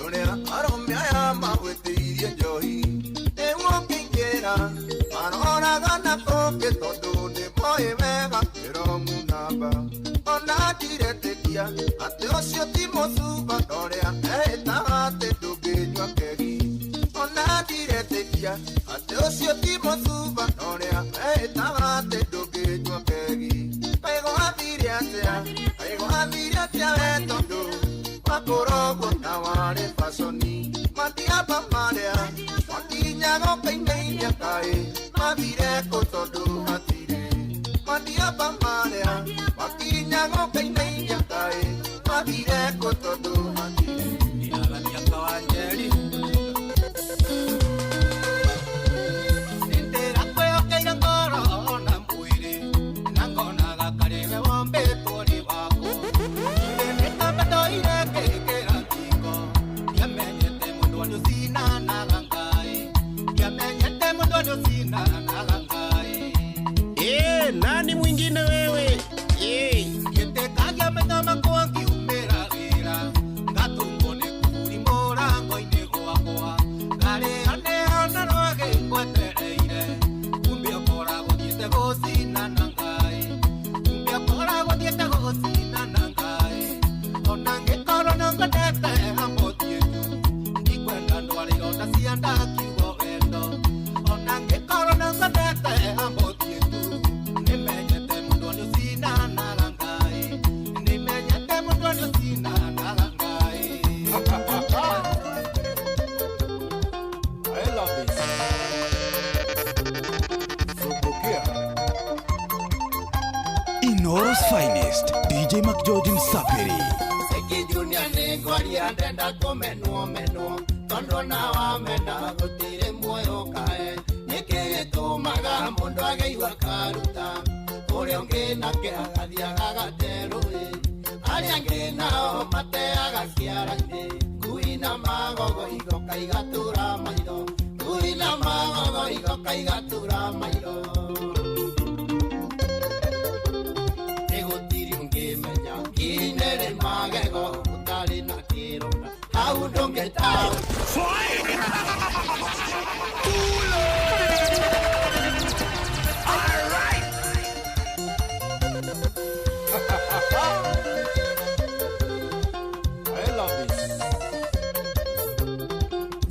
Rũrĩa arũme aya magwĩtĩirie njohi nĩguo ũngĩingĩra maroraga na kũngĩ tondũ nĩ moĩ wega kĩrongu namba ona ndiretĩkia atĩ ũcio ti mũcuba norĩa ehĩtaga atĩ ndũngĩnyua kegi ona ndiretĩkia atĩ ũcio ti mũcuba norĩa ehĩtaga atĩ ndũngĩnyua kegi kaĩ gwathire atĩa kaĩ gwathire atĩa we tondũ wakũrogwo na warĩ baconi matiamba marĩa makinyaga ũkainainia kaĩ mathire kũ tondũ hatirĩ matiamba marĩa makinyaga ũkainainia kaĩ mathire kũ tondũ hatirĩ. Ndĩragania kawanjeri Ndĩrakwĩhokeire ngoro na mwĩrĩ na ngonaga karĩ we wombĩtwo nĩ waku Ndĩrĩkamba ndoire ngĩkĩra ngingo ndiamenyete mũndũ nĩũcinanaga Ngai ndiamenyete mũndũ nĩũcinanaga Ngai. Nani mwingine wewe? Gĩtĩkagia maitho makwa ngiumĩra wĩra ngatũngwo nĩ kuri mũrango-inĩ gwakwa ngarĩo nĩo na rwagĩ ngwetereire kumbe ũkoragwo thiĩte gũcinana Ngai kumbe ũkoragwo thiĩte gũcinana Ngai ona ngĩkorwo no ngwendete hamũthiĩ tu ndikwenda ndware ironda cia nda kiugo wendo ona ngĩkorwo no ngwendete hamũthiĩ tu nĩmenyete mũndũ nĩũcinanaga Ngai nĩmenyete mũndũ nĩũcinanaga Ngai. I love this. Subukia. Inoro's finest, DJ McGeorge Msapiri. Seki Junior nĩ ngwaria ndenda kũmenwo menwo tondũ na wamena gũtirĩ muoyo kae nĩkĩ gĩtũmaga mũndũ ageigua karuta ũrĩa ũngĩ nake agathiaga gaterũĩ arĩa angĩ nao mateaga ciara-inĩ ngui na magogo igoka igatura maitho ngui na magogo igoka igatura maitho nĩgũtirĩ ũngĩmenya nginyĩrĩ magego ũtarĩ na kĩronda hau ndũngĩtaũ. I love this.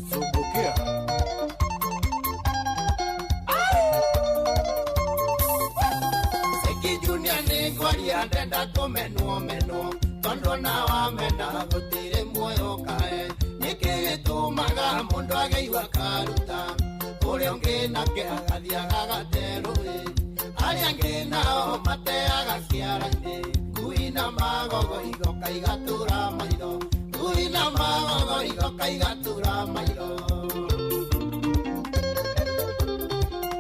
Subukia. Seki Junior nĩ ngwaria ndenda kũmenwo menwo tondũ na wamena gũtirĩ muoyo kae nĩkĩ gĩtũmaga mũndũ ageigua karuta ũrĩa ũngĩ nake agathiaga gaterũĩ arĩa angĩ nao mateaga ciara-inĩ ngui na magogo igoka igatura maitho ngui na magogo igoka igatura maitho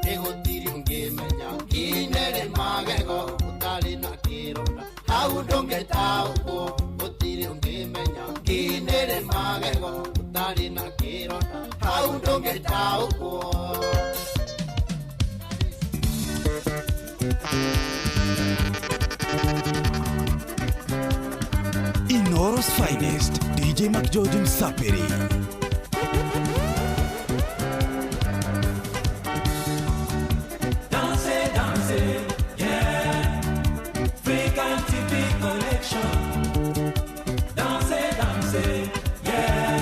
nĩgũtirĩ ũngĩmenya nginyĩrĩ magego ũtarĩ na kĩronda hau ndũngĩtaũkwo gũtirĩ ũngĩmenya nginyĩrĩ magego ũtarĩ na kĩronda hau ndũngĩtaũkwo. Inoro's finest, DJ McGeorge Msapiri. Danser, danser, yeah. African TV collection. Danser, danser, yeah.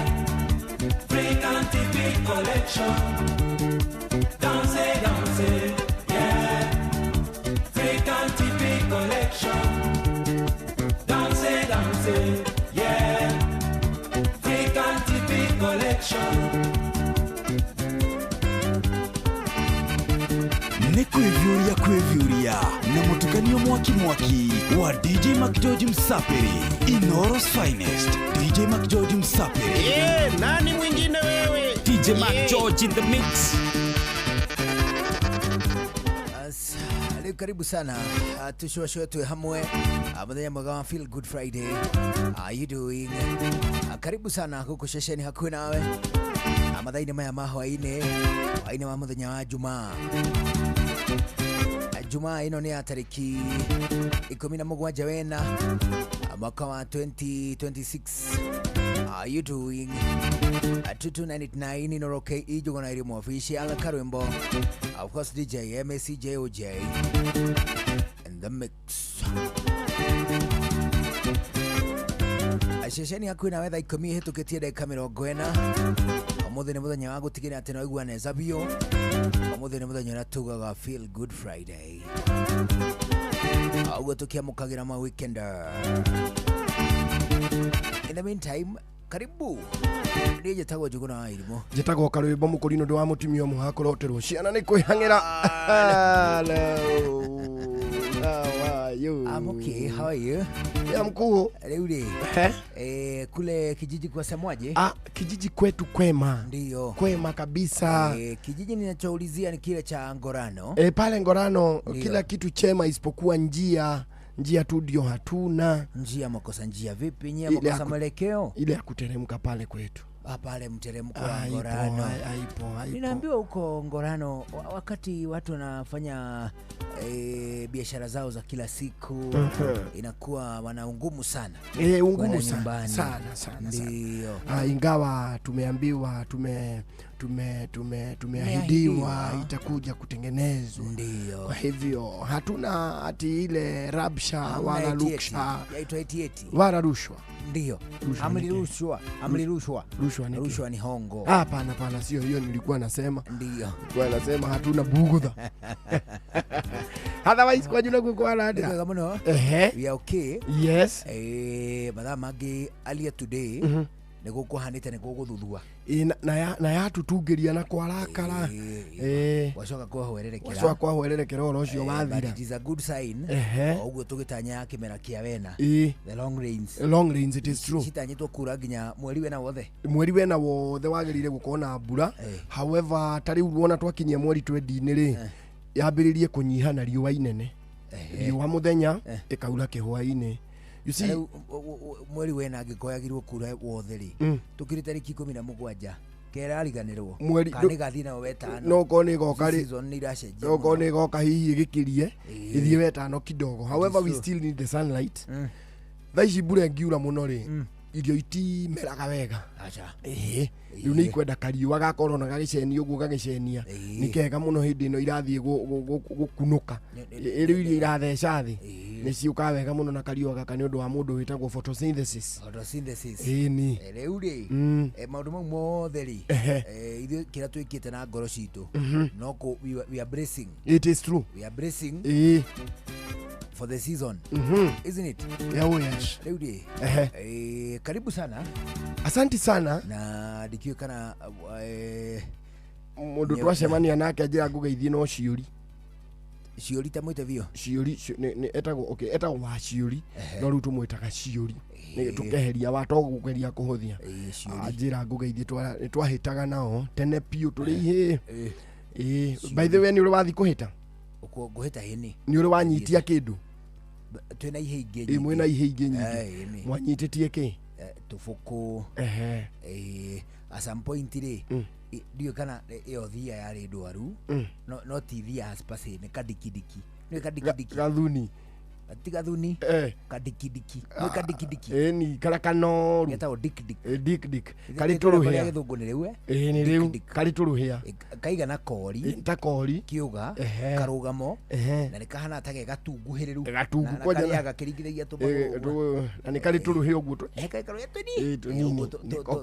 African TV collection. Danser, danser, yeah. African TV collection. Danser, danser, yeah. African TV collection. Nĩ kwĩviũria kwĩviũria na mũtukanio mwaki mwaki wa DJ McGeorge Msapiri. Inoro's finest, DJ McGeorge Msapiri. Nani mwingine wewe? DJ McGeorge in the mix. Rĩu karibu sana tucwacwe twĩ hamwe mũthenya mwega wa Feel Good Friday. How you doing? Karibu sana gũkũ ceceni hakuhĩ nawe mathaa-inĩ maya ma hwaĩ-inĩ hwaĩ-inĩ wa mũthenya wa Jumaa. Jumaa ĩno nĩ ya tarĩki 17 wena mwaka wa 2026. How you doing? 22989 Inoro KE Njuguna Irimu official Karwimbo. Of course DJ MACJOJ in the mix. Ceceni yaku ina wetha 10 ihĩtũkĩtie ndagĩka 40. Ũmũthĩ nĩ mũthenya wa gũtigĩrĩra atĩ nĩwaigua neza biũ. Ũmũthĩ nĩ mũthenya ũrĩa tugaga Feel Good Friday. Ũguo tũkĩamũkagĩra ma weekender. In the meantime, karibu. Niĩ njĩtagwo Njuguna wa Irimũ. Njĩtagwo Karwĩmbo mũkũrinũ ndũ wa mũtumia ũmwe hakũroterwo ciana nĩ kwĩhang'ĩra. Hello. How are you? I'm okay, how are you? Ya mkuu. Rĩu rĩ, kule kijiji kwa semwaje? Ah, kijiji kwetu kwema. Ndio. Kwema kabisa. Kijiji ninachoulizia ni kile cha Ngorano. Pale Ngorano. Ndiyo. Kila kitu chema isipokuwa njia. Njia tu ndio hatuna. Njia makosa njia vipi? Njia makosa mwelekeo? Ile ya kuteremka pale kwetu. Pale mteremko wa Ngorano. Haipo. Ninaambiwa huko Ngorano wakati watu wanafanya biashara zao za kila siku inakuwa wana ungumu sana. Ungumu sana. Sana sana. Ndio. Ingawa tumeambiwa tumeahidiwa itakuja kutengenezwa. Ndio. Kwa hivyo hatuna ati ile rabsha wala luksha. Yaitwa etieti. Wala rushwa. Ndio. Amlirushwa. Rushwa ni hongo. Hapana, sio hiyo nilikuwa nasema. Ndio. Nilikuwa nasema hatuna bugudha. Otherwise kwa jina kwa rada. Ndio muno. We are okay. Yes. Mathaa mangĩ earlier today. Nĩguo kũhanĩte nĩguo gũthuthua na yatutungeria na kwarakara wacoka kwahwererekera wacoka kwahwererekera ũhoro ũcio wathira. But it is a good sign. Ũguo tũgĩtanya kĩmera kĩa wena. The long rains. Long rains, it is true. Citanyĩtwo kura nginya mweri wena wothe. Mweri wena wothe wagĩrĩire gũkorwo na mbura. However, ta rĩu wona twakinyia mweri 20 rĩ, yambĩrĩrie kũnyiha na riũa inene. Riũa mũthenya ĩkaura kĩhwainĩ. You see, mweri wena angĩkoyagirwo kura wothe rĩ, tukiri tariki 17 kerariganĩrwo kana ĩgathiĩ nayo wetano. No korwo nĩ ĩgoka rĩ, season nĩ iracenjia. No korwo nĩ ĩgoka hihi ĩgĩkĩrie ĩthiĩ wetano kidogo. However, we still need the sunlight. Thaa ici mbura ĩngiura mũno rĩ, irio itimeraga wega. Acha. Rĩu nĩ ikwenda kariũa gakorwo na gagĩcenia ũguo gagĩcenia. Nĩ kega mũno hĩndĩ ĩno irathiĩ gũkunũka. Rĩu irio iratheca thĩ nĩ ciũkaga wega mũno na kariũa gaka nĩ ũndũ wa mũndũ wĩtagwo photosynthesis. Photosynthesis. Ĩni. Rĩu rĩ, maũndũ mau mothe rĩ, ithuĩ kĩrĩa twĩkĩte na ngoro citũ no we are bracing. It is true. We are bracing. For the season. Isn't it? Yeah, oh yes. Rĩu rĩ, karibu sana. Asante sana. Na ndikiũĩ kana mũndũ twacemania nake anjĩra ngũgeithie no ciũri. Ciũri ta mwĩte biũ. Ciũri nĩ etagwo okay, etagwo wa ciũri. No rĩu tũmwĩtaga ciũri. Nĩ tũkeheria wa to gũkeria kũhũthia. Anjĩra ngũgeithie twahĩtaga nao tene biũ tũrĩ ihĩĩ. By the way, nĩ ũrĩ wathiĩ kũhĩta? Ngũhĩta hĩni. Nĩ ũrĩ wanyitia kĩndũ? Twĩna ihĩ ingĩ nyingĩ. Mwĩna ihĩ ingĩ nyingĩ. Mwanyitĩtie kĩ? Tũbũkũ. At some point rĩ, ndiũĩ kana ĩyo thia yarĩ ndwaru. No ti thia per se, nĩ kadikidiki. Nĩ kadikidiki. Gathuni. Ti gathuni. Kadikidiki. Nĩ kadikidiki. Ni karĩa kanoru. Getagwo dik dik. Dik dik. Karĩ tũrũhĩa. Gĩthũngũ nĩ rĩu. Nĩ rĩu. Karĩ tũrũhĩa. Kaigana kori. Ta kori. Kĩũga. Karũgamo. Na nĩ kahana ta ge gatunguhĩrĩru. Gatungu kwanja. Na karĩaga kĩringithagia tũmagũrũ. Na nĩ karĩ tũrũhĩa ũguo. Karĩ karũhĩa tũnini.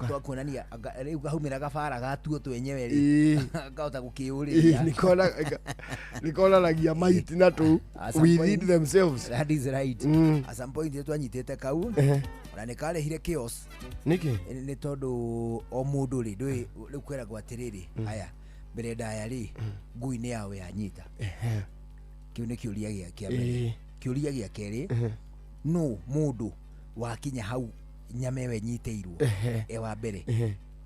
Twakuonania rĩu kahumĩra gabara gatuo twenyewe rĩ. Kahota gũkĩũrĩria. Nĩkonanagia maiti na tũu within themselves. That is right. At some point twanyitĩte kau na nĩ karehire chaos. Nĩkĩ? Nĩ tondũ o mũndũ rĩ, ndũĩ rĩu kwĩragwo atĩrĩrĩ, aya mbere ndaya rĩ, ngui nĩ yawe yanyita. Kĩu nĩ kĩũria gĩa kĩa mbere. Kĩũria gĩa kerĩ, no mũndũ wakinya hau nyama ĩyo ĩnyitĩirwo e wa mbere.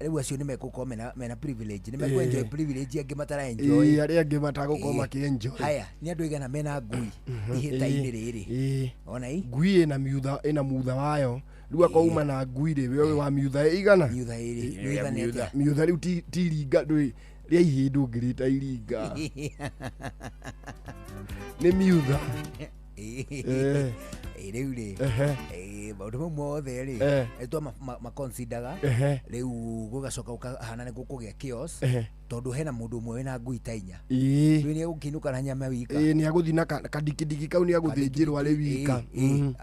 Rĩu acio nĩ megũkorwo mena privilege, nĩ mekũ enjoy privilege angĩ matara enjoy. Arĩa angĩ matagũkorwo makĩ enjoy. Haya, nĩ andũ aigana mena ngui ihĩta-inĩ rĩrĩ? Ona ĩ? Ngui ĩna mutha wayo. Rĩu akorwo uma na ngui rĩ, we wa miutha ĩigana? Miutha ĩrĩ. Miutha nĩ atĩa? Miutha rĩu ti iringa, ndũĩ rĩa ihĩĩ ndũngĩrĩta iringa. Nĩ miutha. Rĩu rĩ, maũndũ mau mothe rĩ, twa maconsidaga. Rĩu gũgacoka gũkahana nĩ gũkũgĩa chaos, tondũ hena mũndũ ũmwe wĩna ngui ta inya. Rĩu nĩ egũkĩinũka na nyama wika. Ĩĩ, nĩ agũthiĩ na kandikindiki kau, nĩ agũthĩnjĩrwo arĩ wika.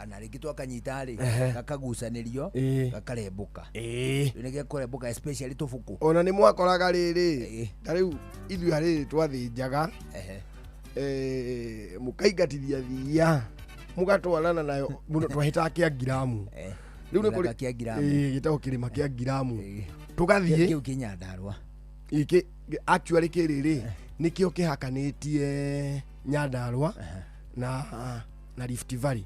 Na rĩngĩ twakanyita rĩ, gakagucanĩrio, gakarembũka. Rĩu nĩ gekũrembũka, especially tũbũkũ. Ona nĩ mwakoraga rĩrĩ, ta rĩu ithuĩ harĩrĩ twathĩnjaga, mũkaingatithia thiia, mũgatwarana nayo mũno, twahĩtaga kĩa ngiramu. Rĩu nĩ Gĩthaka kũrĩ kĩa ngiramu. Ĩĩ, gĩtagwo kĩrĩma kĩa ngiramu. Tũgathiĩ Kĩu kĩ Nyandarũa. Gĩkĩ actually kĩrĩ rĩ, nĩkĩo kĩhakanĩtie Nyandarũa na Rift Valley.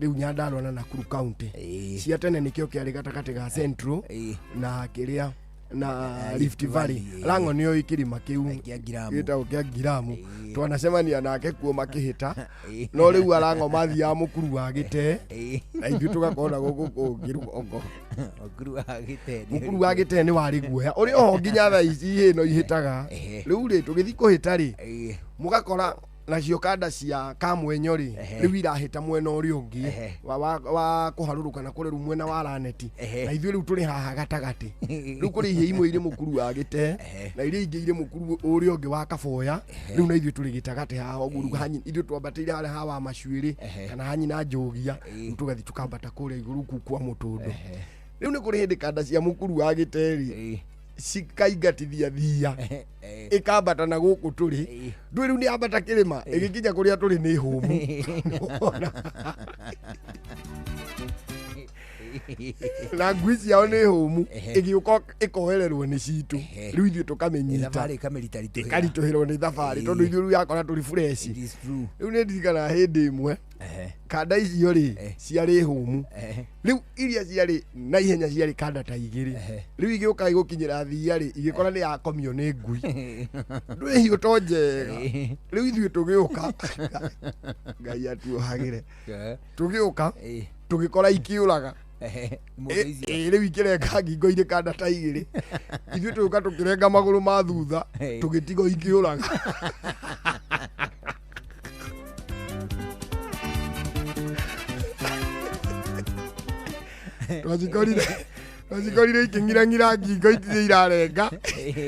Rĩu Nyandarũa na Nakuru County cia tene, nĩkĩo kĩarĩ gatagatĩ ga Central na kĩrĩa na Rift Rift Valley. Valley, Lang'o nĩoĩ kĩrĩma kĩu Kĩa ngiramu. gĩtagwo kĩa ngiramu. Twanacemania nake kuo makĩhĩta, no rĩu arang'o mathiaga mũkuru wa gĩtee, na ithuĩ tũgakorwo na gũkũ kũngĩ rũgongo. Mũkuru wa gĩtee nĩ Mũkuru wa gĩtee nĩ warĩ guoya ũrĩ oho nginya thaa ici ihĩ no ihĩtaga. Rĩu rĩ, tũgĩthiĩ kũhĩta rĩ, mũgakora nacio kanda cia kamwenyo rĩ, rĩu irahĩta mwena ũrĩa ũngĩ wa kũharũrũka na kũrĩa rĩu mwena wa Laneti, na ithuĩ rĩu tũrĩ haha gatagatĩ. Rĩu kũrĩ ihĩ imwe irĩ mũkuru wa gĩtee na iria ingĩ irĩ mũkuru ũrĩa ũngĩ wa kaboya. Rĩu na ithuĩ tũrĩ gĩtagatĩ haha ũguo. Rĩu ithuĩ twambatĩire harĩa ha wa macuĩrĩ kana hanyina njũgia. Rĩu tũgathiĩ tukambata kũrĩa igũrũ kuu kwa mũtũndũ. Rĩu nĩ kũrĩ hĩndĩ kanda cia mũkuru wa gĩtee rĩ, cikaingatithia thia, ĩkambata na gũkũ tũrĩ. Ndũĩ rĩu nĩ ambata kĩrĩma, ĩgĩkinya kũrĩa tũrĩ nĩ hũmũ, na ngui ciao nĩ hũmu. Ĩgĩũka ĩkohererwo nĩ citũ. Rĩu ithuĩ tũkamĩnyita. Thabarĩ ĩkamĩritaritũhĩra. Ĩkaritũhĩrwo nĩ thabarĩ, tondũ ithuĩ rĩu yakora tũrĩ fresh. It is true. Rĩu nĩ ndirikanaga hĩndĩ ĩmwe kanda icio rĩ, ciarĩ hũmu. Rĩu iria ciarĩ na ihenya ciarĩ kanda ta igĩrĩ. Rĩu igĩũka igũkinyĩra thia rĩ, igĩkora nĩ yakomio nĩ ngui. Ndwĩ hiũ to njega. Rĩu ithuĩ tũgĩũka, Ngai atuohagĩre, tũgĩũka tũgĩkora ikĩũraga. Mũndũ icio. Rĩu ikĩrenga ngingo irĩ kanda ta igĩrĩ. Ithuĩ tũgĩũka tũkĩrenga magũrũ ma thutha, tũgĩtigwo ikĩũraga. Twacikorire ikĩng'irang'ira ngingo, itirĩ irarenga,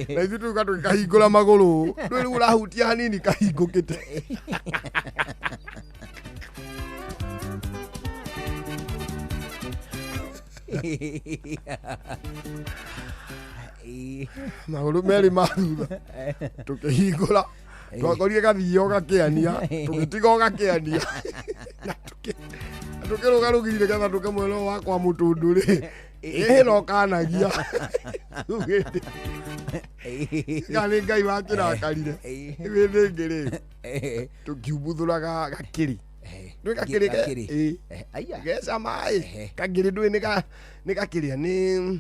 na ithuĩ tũgĩũka tũgĩkahingũra magũrũ. Ndũĩ rĩu ũrahutia hanini kahingũkĩte. Magũrũ merĩ ma thutha tũkĩhingũra, twakorire gathio gakĩania, tũgĩtiga o gakĩania, na tũkĩrũga rũgiri nĩgetha tũke mwena ũyũ wa kwa mũtũndũ rĩ, ĩhĩ no kanagia. Rĩu hĩndĩ kana nĩ Ngai wakĩrakarire, hĩndĩ ĩngĩ rĩ, tũkiumbuthũraga gakĩrĩ. Ndũĩ gakĩrĩ Gakĩrĩ. Ĩ. Aya. Geca maĩ kangĩrĩ. Ndũĩ nĩ gakĩrĩa nĩ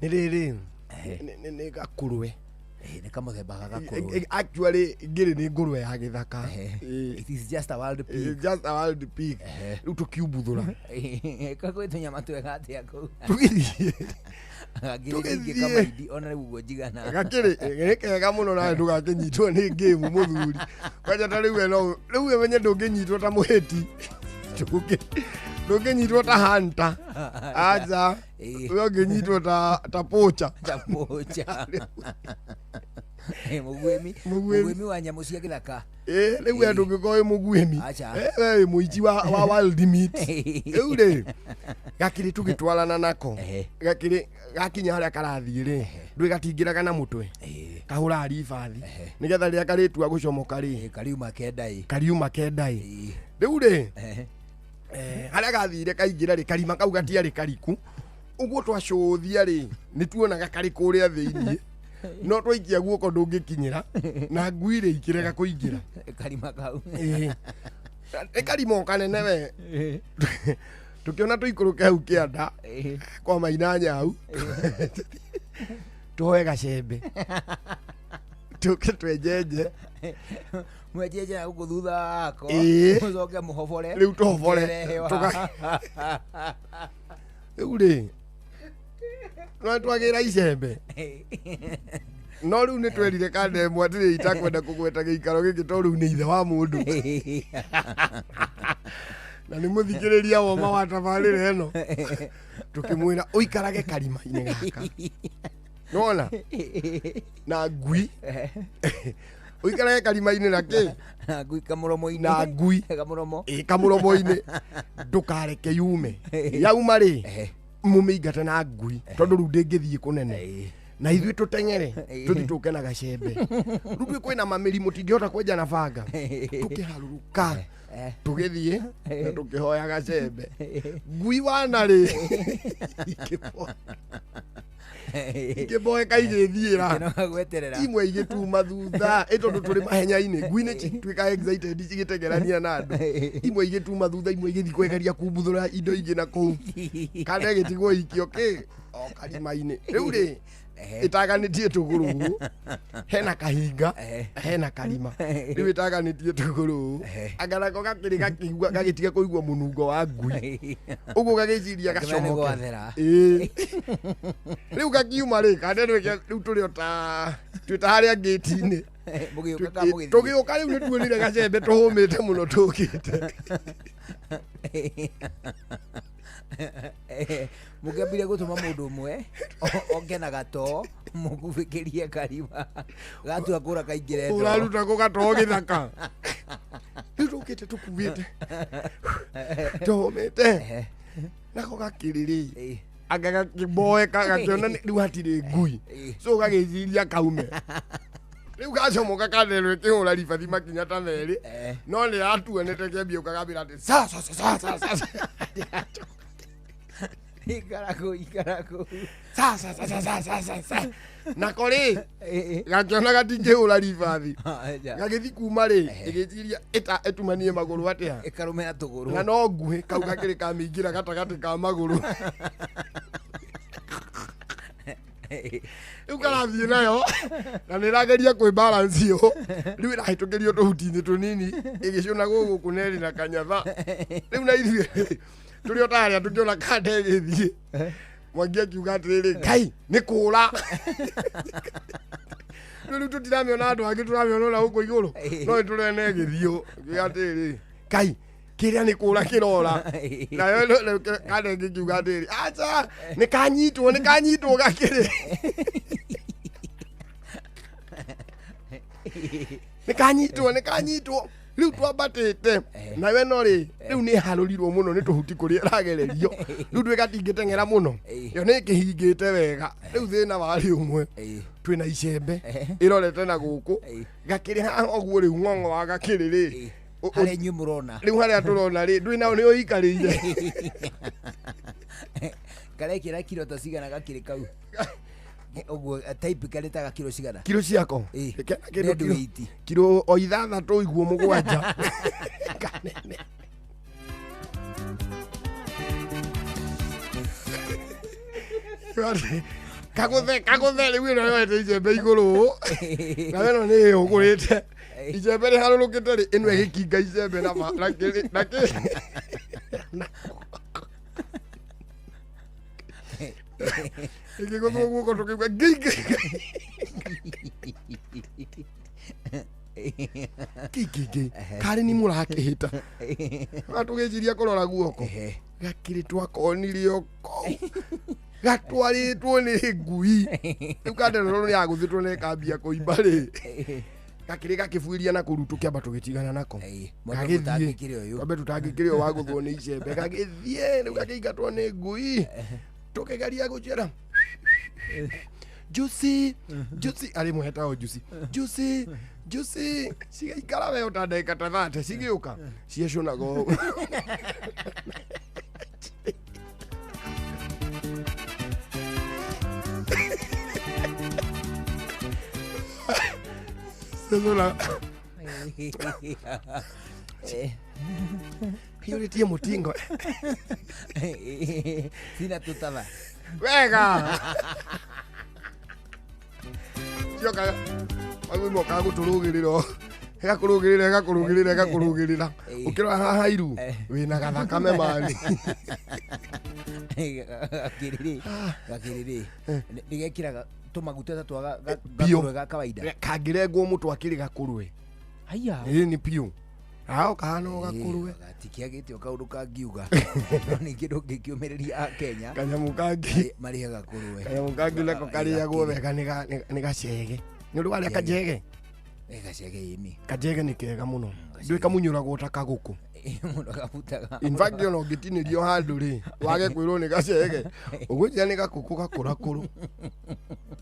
rĩrĩ, nĩ gakũrwe. Nĩ kamũthemba ga gakũrwe. Actually ngĩrĩ nĩ ngũrwe ya gĩthaka. It is just a wild pig. Just a wild pig. Rĩu tũkiumbuthũra. Kwĩ tũnyama twega atĩa kũu? Tũgĩthiĩ. Gakĩrĩ Tũgĩthiĩ. ningĩ kamaindi ona rĩu ũguo njigana. Gakĩrĩ nĩ kega mũno, nawe ndũgakĩnyitwo nĩ ngĩmu mũthuri kwanja ta rĩu we no rĩu we menye ndũngĩnyitwo ta mũhĩti. Ndũngĩnyitwo ta hanta, aja. We ũngĩnyitwo ta pocha. Ta pocha. Mũguĩmi. Mũguĩmi. Mũguĩmi wa nyamũ cia gĩthaka. Ĩ, rĩu we ndũngĩkorwo wĩ mũguĩmi. Acha. We wĩ mũici wa wild meat. Rĩu rĩ, gakĩrĩ tũgĩtwarana nako. Gakĩrĩ gakinya harĩa karathiĩ rĩ, ndũĩ gatingĩraga na mũtwe, kahũraga ribathi nĩgetha rĩrĩa karĩtua gũcomoka rĩ, Kariuma kenda ĩ. Kariuma kenda ĩ. Rĩu rĩ, harĩa gathire kaingĩra rĩ, karima kau gatiarĩ kariku ũguo. Twacũthia rĩ, nĩ tuonaga karĩ kũrĩa thĩiniĩ, no twaikia guoko ndũngĩkinyĩra, na ngui rĩ ikĩrega kũingĩra. Karima kau. Ĩĩ. Nĩ karima o kanene we. Tũkĩona tũikũrũke hau kĩanda kwa maina nyau, tuoe gacembe tũke twenjenje. Mwenjenje na gũkũ thutha wako. Mũcoke mũhobore. Rĩu tũhobore. Mũkerehewa. Rĩu rĩ, no twagĩra icembe, no rĩu nĩ twerire kanda ĩmwe atĩrĩ, itakwenda kũgweta gĩikaro gĩkĩ tondũ rĩu nĩ ithe wa mũndũ. Na nĩ mũthikĩrĩria woma wa tabarĩra ĩno tũkĩmwĩra ũikarage karima-inĩ gaka nona na ngui ũikarage karima-inĩ na kĩ Na ngui kamũromo-inĩ. Na ngui. Kamũromo. Ĩ kamũromo-inĩ ndũkareke yume yauma rĩ mũmĩingate na ngui tondũ rĩu ndĩngĩthiĩ kũnene na ithuĩ tũteng'ere tũthiĩ tũke na gacembe rĩu twĩ kwĩna mamĩri mũtingĩhota kwenja na banga tũkĩharũrũka tũgĩthiĩ na tũkĩhoya gacembe ngui wana rĩ ikĩboeka igĩthiĩra Ikĩnoga gweterera. Imwe igĩtuma thutha ĩ tondũ tũrĩ mahenya-inĩ ngui nĩ cituĩka excited cigĩtengerania na andũ imwe igĩtuma thutha imwe igĩthiĩ kwegeria kumbuthũra indo ingĩ na kũu kana ĩgĩtigwo ikio kĩ o karima-inĩ rĩu rĩ ĩtaganĩtie tũgũrũ ũũ hena kahinga hena karima rĩu ĩtaganĩtie tũgũrũ ũũ anga nako gakĩrĩ gakĩigua gagĩtiga kũigua mũnungo wa ngui ũguo gagĩciria Gakĩmenya nĩ gacomoke gwathera. Ĩĩ. Rĩu gakiuma rĩ kana rĩu tũrĩ o ta twĩ ta harĩa ngĩti-inĩ Mũgĩũka kana mũgĩthiĩ? Tũgĩũka rĩu nĩ tuonire gacembe tũhũmĩte mũno tũkĩte Mũkĩambire gũtũma mũndũ ũmwe oke na gatoo mũkubĩkĩrie karima gatua kũra kaingĩre ndoo. Ũraruta kũ gatoo gĩthaka rĩu tũkĩte tũkuĩte tũhũmĩte nako gakĩrĩ rĩ anga gakĩboeka gakĩona rĩu hatirĩ ngui so gagĩciria kaume rĩu gacomoka kanderwo ĩkĩhũra ribathi makinya ta merĩ no nĩ yatuonete kĩambia ũkagambĩra atĩ sa sa sa sa sa sa Ikara kũu, ikara kũu. Sa sa sa sa sa sa sa sa nako rĩ gakĩona gatingĩhũra ribathi gagĩthi kuma rĩ ĩgĩciria ĩtumanie magũrũ atĩa Ĩkarũme na tũgũrũ na no nguhĩ kau gakĩrĩ kamĩingĩra gatagatĩ ka magũrũ rĩu karathiĩ nayo na nĩ ĩrageria kwĩ balance ĩyo rĩu ĩrahĩtũkĩrio tũhuti-inĩ tũnini ĩgĩcũnagwo gũkũ na ĩrĩ na kanyatha rĩu na ithuĩ tũrĩ o ta harĩa tũkĩona kanda ĩgĩthiĩ Mwangi akiuga atĩrĩrĩ Ngai nĩ kũra rĩu tũtiramĩona andũ angĩ tũramĩona ona gũkũ igũrũ no nĩ tũrona ĩgĩthiĩ akiuga atĩrĩrĩ Ngai kĩrĩa nĩ kũra kĩrora nayo kanda ĩngĩ ĩkiuga atĩrĩrĩ aca nĩ kanyitwo nĩ kanyitwo gakĩrĩ nĩ kanyitwo nĩ kanyitwo rĩu twambatĩte nayo ĩno rĩ rĩu nĩ ĩharũrirwo mũno nĩ tũhuti kũrĩa ĩragererio rĩu twĩ gatingĩteng'era mũno yo nĩ ĩkĩhingĩte wega rĩu thĩna warĩ ũmwe twĩna icembe ĩrorete na gũkũ gakĩrĩ haha ũguo rĩu ng'ong'o wa gakĩrĩ rĩ Harĩa inyuĩ mũrona rĩu harĩa tũrona rĩ ndwĩ nao nĩ ũikarĩire Karekĩra kiro ta cigana gakĩrĩ kau ũguo typically ta kiro cigana kiro ciako Kena kĩndũ kiro o ithathatũ iguo mũgwanja kanene kagũthe kagũthe rĩu ĩno yoete icembe igũrũ na ĩno nĩ ĩhũgũrĩte icembe rĩharũrũkĩte rĩ ĩno ĩgĩkinga icembe na kĩ na kĩ ĩkĩgũthwo guoko tũkĩigua ngei ngei ngei ngei ngei karĩ ni mũrakĩhĩta na tũgĩciria kũrora guoko gakĩrĩ twakonire o kũu gatwarĩtwo nĩ ngui rĩu kanderero nĩ yagũthĩtwo na ĩkambia kũimba rĩ gakĩrĩ gakĩbuĩria na kũu tũkĩamba tũgĩtigana nako gagĩthiĩ twambe tũtangĩkĩre ũyũ wagũthwo nĩ icembe gagĩthiĩ rĩu gakĩingatwo nĩ ngui tũkĩgeria gũcera Juicy Juicy arĩ mũhetagwo Juicy Juicy Juicy cigaikara we ta ndagĩka ta 30 cigĩũka ciecũnaga ũguo ciecũnaga hiũrĩtie mũtingo Sina tũtaba wega cioka magui mokaga gũtũrũgĩrĩra ĩgakũrũgĩrĩra ĩgakũrũgĩrĩra ĩgakũrũgĩrĩra ũkĩrora haha iru wĩna gathakame mani gakĩrĩrĩ gakĩrĩrĩ nĩgekĩraga tũmaguta ta twa Biũ. gakũrwe ga kawaida kangĩrengwo mũtwe akĩrĩ gakũrwe haya ĩĩ nĩ piũ Ao kahana o gakũrwe. Gatikiagĩte o kaũndũ kangiuga, no ningĩ ndũngĩkĩũmĩrĩria a Kenya. Kanyamũ kangĩ. Marĩhe gakũrwe. Kanyamũ kangĩ nako karĩagwo wega nĩ gacege. Nĩ ũndũ warĩa kajege? Gacege ĩni. Kajege nĩ kega mũno. Ndũĩ kamunyũragwo ta kagũkũ. Mũndũ agabutaga. In fact, ona ũngĩtinĩrio handũ rĩ, wage kwĩrwo nĩ gacege, ũgwĩciria nĩ gakũkũ gakũrakũrũ,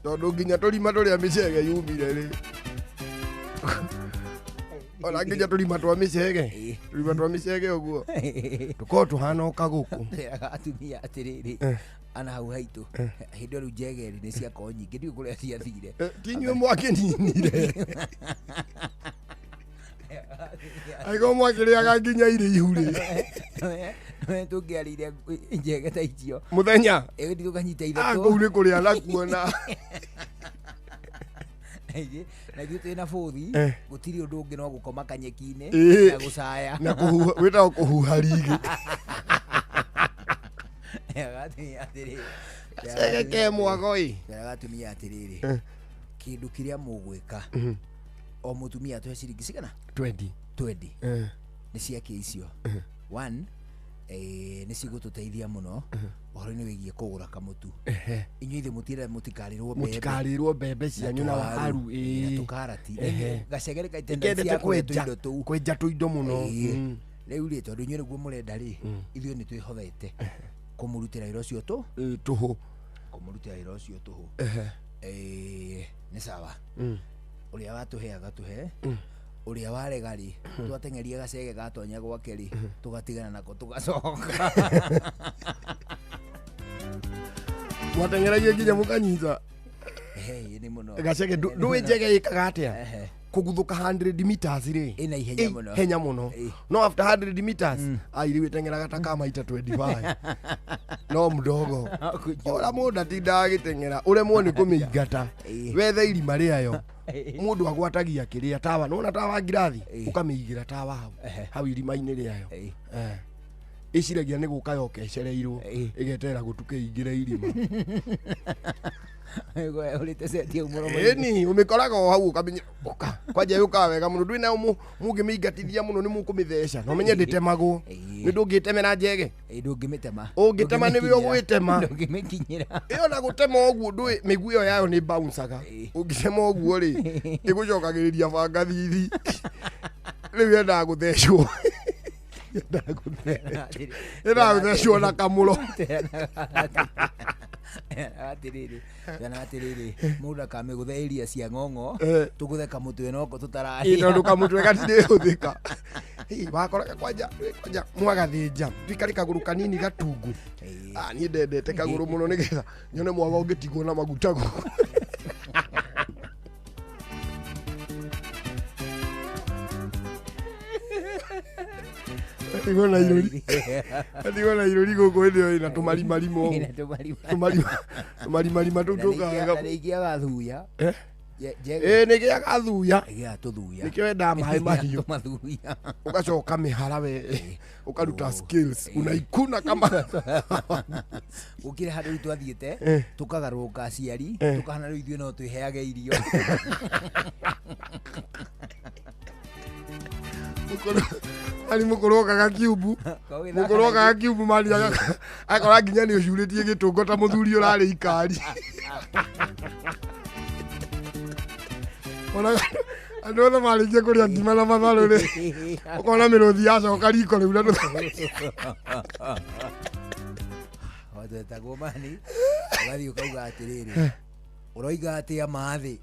tondũ nginya tũrima tũrĩa mĩcege yumire rĩ, ona nginya tũrima twa mĩcege, tũrima twa mĩcege ũguo tũkorwo tũhana o kagũkũ. Twĩraga atumia atĩrĩrĩ, ana hau haitũ hĩndĩ ĩyo rĩu njegeri nĩ ciakorwo nyingĩ, ndiũĩ kũrĩa ciathire. Ti inyuĩ mwakĩninire? Angĩkorwo mwakĩrĩaga nginya irĩ ihu rĩ. Tũngĩarĩire njege ta icio mũthenya ĩgĩthiĩ tũkanyita ithatũ. Kũu nĩ kũrĩa nakuona. Na ithuĩ twĩna bũthi, gũtirĩ ũndũ ũngĩ no gũkoma kanyeki-inĩ na gũcaya. Na kũhuha, wĩtagwo kũhuha rigi. Gacege ke mwago ĩ. Twĩraga atumia atĩrĩrĩ, kĩndũ kĩrĩa mũgwĩka, o mũtumia atũhe ciringi cigana? 20. 20. Nĩ ciake icio. One, nĩ cigũtũteithia mũno ũhoro-inĩ wĩgiĩ kũgũra kamũtu. Inyuĩ ithe mũtira mũtikarĩrwo mbembe. Mũtikarĩrwo mbembe cianyu na waru, na tũkarati. Gacege nĩ kaitenda Ikendete cia kũrĩa kwenja, tũindo tũu. kwenja tũindo mũno. Rĩu rĩ, tondũ inyuĩ nĩguo mũrenda rĩ, ithuĩ nĩ twĩhothete kũmũrutĩra wĩra ũcio tũ? Tũhũ. Kũmũrutĩra wĩra ũcio tũhũ. Nĩ sawa. Ũrĩa watũhe agatũhe. Ũrĩa warega rĩ, twateng'eria gacege gatonya gwake rĩ, tũgatigana nako tũgacoka. Mwateng'eragia nginya mũkanyita. Nĩ mũno. Gacege, ndũĩ njege ĩkaga atĩa? Kũguthũka 100 meters rĩ. Ĩna ihenya mũno. Henya mũno. No after 100 meters, ai rĩu ĩteng'eraga ta ka maita 25. No mdogo. Ora mũndũ atindaga agĩteng'era, ũremwo nĩ kũmĩingata. Wethe irima rĩayo. Mũndũ agwatagia kĩrĩa tawa, nĩwona tawa ngirathi, ũkamĩigĩra tawa hau, hau irima-inĩ rĩayo. Ĩciragia nĩ gũka yoka ĩcereirwo, ĩgeterera gũtuke ĩingĩre irima. Ĩni, ũmĩkoraga o hau ũkamenya, ũka. Kwanja yũkaga wega mũno, ndwĩ nayo mũngĩmĩingatithia mũno nĩ mũkũmĩtheca. Na ũmenye ndĩtemagwo. Nĩ ndũngĩtemera njege. Ndũngĩmĩtema. Ũngĩtema nĩwe ũgwĩtema. Ndũngĩmĩkinyĩra. Ĩyo na gũtema ũguo ndũĩ, mĩguu ĩyo yayo nĩ bounce-aga. Ũngĩtema ũguo rĩ, ĩgũcokagĩrĩria banga thithi. Rĩu yendaga gũthecwo. Yendaga gũthecwo. Yendaga gũthecwo na kamũro. Atĩrĩrĩ, kana atĩrĩrĩ, mũndũ akamĩgũtha area cia ng'ong'o, tũgũthe kamũtwe noko tũtararĩa. Tondũ kamũtwe gatirĩhũthĩka. Wakoraga kwanja, kwanja mwagathĩnja, tuikare kagũrũ kanini gatungu. Niĩ ndendete kagũrũ mũno nĩgetha nyone mwaga ũngĩtigwo na maguta gũkũ. Atigwo na irũri. Atigwo na irũri gũkũ hĩndĩ ĩyo ĩna tũmarimarima ũguo. Ĩna tũmarima. Tũmarimarima tũu tũkaga. Na nĩ igĩaga thuya. Njege. Nĩ ĩgĩaga thuya. Ĩgĩaga tũthuya. Nĩkĩo yendaga maĩ mahiũ. Tũmathuya. Ũgacoka mĩhara we, ũkaruta skills, unaikuna kama. Gũkĩrĩ handũ rĩu twathiĩte, tũkagarũrũka aciari, tũkahana rĩu ithuĩ no twĩheage irio. Ari mũkũrũ okaga kiumbu. Mũkũrũ okaga kiumbu mani akora nginya nĩ ũcurĩtie gĩtũngo ta mũthuri ũrarĩ ikari. Ona andũ othe marĩkia kũrĩa ngima na matharũ rĩ, ũkona mĩrũthi yacoka riko rĩu na Wetagwo mani, ũgathiĩ ũkauga atĩrĩrĩ, ũroiga atĩa mathĩ?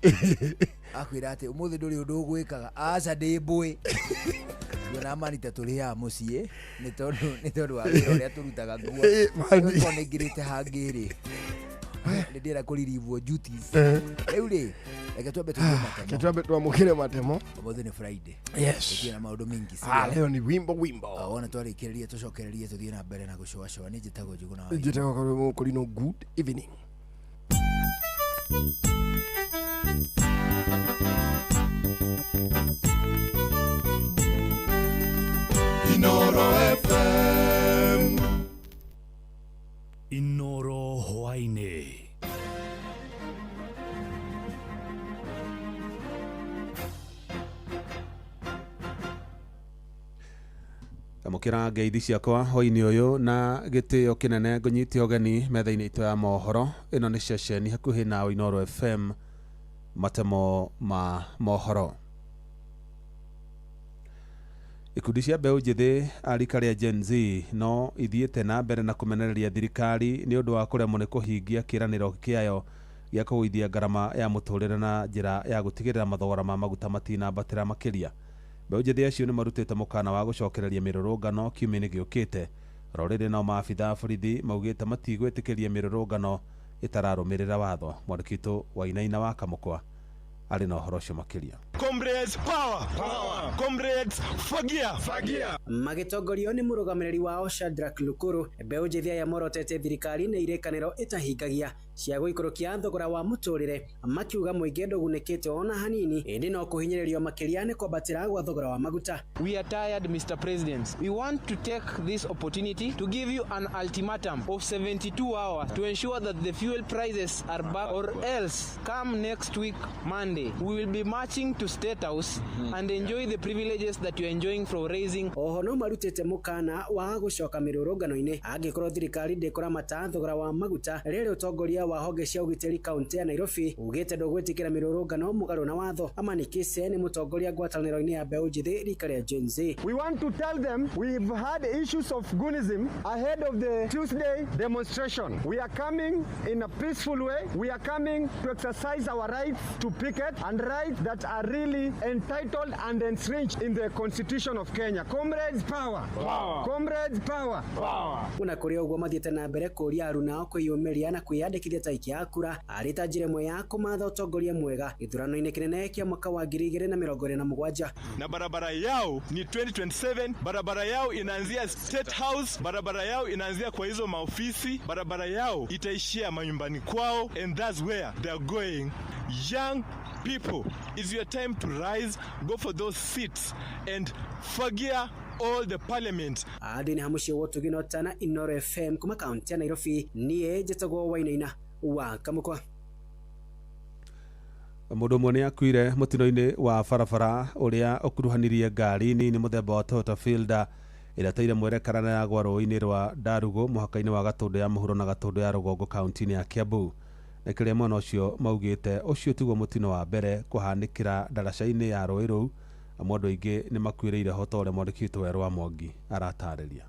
Akwĩra atĩ ũmũthĩ ndũrĩ ũndũ ũgwĩkaga. Aca ndĩ mbũĩ. Tuona mani ta tũrĩaga mũciĩ, nĩ tondũ wa wĩra ũrĩa tũrutaga nguo. Mani. Ũkorwo nĩ ngĩrĩte hangĩ rĩ, nĩ ndĩrenda kũririvwo duties. Rĩu rĩ, reke twambe tũthiĩ matemo. Reke twambe twamũkĩre matemo. Ũmũthĩ nĩ Friday. Yes. Tũthiĩ na maũndũ maingĩ, si ndio? Leo ni wimbo wimbo. Wona twarĩkĩrĩria tũcokererie tũthiĩ na mbere na gũcoacoa. Niĩ njĩtagwo Njũgũna wa Njĩtagwo Karũgũ Kũrinũ. Good evening. Inoro FM. Inoro hwainĩ. Amũkĩra ngeithi ciakwa hwainĩ ũyũ na gĩtĩo kĩnene ngũnyite ũgeni metha-inĩ itũ ya mohoro. Ĩno nĩ ceceni hakuhĩ na Inooro FM, matemo ma mohoro. Ikundi cia mbeũ njĩthĩ a rika rĩa Gen Z no ithiĩte na mbere na kũmenereria thirikari nĩ ũndũ wa kũremwo nĩ kũhingia kĩĩranĩro kĩayo gĩa kũgũithia ngarama ya mũtũrĩre na njĩra ya gũtigĩrĩra mathogora ma maguta matinambatĩra makĩria. Mbeũ njĩthĩ acio nĩ marutĩte mũkana wa gũcokereria mĩrũrũngano kiumia-inĩ gĩũkĩte. Rũrĩrĩ nao maabitha a borithi maugĩte matigwĩtĩkĩria mĩrũrũngano ĩtararũmĩrĩra watho. Mwandĩki witũ Wainaina wa Kamũkwa arĩ na ũhoro ũcio makĩria. Comrades power, power. Comrades fagia, fagia. Magĩtongorio nĩ mũrũgamĩrĩri wao Shadrack Lukuru, mbeũ njĩthĩ aya morotete thirikari nĩ irĩkanĩro ĩtahingagia cia gũikũrũkia thogora wa mũtũrĩre, makiuga mũingĩ ndũgunĩkĩte ona hanini, ĩndĩ no kũhinyĩrĩrio makĩria nĩ kwambatĩra gwa thogora wa maguta. We are tired, Mr. President. We want to take this opportunity to give you an ultimatum of 72 hours to ensure that the fuel prices are back, or else come next week Monday we will be marching to State House and enjoy the privileges that you are enjoying from raising. Oho no marutĩte mũkana wa gũcoka mĩrũrũngano-inĩ angĩkorwo thirikari ndĩkũramata thogora wa maguta. Rĩrĩ ũtongoria wa honge cia ũgitĩri kaunti ya Nairobi ugĩte ndũgwĩtĩkĩra mĩrũrũngano mũgarũ na watho. Amani Kise nĩ mũtongoria ngwatanĩro-inĩ ya mbeũ njĩthĩ rika rĩa Gen Z. We want to tell them we've had issues of goonism ahead of the Tuesday demonstration. We are coming in a peaceful way. We are coming to exercise our rights to picket and rights that are really entitled and entrenched in the Constitution of Kenya. Comrades power. Power. Comrades power. Power. Ona kũrĩ ũguo mathiĩte na mbere kũria aruna ao kwĩyũmĩria na kwĩyandĩkithia ta aikia a kura arĩ ta njĩra ĩmwe ya kũmatha ũtongoria mwega gĩthurano-inĩ kĩnene kĩa mwaka wa 2027. Na barabara yao ni 2027, barabara yao inaanzia State House, barabara yao inaanzia kwa hizo maofisi, barabara yao itaishia manyumbani kwao, and that's where they are going. Young people, it's your time to rise, go for those seats and forget all the parliament. Adini hamushi wotu ginotana Inooro FM kuma kaunti ya Nairobi, niĩ njĩtagwo Wainaina wa Kamũkwa. Mũndũ ũmwe nĩ akuire mũtino-inĩ wa barabara ũrĩa ũkuruhanirie ngari nini mũthemba wa Toyota Fielder ĩrĩa ĩteire mwerekera na yagwa rũĩ-inĩ rwa Ndarugu mũhaka-inĩ wa Gatũndũ ya mũhuro na Gatũndũ ya rũgongo kaunti-inĩ ya Kiambu. Na kĩrĩa mwena ũcio maugĩte ũcio tiguo mũtino wa mbere kũhanĩkĩra ndaraca-inĩ ya rũĩ rũu, amu andũ aingĩ nĩ makuĩrĩire ho ta ũrĩa mwandĩki witũ Werũ wa Mwangi aratarĩria.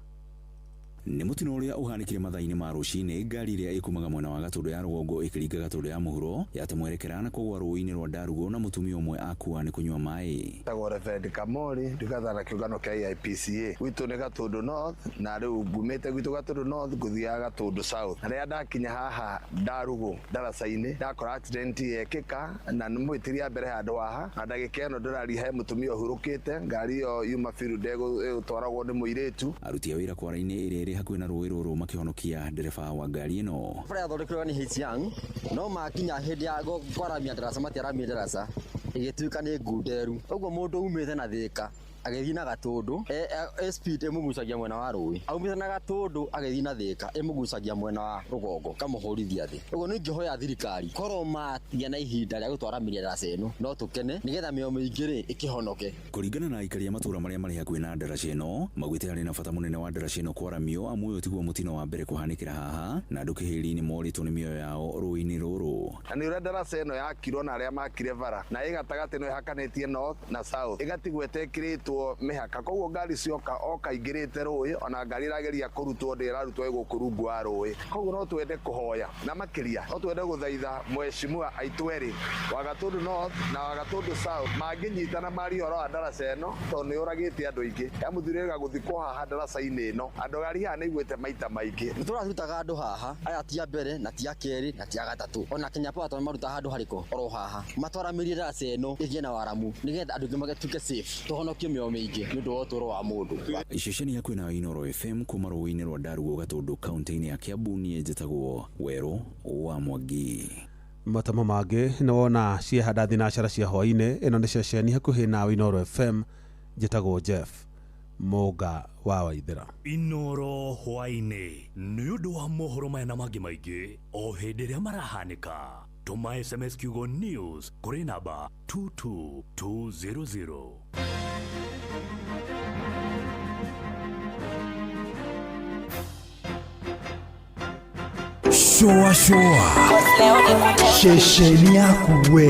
Nĩ mũtino ũrĩa ũhanĩkire mathaa-inĩ ma rũcinĩ, ngari ĩrĩa ĩkumaga mwena wa Gatũndũ ya rũgongo ĩkĩringa Gatũndũ ya mũhuro yate mwerekera na kũgwa rũĩ-inĩ rwa Ndarugu na mũtumia ũmwe akua nĩ kũnyua maĩ. Tagwo Reverend Kamori, ndungata na kĩũngano kĩa AIPCA. Gwitũ nĩ Gatũndũ North na rĩu ngumĩte gwitũ Gatũndũ North ngũthiaga Gatũndũ South. Na rĩrĩa ndakinya haha Ndarugu ndaraca-inĩ ndakora accident yekĩka na nĩ mwĩtiria mbere handũ haha na ndagĩka ĩno ndĩraria he mũtumia ũhurũkĩte, ngari ĩyo yuma biru ndegũtwaragwo nĩ mũirĩtu. Aruti a wĩra kwara-inĩ ĩrĩa ĩrĩ hakuhĩ na rũĩ rũrũ makĩhonokia ndereba wa ngari ĩno. Bara yathondekirwo nĩ H Young no makinya hĩndĩ ya kwaramia ndaraca matiaramia ndaraca ĩgĩtuĩka nĩ ngunderu, ũguo mũndũ umĩte na Thĩka agĩthiĩ na Gatũndũ speed ĩmũgucagia mwena wa rũĩ, aumĩte na Gatũndũ agĩthiĩ na Thĩka ĩmũgucagia mwena wa rũgongo kamũhũrithia thĩ. Ũguo nĩ ingĩhoya thirikari korwo matigĩa na ihinda rĩa gũtwaramĩria ndaraca ĩno no tũkene nĩgetha mĩoyo mĩingĩ rĩ ĩkĩhonoke. Kũringana na aikari a matũũra marĩa marĩ hakuhĩ na ndaraca ĩno maugĩte harĩ na bata mũnene wa ndaraca ĩno kwaramio, amu ũyũ tiguo mũtino wa mbere kũhanĩkĩra haha na andũ kĩhĩri nĩ morĩtwo nĩ mĩoyo yao rũĩ-inĩ rũrũ. Na nĩ ũrĩa ndaraca ĩno yakirwo na arĩa makire bara na ĩ gatagatĩ no ĩhakanĩtie north na south ĩgatigwo ĩtekĩrĩtwo mĩhaka, koguo ngari cioka oka ingĩrĩte rũĩ ona ngari ĩrageria kũrutwo ndĩrarutwo ĩgũkũ rungu wa rũĩ. Koguo no twende kũhoya na makĩria no twende gũthaitha mheshimiwa aitũ erĩ wa Gatũndũ North na wa Gatũndũ South mangĩnyitana marie ũhoro wa ndaraca ĩno tondũ nĩ yũragĩte andũ aingĩ. Ya mũthuri ĩrĩga gũthikwo haha ndaraca-inĩ ĩno andũ ngari haha nĩ iguĩte maita maingĩ. Nĩ tũrarutaga andũ haha aya ti a mbere na ti a kerĩ na ti a gatatũ, ona Kenya Power tondũ maruta handũ harĩkũ oro haha matwaramĩrie ndaraca ĩno ĩgĩe na waramu nĩgetha andũ aingĩ magĩtuĩke safe tũhonokie mĩoyo mĩingĩ nĩ ũndũ wa ũtũũro wa mũndũ. Ceceni hakuhĩ na Inooro FM kuma rũĩ-inĩ rwa Ndarugu Gatũndũ kaunti-inĩ ya Kiambu, niĩ njĩtagwo Werũ wa Mwangi. Matamo mangĩ nĩ wona ciehanda thinacara cia hwaĩ-inĩ. Ĩno nĩ ceceni hakuhĩ na Inooro FM, njĩtagwo Jeff Mũnga wa Waithĩra. Inooro hwaĩ-inĩ nĩ ũndũ wa mohoro maya na mangĩ maingĩ o hĩndĩ ĩrĩa marahanĩka. Tũma SMS kiugo news kũrĩ namba 22200. Shũa shũa ceceni yaku we.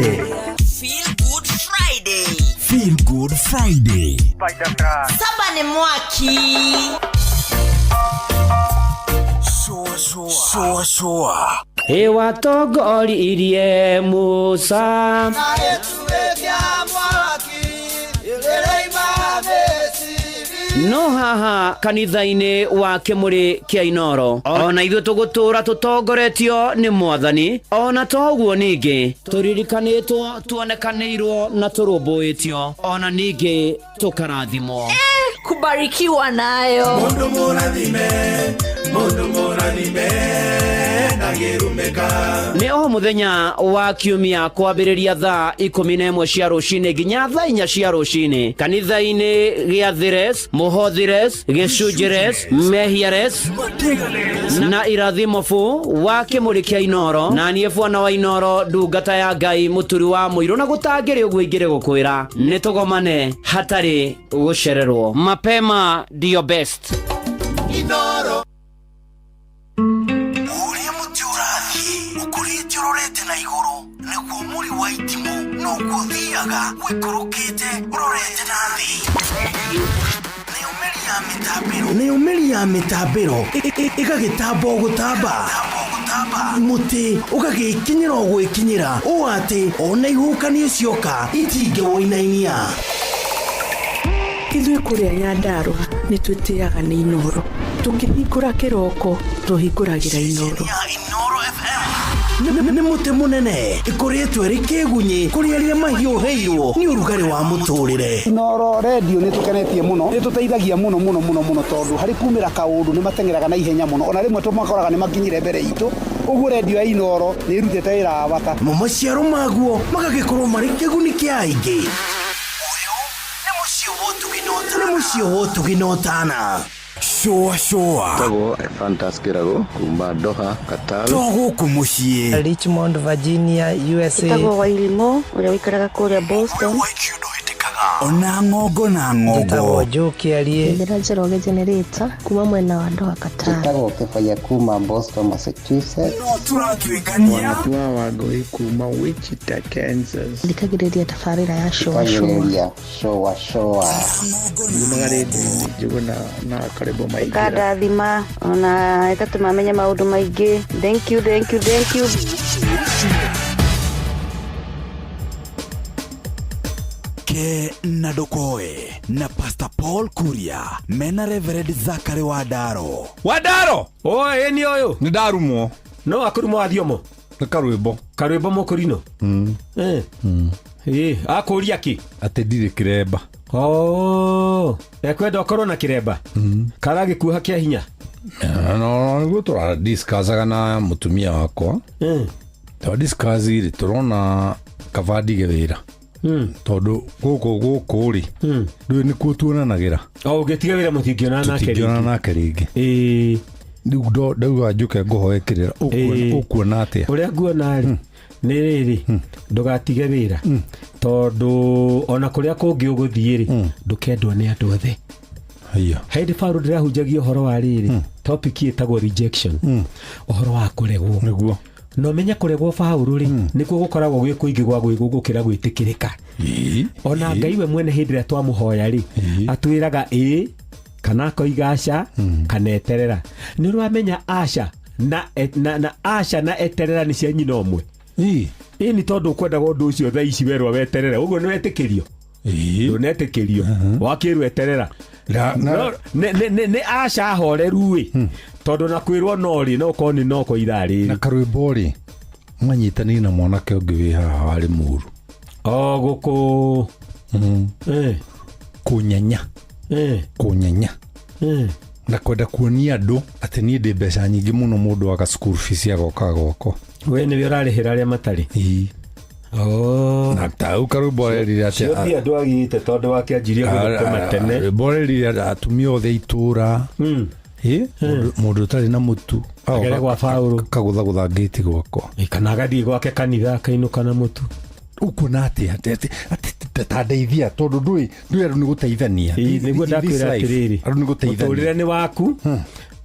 Feel Good Friday. Feel Good Friday. Saba nĩ mwaki. Shũa shũa. Ĩwatongoririe Musa. No haha kanitha-inĩ wa kĩmũrĩ kĩa Inoro ona ithuĩ tũgũtũra tũtongoretio nĩ mwathani, ona toguo ningĩ tũririkanĩtwo, tuonekanĩirwo na tũrũmbũĩtio, ona ningĩ tũkarathimwo. Kubarikiwa nayo. Mundu mũrathime, mundu mũrathime, ndangĩrumĩka. Nĩ o mũthenya wa kiumia kwambĩrĩria thaa 11 cia rũcinĩ nginya thaa 4 cia rũcinĩ kanitha-inĩ gĩa Thires, Mũhothires, Gĩcunjĩres, Mehiares na irathimo fu wa kĩmũrĩ kĩa Inoro, na niĩ bwana wa Inoro, ndungata ya Ngai, mũturi wa mũirũ, na gũtangĩrĩ ũguo ingĩrĩ gũkwĩra nĩ tũgomane hatarĩ gũcererwo. Mapema ndio best. Inoro. Ũrĩa mũtĩ ũrathiĩ ũkũrĩte ũrorete na igũrũ nĩguo mũri wa itimũ noguo ũthiaga ũikũrũkĩte ũrorete na thĩ. Nayo mĩri ya mĩtambĩro ĩgagĩtamba o gũtamba, mũtĩ ũgagĩkinyĩra o gwĩkinyĩra ũũ atĩ ona ihuhũkanio cioka itingĩwũinainia. Ithuĩ kũrĩa Nyandarũa nĩ twĩtĩaga nĩ Inoro, tũkĩhingũra kĩroko tũhingũragĩra Inoro. Nĩ mũtĩ mũnene ĩkũrĩtwo ĩrĩ kĩgunyĩ kũrĩ arĩa mahiũhĩirwo nĩ ũrugarĩ wa mũtũrĩre. Inoro redio nĩ tũkenetie mũno, nĩ tũteithagia mũno mũno mũno mũno, tondũ harĩ kumĩra kaũndũ nĩ mateng'eraga na ihenya mũno, ona rĩmwe tũmakoraga nĩ makinyire mbere itũ. Ũguo redio ya Inoro nĩ ĩrutĩte wĩra wa bata. Mo maciaro maguo magagĩkorwo marĩ kĩguni kĩa aingĩ. Nĩ mũciĩ wa ũtugi na ũtana. Shũa shũa. Tagwo Fantas Kĩrago kuma Doha, Qatar. To gũkũ mũciĩ. Richmond, Virginia, USA. Tagwo Wairimo ũrĩa ũikaraga kũrĩa Boston. Ona ng'ongo na ng'ongo. Tagwo Joe Kĩarie. Ndĩra Njoroge Generator kuma mwena wa Doha, Qatar. Tagwo Kĩbaya kuma Boston, Massachusetts. No tũratuĩkania. Wanatua Wangũi kuma Wichita, Kansas. Thikagĩrĩria tabarĩra ya Shũa Shũa. Thikagĩrĩria Shũa Shũa. Yumaga rĩndiũ-inĩ Njũgũna na Karĩmbũ Maingĩra. Ĩkandathima ona ĩgatũma menye maũndũ maingĩ. Thank you, thank you, thank you. Ke na Ndokoe na Pastor Paul Kuria mena Reverend Zachary Wadaro. Wadaro! Oe ni ũyũ. Nĩ ndarumwo. No akurumwo athiomo. Nĩ karwĩmbo. Karwĩmbo mũkũrino. Akũria kĩ? Atĩ ndirĩ kĩremba. Oh, ekwenda ũkorwo na kĩremba. Karagĩkuoha kĩa hinya. No, nĩguo tũradiscussaga na mũtumia wakwa. Twadiscuss rĩ tũrona kaba ndige wĩra. Tondũ gũkũ rĩ ndũĩ nĩkuo tuonanagĩra. O ũngĩtiga wĩra mũtingĩonana nake rĩngĩ. Tũtingĩonana nake rĩngĩ. Rĩu ndauga njũke ngũhoe kĩrĩra. Ũkuona atĩa? Ũrĩa nguona rĩ nĩ rĩrĩ, ndũgatige wĩra tondũ ona kũrĩa kũngĩ ũgũthiĩ rĩ ndũkendwo nĩ andũ othe. Hĩndĩ Paul ndĩrahunjagia ũhoro wa rĩrĩ topic ĩtagwo rejection, ũhoro wa kũregwo. Nĩguo. No menye kũregwo Paul rĩ nĩkuo gũkoragwo gwĩ kũingĩ gwa gũkĩra gwĩtĩkĩrĩka. Ona Ngai we mwene hĩndĩ ĩrĩa twamũhoya rĩ atwĩraga ĩĩ kana akoiga aca kana eterera. Nĩ ũramenya aca na aca na eterera nĩ cia nyina ũmwe. Ĩĩ nĩ tondũ ũkwendaga ũndũ ũcio thaa ici werwo weterere ũguo nĩ wetĩkĩrio. Ndũnetĩkĩrio wakĩrwo eterera. Nĩ aca horeru ĩ tondũ na kwĩrwo no rĩ no ũkorwo nĩ no kwa ithaa rĩrĩ. Na karwĩmbo rĩ mwanyitanĩire na mwanake ũngĩ wĩ haha warĩ mũru. O gũkũ kũnyenya. Kũnyenya. Na kwenda kuonia andũ atĩ niĩ ndĩ mbeca nyingĩ mũno mũndũ aga school fees agoka gwakwa. We nĩwe ũrarĩhĩra arĩa matarĩ. Na ta u karwĩmbo arerire atĩ Cio andũ agĩte tondũ wakĩanjirie gũthũkũma tene. Rwĩmbo arerire atumia othe itũra. Mũndũ ũtarĩ na mũtu Agere gwa Paũlũ. Kagũthagũtha ngĩti gwakwa. Kana agathiĩ gwake kanitha akainũka na mũtu. Ũkuona atĩa atĩ ta ndeithia tondũ ndũĩ andũ nĩ gũteithania. Nĩguo ndakwĩra atĩrĩrĩ, andũ nĩ gũteithania. Mũtũrĩre nĩ waku.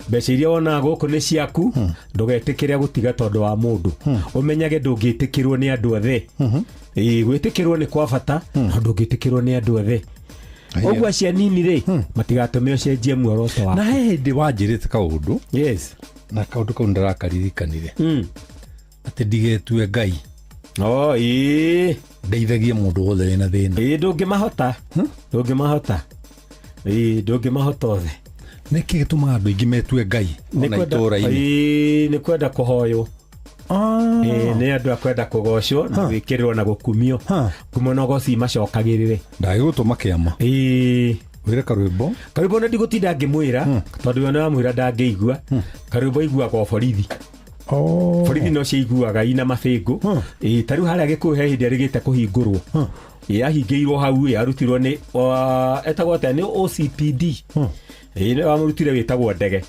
Mbeca iria wonaga gũkũ nĩ ciaku, ndũgetĩkĩre gũtiga tondũ wa mũndũ. Ũmenyage ndũngĩtĩkĩrwo nĩ andũ othe. Ĩĩ, gwĩtĩkĩrwo nĩ kwa bata, no ndũngĩtĩkĩrwo nĩ andũ othe. Ũguo acio anini rĩ, matigatũme ũcenjie muoroto waku. Na he hĩndĩ wanjĩrĩte kaũndũ. Yes. Na kaũndũ kau ndĩrakaririkanire, atĩ ndigetue Ngai. Oh, ĩĩ. Ndeithagie mũndũ wothe wĩna thĩna. Ĩĩ, ndũngĩmahota. Ndũngĩmahota. Ĩĩ, ndũngĩmahota othe. Nĩkĩ gĩtũmaga andũ aingĩ metue Ngai ona itũũra-inĩ? Ĩĩ, nĩ kwenda kũhoywo. Ĩĩ, nĩ andũ a kwenda kũgocwo na gwĩkĩrĩrwo na gũkumio. Ngumo na ũgoci macokagĩrĩre. Ndagĩgũtũma kĩama. Ĩĩ. Wĩre karwĩmbo. Karwĩmbo nĩ ndigũtinda ngĩmwĩra, tondũ we nĩwamwĩra ndangĩigua. Karwĩmbo aiguaga o borithi. Borithi no ciaiguaga ina mabĩngũ. Ĩĩ, ta rĩu harĩa Gĩkũyũ he hĩndĩ ĩrĩgĩte kũhingũrwo. Ĩĩ, ahingĩirwo hau, ĩ, arutirwo nĩ etagwo atĩa, nĩ OCPD. Ĩĩ, nĩ wamũrutire wĩtagwo Ndege.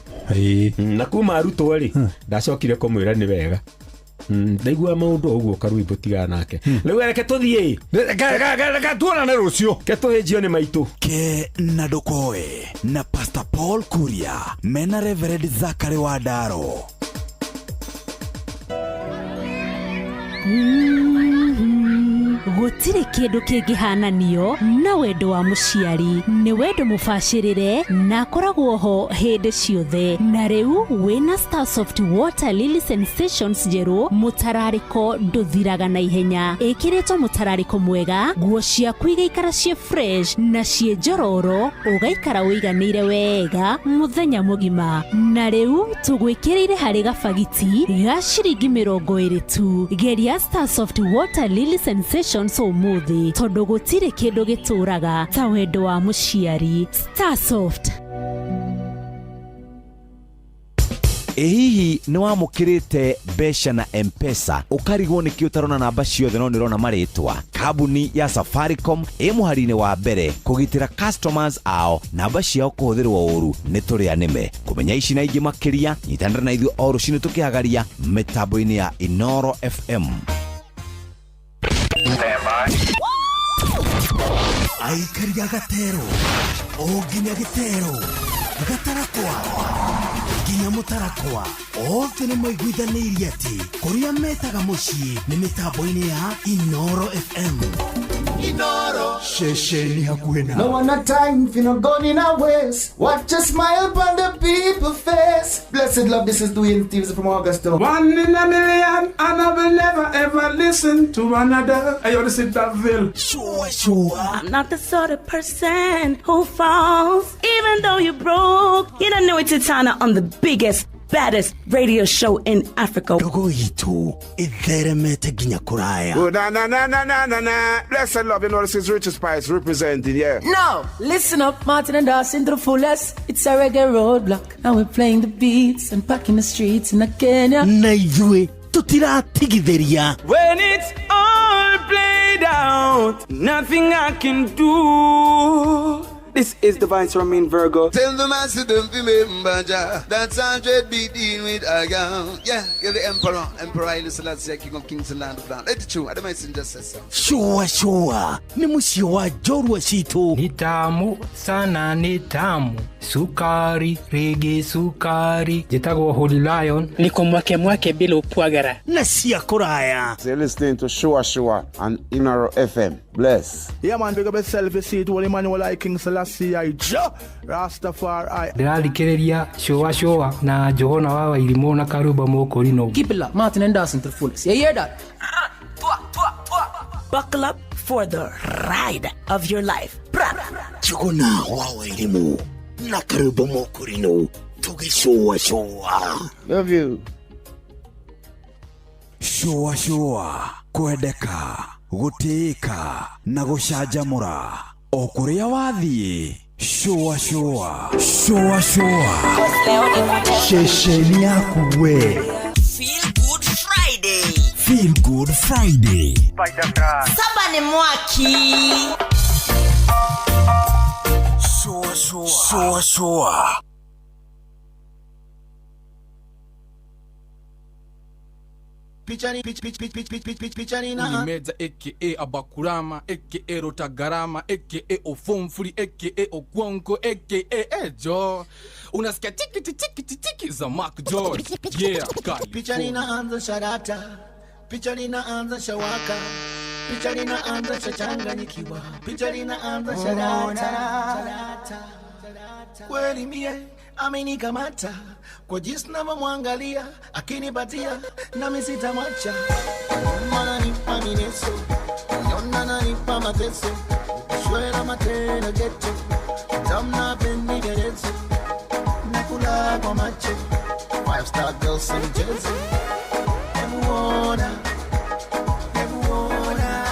Na kuma arutwo rĩ, ndacokire kũmwĩra nĩ wega. Ndaigua maũndũ ũguo karwĩmbo tigana nake. Rĩu reke tũthiĩ. Reke tuonane rũciũ. Ke tũhĩnjio nĩ maitũ. Ke na ndũkoe na Pastor Paul Kuria mena Reverend Zachary Wandaro. Gũtirĩ kĩndũ kĩngĩhananio na wendo wa mũciari. Nĩ wendo mũbacĩrĩre na akoragwo ho hĩndĩ ciothe. Na rĩu wĩna Starsoft Water Lily Sensations njerũ, mũtararĩko ndũthiraga na ihenya. Ĩkĩrĩtwo mũtararĩko mwega, nguo ciaku igaikara ciĩ fresh na ciĩ njororo, ũgaikara ũiganĩire wega mũthenya mũgima. Na rĩu tũgwĩkĩrĩire harĩ gabagiti ga ciringi 20 tu. Geria Starsoft Water Lily Sensations ũmũthĩ, tondũ gũtirĩ kĩndũ gĩtũraga ta wendo wa mũciari. Starsoft. Ĩ hihi nĩ wamũkĩrĩte mbeca na M-Pesa ũkarigwo nĩkĩ ũtarona namba ciothe no nĩũrona marĩtwa? Kambuni ya Safaricom ĩ mũhari-inĩ wa mbere kũgitĩra customers ao namba ciao kũhũthĩrwo ũru nĩ tũrĩa nĩme. Kũmenya ici na ingĩ makĩria, nyitanĩra na ithuĩ o rũcinĩ tũkĩhagaria mĩtambo-inĩ ya Inoro FM. Aikaria gatero o nginya gĩtero gatarakwa nginya mũtarakwa, othe nĩ maiguithanĩirie atĩ kũrĩa metaga mũciĩ nĩ mĩtambo-inĩ ya Inoro FM. Inoro ceceni hakuhĩ na No one a time for no gun in our waist. Watch a smile upon the people face. Blessed love, this is Dwayne Stevens from Augusta. One in a million, and I will never ever listen to another. I ought to sit that Ville. Sure, sure. I'm not the sort of person who falls, even though you're broke. You don't know it's Titana on the biggest, baddest radio show in Africa. Ndogo itu itheremete nginya kuraya. Oh, na na na na na na na. Blessed love, you know this is Richard Spice representing, yeah. No, listen up, Martin and Dawson to the fullest. It's a reggae roadblock. Now we're playing the beats and packing the streets in Kenya. Na ithuĩ tutiratigithĩria. When it's all played out, nothing I can do. This is Divine Romain Virgo. Tell the master don't remember Jah. That's 100 be dealing with a girl. Yeah, you're the emperor. Emperor Haile Selassie, King of Kings and Land of Land. Let it true. I don't mind just say so. Shua shua. Ni muciĩ wa njorua citũ. Ni tamu sana, ni tamu. Sukari, rege sukari. Njĩtagwo Holy Lion. Niko mwake mwake bila upwagara. Na cia kũraya. So you're listening to Shua Shua on Inoro FM. Bless. Yeah man, big up yourself, you see it, Holy Emmanuel I King Selassie I Jah Rastafari. Ndĩrathikĩrĩria Shua Shua na Johana wa Wairimũ na Karũmba Mũkũrinũ. Keep it locked, Martin and Dawson to the fullest. You hear that? Buckle up for the ride of your life. Johana wa Wairimũ na Karũmba Mũkũrinũ tũgĩcũa shua. Love you. Shua shua, kwendeka, gũtĩĩka na gũcanjamũra o kũrĩa wathiĩ. Shua shua, shua shua, ceceni yaku we. Feel Good Friday. Feel Good Friday. Saba ni mwaki. Shua shua, shua shua. Picha ni pitch pitch pitch pitch pitch pitch picha ni na Ulimeja aka Abakurama aka Rotagarama aka Ofomfuri aka Okwonko aka Ejo. Unasikia tiki tiki tiki za Mark George. Yeah, kali. Picha linaanza sharata, picha linaanza shawaka, picha linaanza shachanganyikiwa, picha linaanza sharata. Kweli mie amenikamata kwa jinsi ninavyomwangalia, akinipatia nami sitamwacha. Ananipa mineso, ananipa mateso, shwela matena geto, tamna pendi gerezo, nakula kwa macho, 5 star girls in Jersey. Emuona, emuona.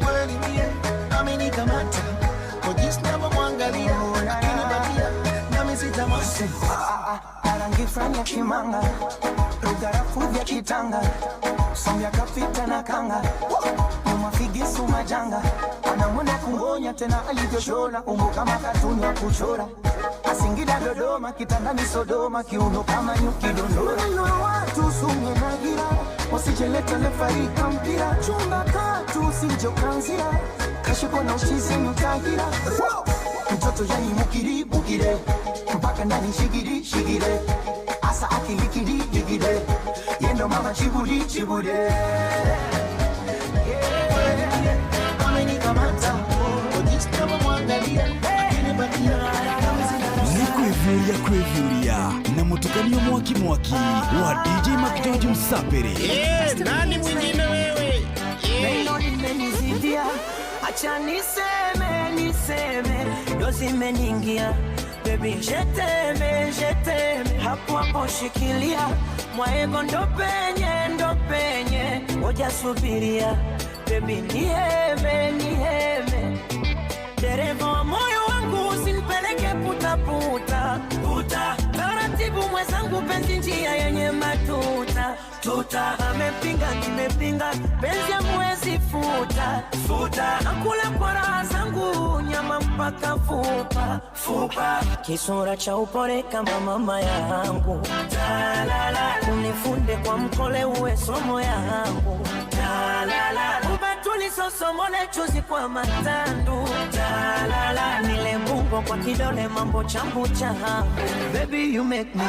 Kweli mie amenikamata kwa jinsi ninavyomwangalia, akinipatia nami sitamwacha. Rangi fulani ya kimanga, rugarafu vya kitanga, sombya kapita na kanga, nyuma majanga, anamwona kungonya tena alivyoshona, umbo kama katuni ya kuchora, Asingida Dodoma, kitandani Sodoma, kiuno kama nyuki dondora. Neno watu sumye na gira, wasijeleta lefarika mpira, chumba katu usijokanzira, kashiko na uchizi mtagira. Mtoto yani mukiri bukire, mpaka ndani shigiri shigire, asa akilikiri digire, yendo mama chiburi chibure. Amenikamata kwa jinsi ninavyomwangalia, akinipatia Kwĩvyũria kwĩvyũria na mũtukanio mwaki mwaki wa DJ McGeorge Msapiri. Nani mwingine wewe? Neno limenizidia, acha niseme niseme, dozi imeniingia baby, jeteme jeteme, hapo hapo shikilia, mwaego ndo penye, ngoja subiria baby, niheme niheme, dereva wa moyo wangu usinipeleke puta puta puta, taratibu mwenzangu penzi njia yenye matuta tuta, amepinga nimepinga penzi hamwezi futa futa, nakula kwa raha zangu nyama mpaka fupa fupa, kisura cha upole kama mama yangu, la unifunde kwa mkole uwe somo yangu, la ubetulisosomole chuzi kwa matandu, la nile mungo kwa kidole mambo chambu cha. Baby you make me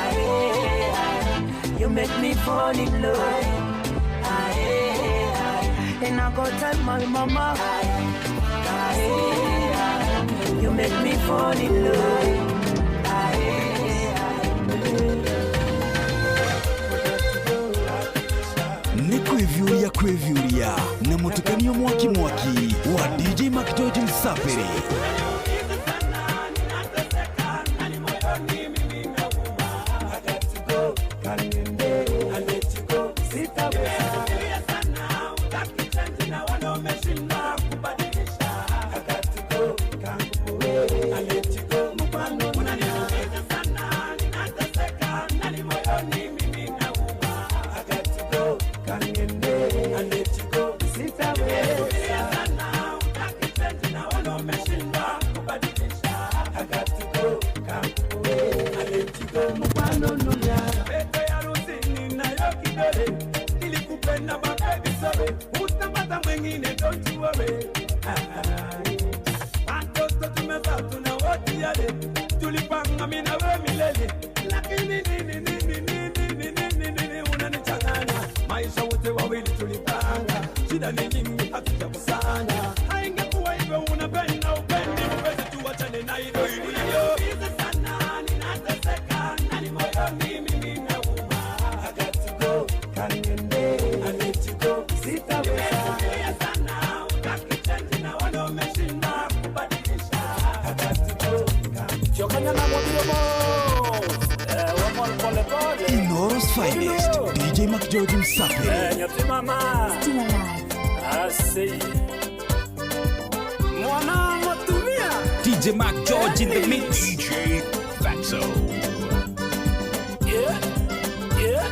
aye, you make me fall in love, aye, and I go tell my mama, aye, you make me fall in love, aye. Ni kwĩvyũria kwĩvyũria na mũtukanio mwaki mwaki wa DJ McGeorge Msapiri. Inoro's finest, DJ McGeorge Msapiri. Still alive. DJ McGeorge in the mix. DJ Fatso. Yeah, yeah.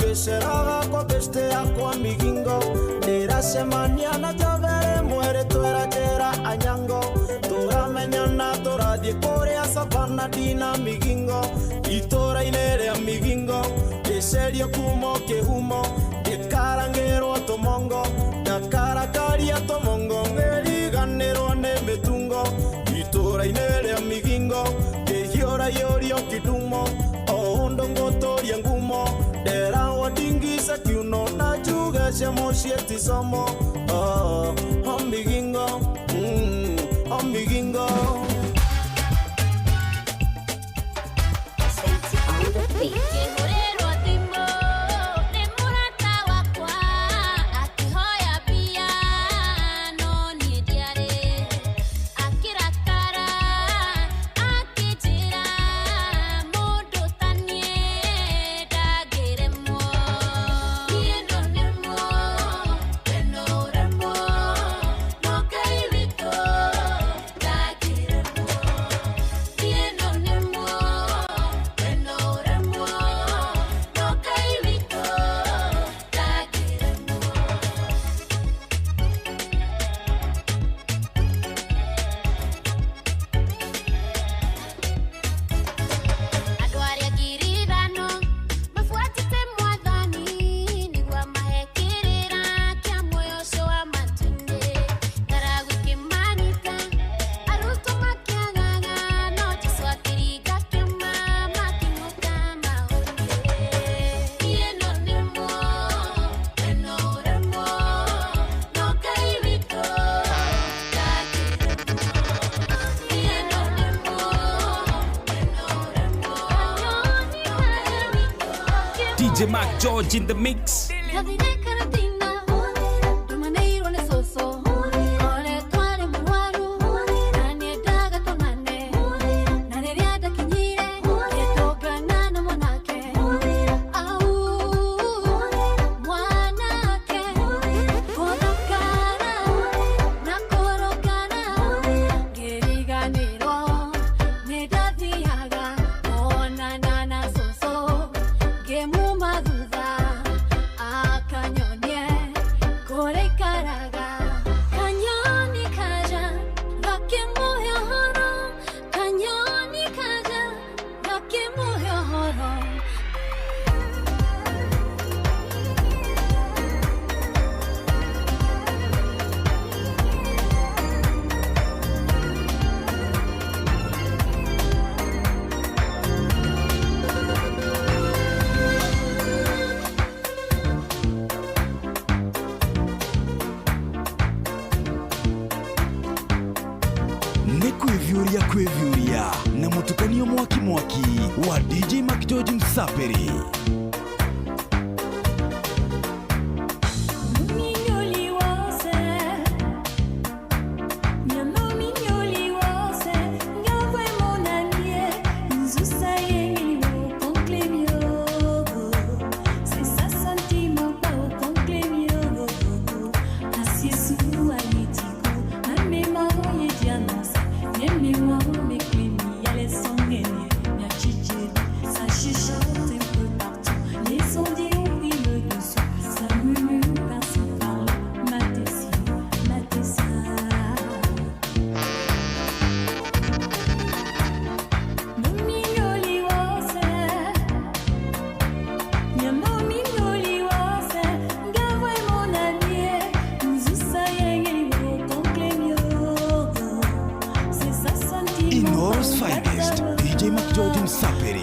Ngĩceraga kwa beste yakwa migingo ndĩracemania na njavere mwĩrĩ twĩra njĩra anyango tũramenyana tũrathiĩ kũrĩa Savana ndina migingo itũra-inĩ rĩa migingo ngĩcerio kumo kĩhumo ngĩkarangĩrwo tũmongo ndakarakaria tũmongo ngĩriganĩrwo nĩ mĩtungo itũra-inĩ rĩa migingo ngĩhiũrahiũrio kidumo o ũndũ ngũtũria ngumo nderawo ndingisa kiuno na njuge cia mũciĩ ti somo oh, o migingo o migingo. DJ Mark George in the mix. Kwĩvyũria na mũtukanio mwaki mwaki wa DJ Mark George Msaperi. Inoros finest, DJ Mark George Msaperi.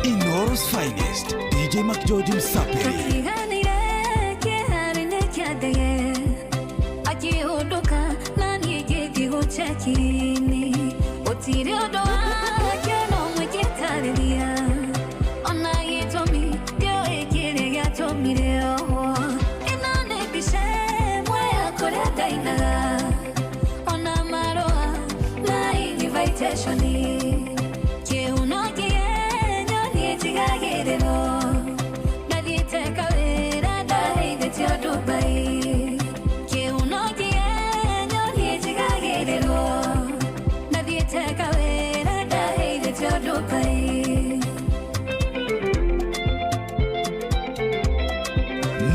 Inoros finest, DJ Mark George Msaperi. invitation Kĩhuno kĩenyo nĩnjigagĩrĩrwo Ndathiĩte kawĩra ndaheithĩtio Dubai Kĩhuno kĩenyo nĩnjigagĩrĩrwo Ndathiĩte kawĩra ndaheithĩtio Dubai.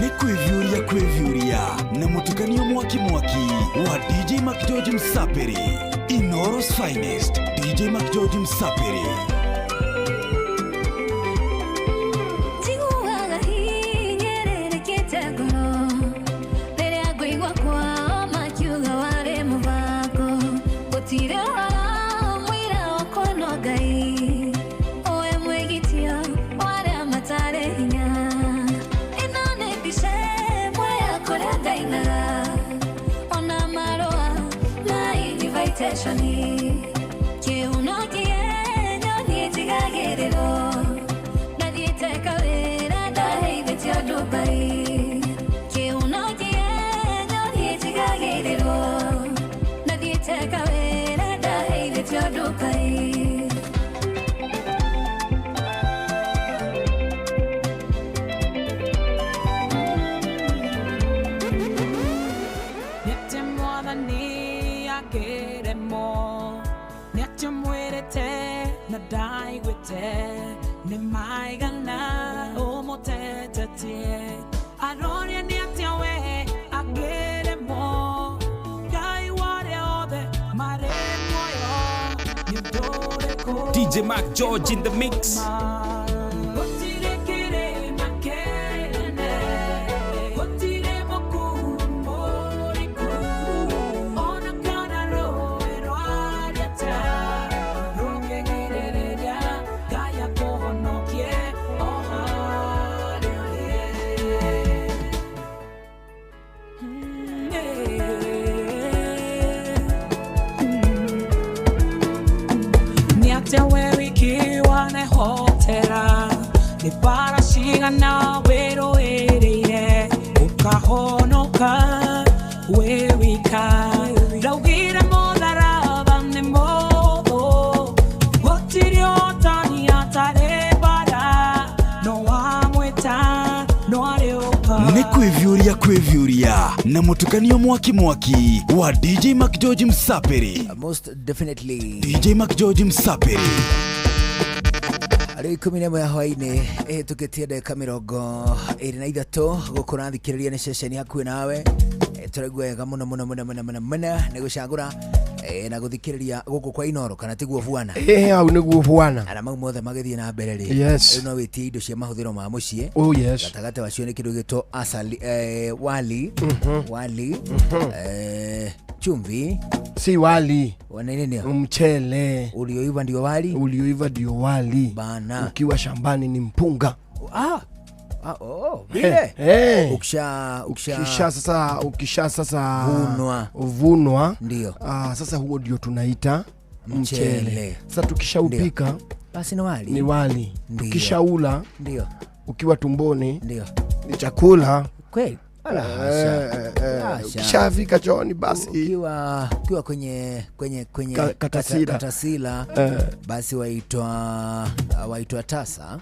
Nĩ kwĩviũria kwĩviũria na mũtukanio mwaki mwaki wa DJ McGeorge Msapiri Inoros Finest. DJ McGeorge Msapiri. Njiguaga hinyĩrĩrĩkĩte ngoro rĩrĩa ngũigua kwao makiuga warĩ mũbango gũtirĩ ũhoro mũira wakwa no Ngai ũwe mwĩgitia wa arĩa matarĩ hinya ĩno nĩ mbica ĩmwe ya kũrĩa ngainaga ona marũa ma invitation kĩhuno kĩenyo nĩnjigagĩrĩrwo Ndathiĩte kawĩra ndaheithĩtio Dubai Kĩhuno kĩenyo nĩnjigagĩrĩrwo Ndathiĩte kawĩra ndaheithĩtio Dubai. Nĩatĩ mwathani akĩremwo nĩatĩ mwĩrĩte na ndaiguĩte nĩ maigana ũmũtetetie aroria nĩatĩa we akĩremwo Ngai warĩa othe marĩ muoyo nĩ ũndũ ũrĩkũ DJ Mark George in the mix. Gũtirĩ kĩrĩma kĩnene, gũtirĩ mũkuru mũriku, ona kana rũũĩ rwariĩte rũngĩgirĩrĩria Ngai akũhonokie o harĩa ũrĩ. Nĩatĩa we wiki wanehotera nĩ bara cigana wĩrũĩrĩire ũkahonoka wĩ wika ndaugire mũtharaba nĩ mũthũ gũtirĩ ũtani atarĩ bara no wamwĩta no arĩũka. Nĩ kwĩviũria kwĩviũria na mũtukanio mwaki mwaki wa DJ McGeorge Msapiri. Most definitely. DJ McGeorge Msapiri. Rĩu 11 ya hwaĩ-inĩ ĩhĩtũkĩtie ndagĩka 23 gũkũ ũrathikĩrĩria nĩ ceceni hakuhĩ nawe. Tũraigua wega mũno mũno mũno mũno mũno mũno nĩ gũcagũra na gũthikĩrĩria gũkũ kwa Inoro kana tiguo bwana? Ĩĩ hau nĩguo bwana. Na mau mothe magĩthiĩ na mbere rĩ. Yes. Rĩu no wĩtie indo cia mahũthĩro ma mũciĩ. Oh, yes. Gatagatĩ wacio nĩ kĩndũ gĩtwo asali, wali, wali, chumvi. Si wali. Nini? Mchele. Ulioiva ndio wali? Ulioiva ndio wali. Bana. Ukiwa shambani ni mpunga. Ah. Ah, oh, vile. Ukisha sasa vunwa. Ndio. Sasa huo ndio tunaita mchele. Mchele. Sasa tukishaupika basi ni wali. Ni wali. Tukishaula ndio. Ukiwa tumboni ndio. Ni chakula. Kweli. Ala hasha. Ukishafika chooni basi ukiwa kwenye katasila basi waitwa tasa.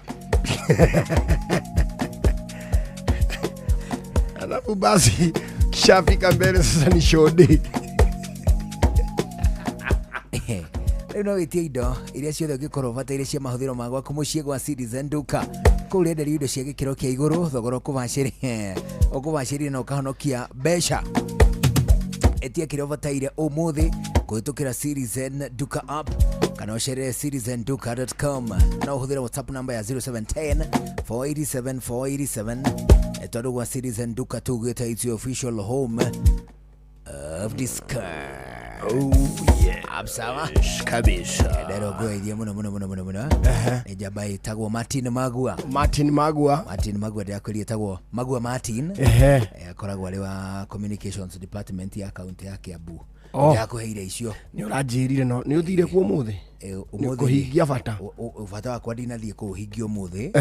Alafu basi kishafika mbele sasa ni shodi. Rĩu no wĩtie indo iria ciothe ũngĩkorwo ũbataire cia mahũthĩro ma gwaku mũciĩ gwa Citizen Duka kũu ũrenderio indo cia gĩkĩro kĩa igũrũ thogora ũkũbacĩrĩire na ũkahonokia mbeca. Etia kĩrĩa ũbataire ũmũthĩ kũhĩtũkĩra Citizen Duka app kana ũcerere citizenduka.com na ũhũthĩre WhatsApp namba ya 0710 487 487 tondũ gwa Citizen Duka tugĩte it's your official home of discount. Oh yeah. Absawa kabisa. Ndero ngwĩrie mũno mũno mũno mũno mũno. Nĩ njamba ĩtagwo Martin Magua. Martin Magua. Martin Magua ndĩrakwĩria ĩtagwo Magua Martin. Akoragwo arĩ wa Communications Department ya kaunti ya Kiambu. Ndĩrakũheire icio. Nĩ ũranjĩrire no nĩ ũthire kuo ũmũthĩ? Ũmũthĩ kũhingia bata. Bata wakwa ndinathiĩ kũũhingia ũmũthĩ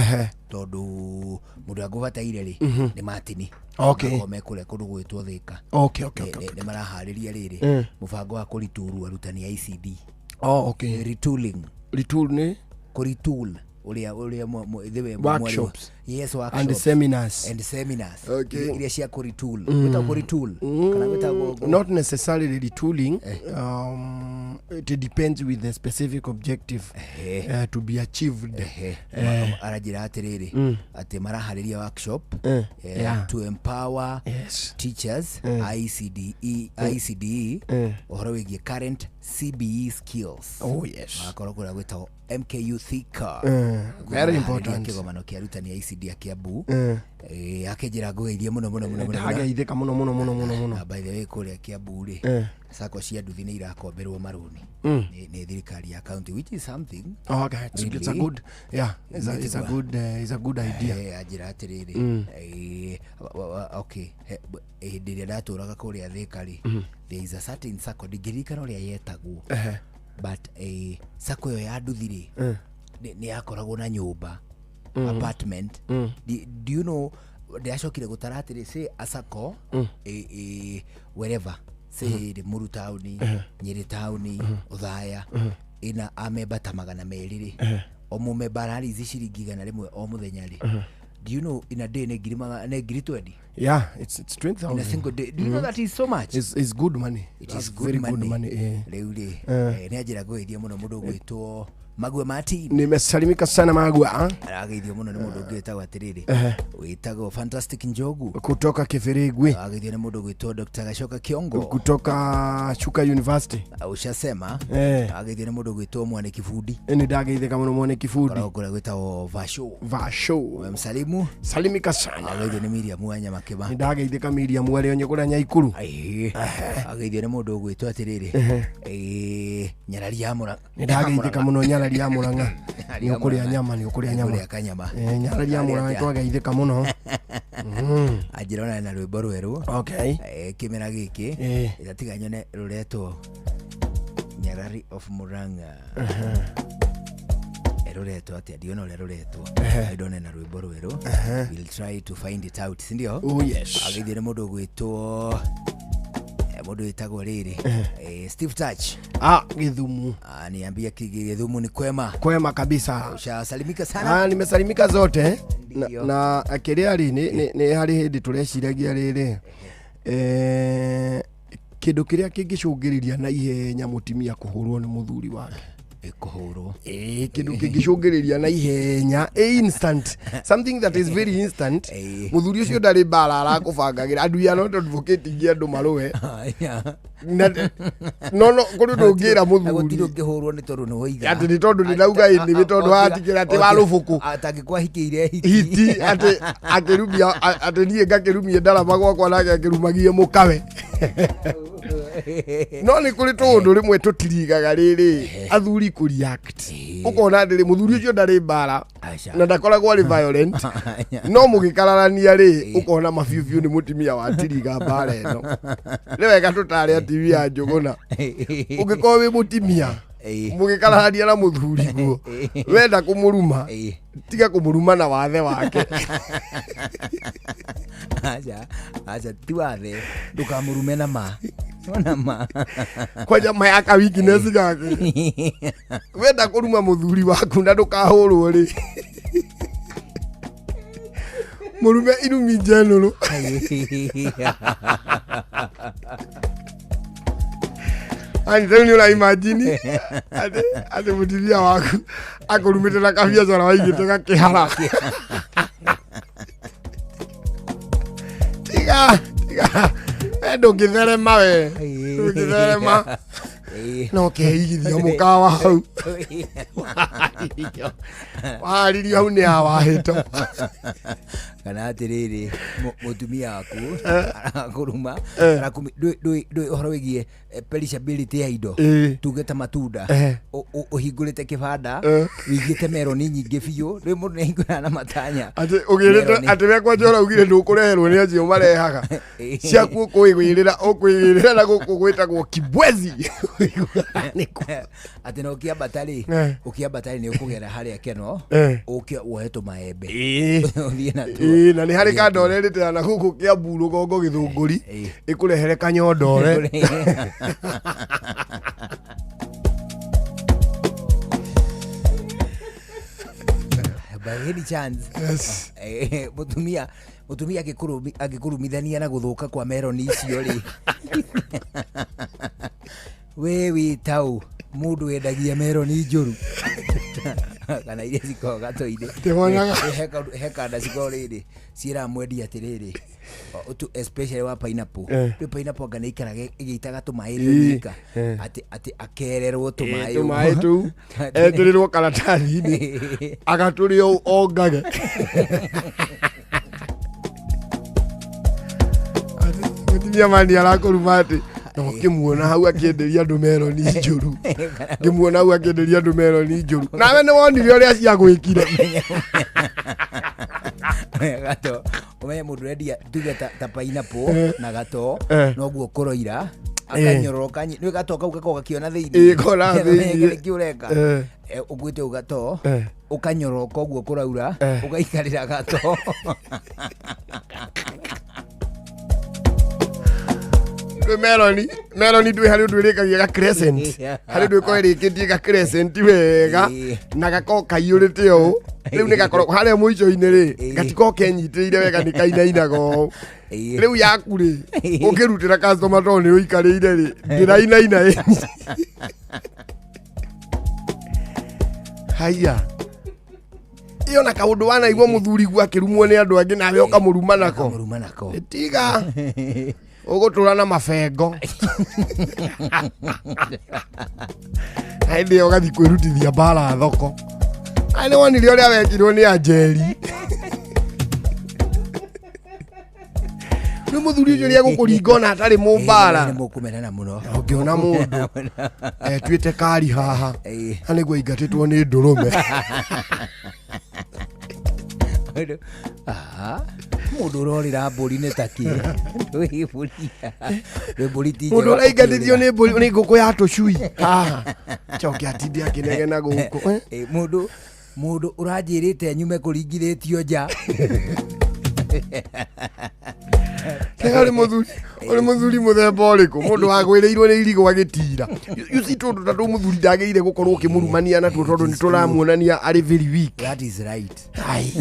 tondũ mũndũ angũbataire rĩ nĩ Martin. Okay. Makoragwo me kũrĩa kũndũ gwĩtwo Thĩka. Okay, okay, Nĩ maraharĩria rĩrĩ mũbango wa kũrituru arutani a ICD. Oh, okay. Retooling. Retool nĩ Kũretool ũrĩa ũrĩa ithuĩ Workshops. Yes, workshops. And seminars. And seminars. Okay. Iria cia kũretool. Gwĩtagwo kũretool. Kana gwĩtagwo Not necessarily retooling. It depends with the specific objective to be achieved. Aranjĩra atĩrĩrĩ atĩ maraharĩria workshop to empower teachers ICDE ICDE ũhoro wĩgiĩ current CBE skills. Oh, yes. Magakorwo kũrĩa gwĩtagwo MKU Thika. Very important. Kĩgomano kĩa arutani a ICD a Kiambu. Akĩnjĩra ngũgeithie mũno mũno mũno mũno. Ndageithĩka mũno mũno mũno mũno mũno. Na by the way kũrĩa Kiambu rĩ, sacco cia nduthi nĩ irakomberwo marũni nĩ thirikari ya county, which is something. Oh, okay. It's a good, yeah, it's a good, it's a good idea. Anjĩra atĩrĩrĩ, okay, hĩndĩ ĩrĩa ndatũraga kũrĩa Thika rĩ, there is a certain sacco, ndingĩririkana ũrĩa yetagwo, but sacco ĩyo ya nduthi rĩ, nĩ yakoragwo na nyũmba, apartment. Do you know, ndĩracokire gũtara atĩrĩ, say a sacco wherever, say Limuru taũni, Nyĩrĩ taũni, Othaya, ĩna amemba ta 200 rĩ, o mũmemba ararithi ciringi 100 o mũthenya rĩ. Do you know in a day nĩ ngiri nĩ ngiri 20? Yeah, it's 20,000. In a single day. Do you know that is so much? It's good money. It That's is good very money. Good money. Rĩu rĩ, nĩ anjĩra ngũgeithie mũno mũndũ ũgwĩtwo Mague Martin. Nimesalimika sana Magua. Arageithio mũno nĩ mũndũ ũngĩ wĩtagwo atĩrĩrĩ, wĩtagwo Fantastic Njogu kutoka Kĩbĩrĩgwi. Arageithio nĩ mũndũ ũgwĩtwo Dr. Gachoka Kiongo kutoka Chuka University. Ushasema. Arageithio nĩ mũndũ ũgwĩtwo Mwane Kibundi. Nĩ ndageithĩka mũno Mwane Kibundi. Koragwo kũrĩa gwĩtagwo Vasho. Vasho. Umemsalimu? Salimika sana. Arageithio nĩ Miriam wa Nyamakĩma. Nĩ ndageithĩka Miriam arĩ onye kũrĩa Nyaikuru. Arageithio nĩ mũndũ ũgwĩtwo atĩrĩrĩ, Nyarari ya Mũrang'a. Nĩ ndageithĩka mũno Nyarari ya Mũrang'a. Nĩ ũkũrĩa nyama, nĩ ũkũrĩa nyama. Nĩ ũkũrĩa kanyama. Nyarari ya Mũrang'a twageithĩka mũno. Anjĩra ona na rwĩmbo rwerũ. Okay. Kĩmera gĩkĩ ĩtatiga nyone rũretwo Nyarari of Murang'a. Rũretwo atĩa? Ndiona ũrĩa rũretwo. Ndone na rwĩmbo rwerũ. We'll try to find it out, si ndio? Oh yes. Ageithio nĩ mũndũ ũgwĩtwo mũndũ wĩtagwo rĩrĩ, Steve Touch. Githumu. Niambia Githumu ni kwema. Kwema kabisa. Ushasalimika sana? Nimesalimika zote. Na kĩrĩa rĩ nĩ harĩ hĩndĩ tũreciragia rĩrĩ, kĩndũ kĩrĩa kĩngĩcũngĩrĩria na ihenya mũtumia kũhũrwo nĩ mũthuri wake. Kũhũrwo. Kĩndũ kĩngĩcũngĩrĩria na ihenya, instant, something that is very instant. Mũthuri ũcio ndarĩ mbara arakũbangagĩra. And we are not advocating andũ marũe. No kũrĩ ũndũ ũngĩra mũthuri. Gũtirĩ ũngĩhũrwo nĩ tondũ nĩ woiga. Atĩ nĩ tondũ nĩ ndauga ĩ nĩ tondũ watigĩra atĩ warũbũkũ. Atangĩkorwo ahikĩire hiti. Hiti atĩ akĩrumia atĩ niĩ ngakĩrumie ndarama gwakwa nake akĩrumagie mũkawe. No nĩ kũrĩ tũũndũ rĩmwe tũtirigaga rĩrĩ athuri kũ react. Ũkona atĩrĩ mũthuri ũcio ndarĩ mbara na ndakoragwo arĩ violent, no mũgĩkararania rĩ ũkona mabiũbiũ nĩ mũtumia watiriga mbara ĩno. Nĩ wega tũtare atumia a Njũgũna. Ũngĩkorwo wĩ mũtumia mũgĩkararania na mũthuri guo wenda kũmũruma, tiga kũmũruma na wathe wake. Acha, acha ti wathe, ndũkamũrume na ma. Ona ma. Kwanja ma ya ka weakness gake. Wenda kũruma mũthuri waku na ndũkahũrwo rĩ, mũrume irumi njenũrũ. Ani rĩu nĩ ũraimagine atĩ mũtumia waku akũrumĩte na kabiacara waigĩte gakĩhara. Tiga, tiga. Ndũngĩtherema we. Ndũngĩtherema. No kĩigithio mũkawa hau. Waririo hau nĩ awahĩto. Kana atĩrĩrĩ, mũtumia waku arakũruma, ndũĩ ũhoro wĩgiĩ perishability ya indo, tuge ta matunda, ũhingũrĩte kĩbanda, wĩigĩte meroni nyingĩ biũ, rĩu mũndũ nĩahingũraga na matanya. Atĩ ũgĩrĩte atĩ we kwanja ũraugire ndũkũreherwo nĩ acio marehaga. Ciaku ũkwĩgwĩrĩra, ũkwĩgĩrĩra na gũkũ gwĩtagwo kibwezi. Atĩ na ũkĩambata rĩ, ũkĩambata rĩ nĩ ũkũgera harĩa Keno, ũke woe tũmaembe. Ũthiĩ natuo. Na nĩ harĩ kandore ĩrĩte na gũkũ Kiambu rũgongo Gĩthũngũri, ĩkũrehere kanyondore. By any chance Yes. Mutumia angĩkũrumithania na gũthũka kwa meroni icio rĩ, we wĩ tau mũndũ wendagia meroni njũru kana iria cikoragwo gatũ-inĩ. Ndĩwonaga. He kanda cikoragwo rĩrĩ ciĩraga mwendia atĩrĩrĩ, especially wa pineapple. Rĩu pineapple anga nĩ ikaraga ĩgĩitaga tũmaĩ rĩ nyika, atĩ akererwo tũmaĩ tũmaĩ ũguo. Tũu ekĩrĩrwo karatathi-inĩ agatũrĩa ongage. Mũtumia mani arakũruma atĩ na ũkĩmuona hau akĩenderia andũ meroni njũru, ngĩmuona hau akĩenderia andũ meroni njũru, nawe nĩ wonire ũrĩa ciagwĩkire. Gato ũmenye mũndũ ũrendia tuge ta pineapple na gato, noguo kũroira akanyororoka nĩ gato kau gakoragwo gakiona thĩinĩ. Ĩ, kona thĩinĩ. Nĩkĩ ũreka? Ũkuĩte ũguo gato, ũkanyoroka ũguo kũraura, ũgaikarĩra gato. Ndwĩ meroni ndwĩ harĩ ũndũ ĩrĩkagia ga crescent, harĩ ũndũ ĩkorwo ĩrĩkĩtie ga crescent wega na gakorwo kaiyũrĩte ũũ, rĩu nĩ gakorwo harĩa mũico-inĩ rĩ gatikorwo kenyitĩrĩire wega, nĩ kainainaga ũũ. Rĩu yaku rĩ ũkĩrutĩra customer tondũ nĩ ũikarĩire rĩ ndĩrainaina ĩ. Haiya, ĩyo na kaũndũ wanaigua mũthuri guo akĩrumwo nĩ andũ angĩ nawe ũkamũruma nako. Ũkamũruma nako. Tiga ũgũtũra na mabengo na hĩndĩ ĩyo ũgathiĩ kwĩrutithia mbara thoko. Ai, nĩ wonire ũrĩa wekirwo nĩ Anjeri? Rĩu mũthuri ũcio nĩ egũkũringa ona atarĩ mũmbara. Nĩ mũkũmenana mũno. Ũngĩona mũndũ etuĩte kari haha na nĩguo aingatĩtwo nĩ ndũrũme. Mũndũ ũrorĩra mbũri nĩ takĩ? Ndũĩ mbũri, ndũĩ mbũri ti Mũndũ njega. ũraingatithio nĩ mbũri, nĩ ngũkũ ya tũcui haha, coke atinde akĩnegena gũkũ. Mũndũ ũranjĩrĩte nyume kũringithĩtio nja. Tega ũrĩ mũthuri mũthemba ũrĩkũ? Mũndũ wagwĩrĩirwo nĩ irigũ agĩtira. You see, tũndũ ta tũu mũthuri ndagĩrĩire gũkorwo ũkĩmũrumania natuo tondũ nĩ tũramuonania arĩ very weak. That is right. Ai.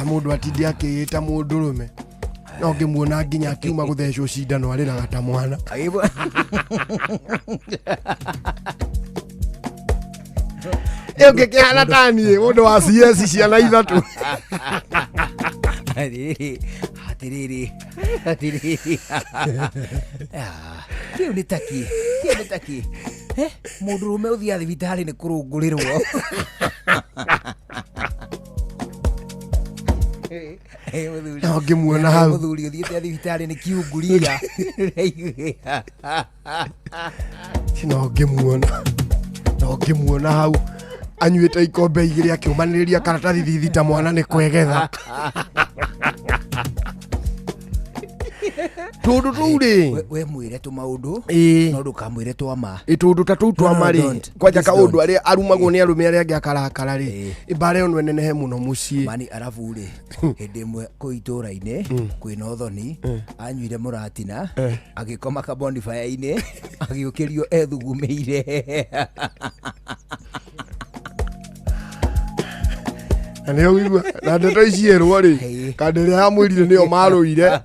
Mũndũ atinde akĩĩta mũndũrũme no ngĩmuona nginya akiuma gũthecwo cindano arĩraga ta mwana. Ĩ ũngĩkĩhana ta niĩ mũndũ wa CS ciana ithatũ. Atĩrĩrĩ, atĩrĩrĩ, atĩrĩrĩ. Kĩu nĩ takĩ? Kĩu nĩ takĩ? Mũndũrũme ũthiaga thibitarĩ nĩ kũrũngũrĩrwo. No ngĩmuona hau. Mũthuri ũthiĩte thibitarĩ nĩ kiunguria. No ngĩmuona. No ngĩmuona hau anyuĩte ikombe igĩrĩ akĩũmanĩrĩria karatathi thithi ta mwana nĩ kwegetha. Tũndũ tũu rĩ, We mwĩre tũmaũndũ no ndũkamwĩre twama. Ĩ tũndũ ta tũu twama rĩ, kwanja kaũndũ arĩa arumagwo nĩ arũme arĩa angĩ akarakara rĩ, mbara ĩyo no ĩnenehe mũno mũciĩ. Mani arabu rĩ, hĩndĩ ĩmwe kũu itũũra-inĩ kwĩna ũthoni anyuire mũratina agĩkoma kabonifire-inĩ agĩũkĩrio ethugumĩire. Na nĩyo ũigua na ndeto ici erwo rĩ, kanda ĩrĩa yamwĩrire nĩyo marũire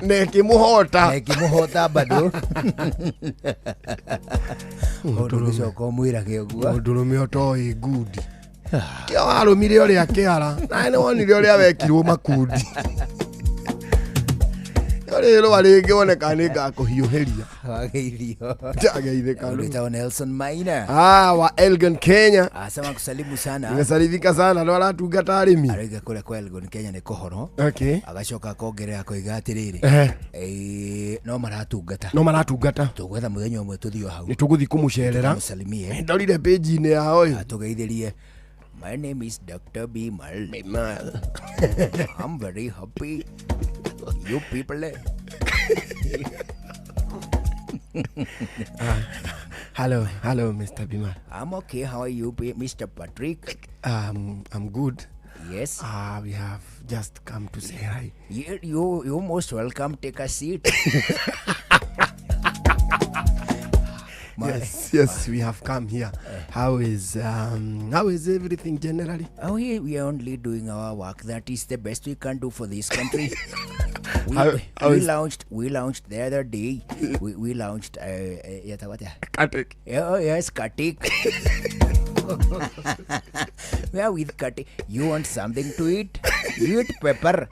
na ĩkĩmũhota. Na ĩkĩmũhota bado. Ũndũ ũgĩcoka ũmwĩrage ũguo. Mũndũrũme ũtoĩ ngundi. Kĩa warũmire ũrĩa kĩara, nawe nĩ wonire ũrĩa wekirwo makundi. Rĩrũa rĩngĩ wone kana nĩ ngakũhiũhĩria. Wageithio. Ndageithĩka. Ũrĩtagwo Nelson Maina. Wa Elgon Kenya. Asema kusalimu sana. Nimesalimika sana ndo aratungata arĩmi. Arauga kũrĩa kwa Elgon Kenya nĩ kũhoro. Okay. Agacoka akongerera akoiga atĩrĩrĩ. No maratungata. No maratungata. Tũgwetha mũthenya ũmwe tũthiĩ o hau. Nĩ tũgũthiĩ kũmũcerera. Tũmũsalimie. Ndorire page-inĩ yao ĩ. Atũgeithĩrie. My name is Dr. Bimal. Bimal. I'm very happy. You people. Hello, hello, Mr. Bimal. I'm okay. How are you, Mr. Patrick? I'm good. Yes. We have just come to say hi. You're most welcome. Take a seat. Yes, yes, we have come here. How is everything generally? Oh, we are only doing our work. That is the best we can do for this country. We launched the other day. We launched Katik. Oh yes, Katik. We are with Katik. You want something to eat? You eat pepper.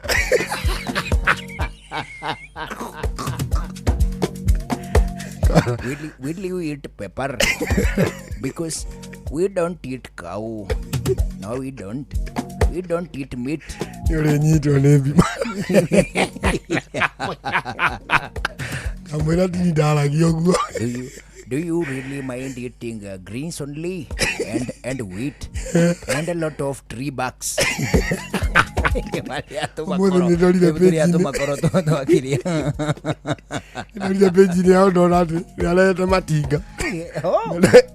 Will you eat pepper? Because we don't eat cow. No, we don't. We don't eat meat. Nĩũrĩnyitwo nĩ thima. Kamwĩra tini ndaragia ũguo. Do you really mind eating greens only and wheat and a lot of tree barks? Ũmũthĩ nĩndorire page-inĩ yao ndona atĩ nĩarehete matinga.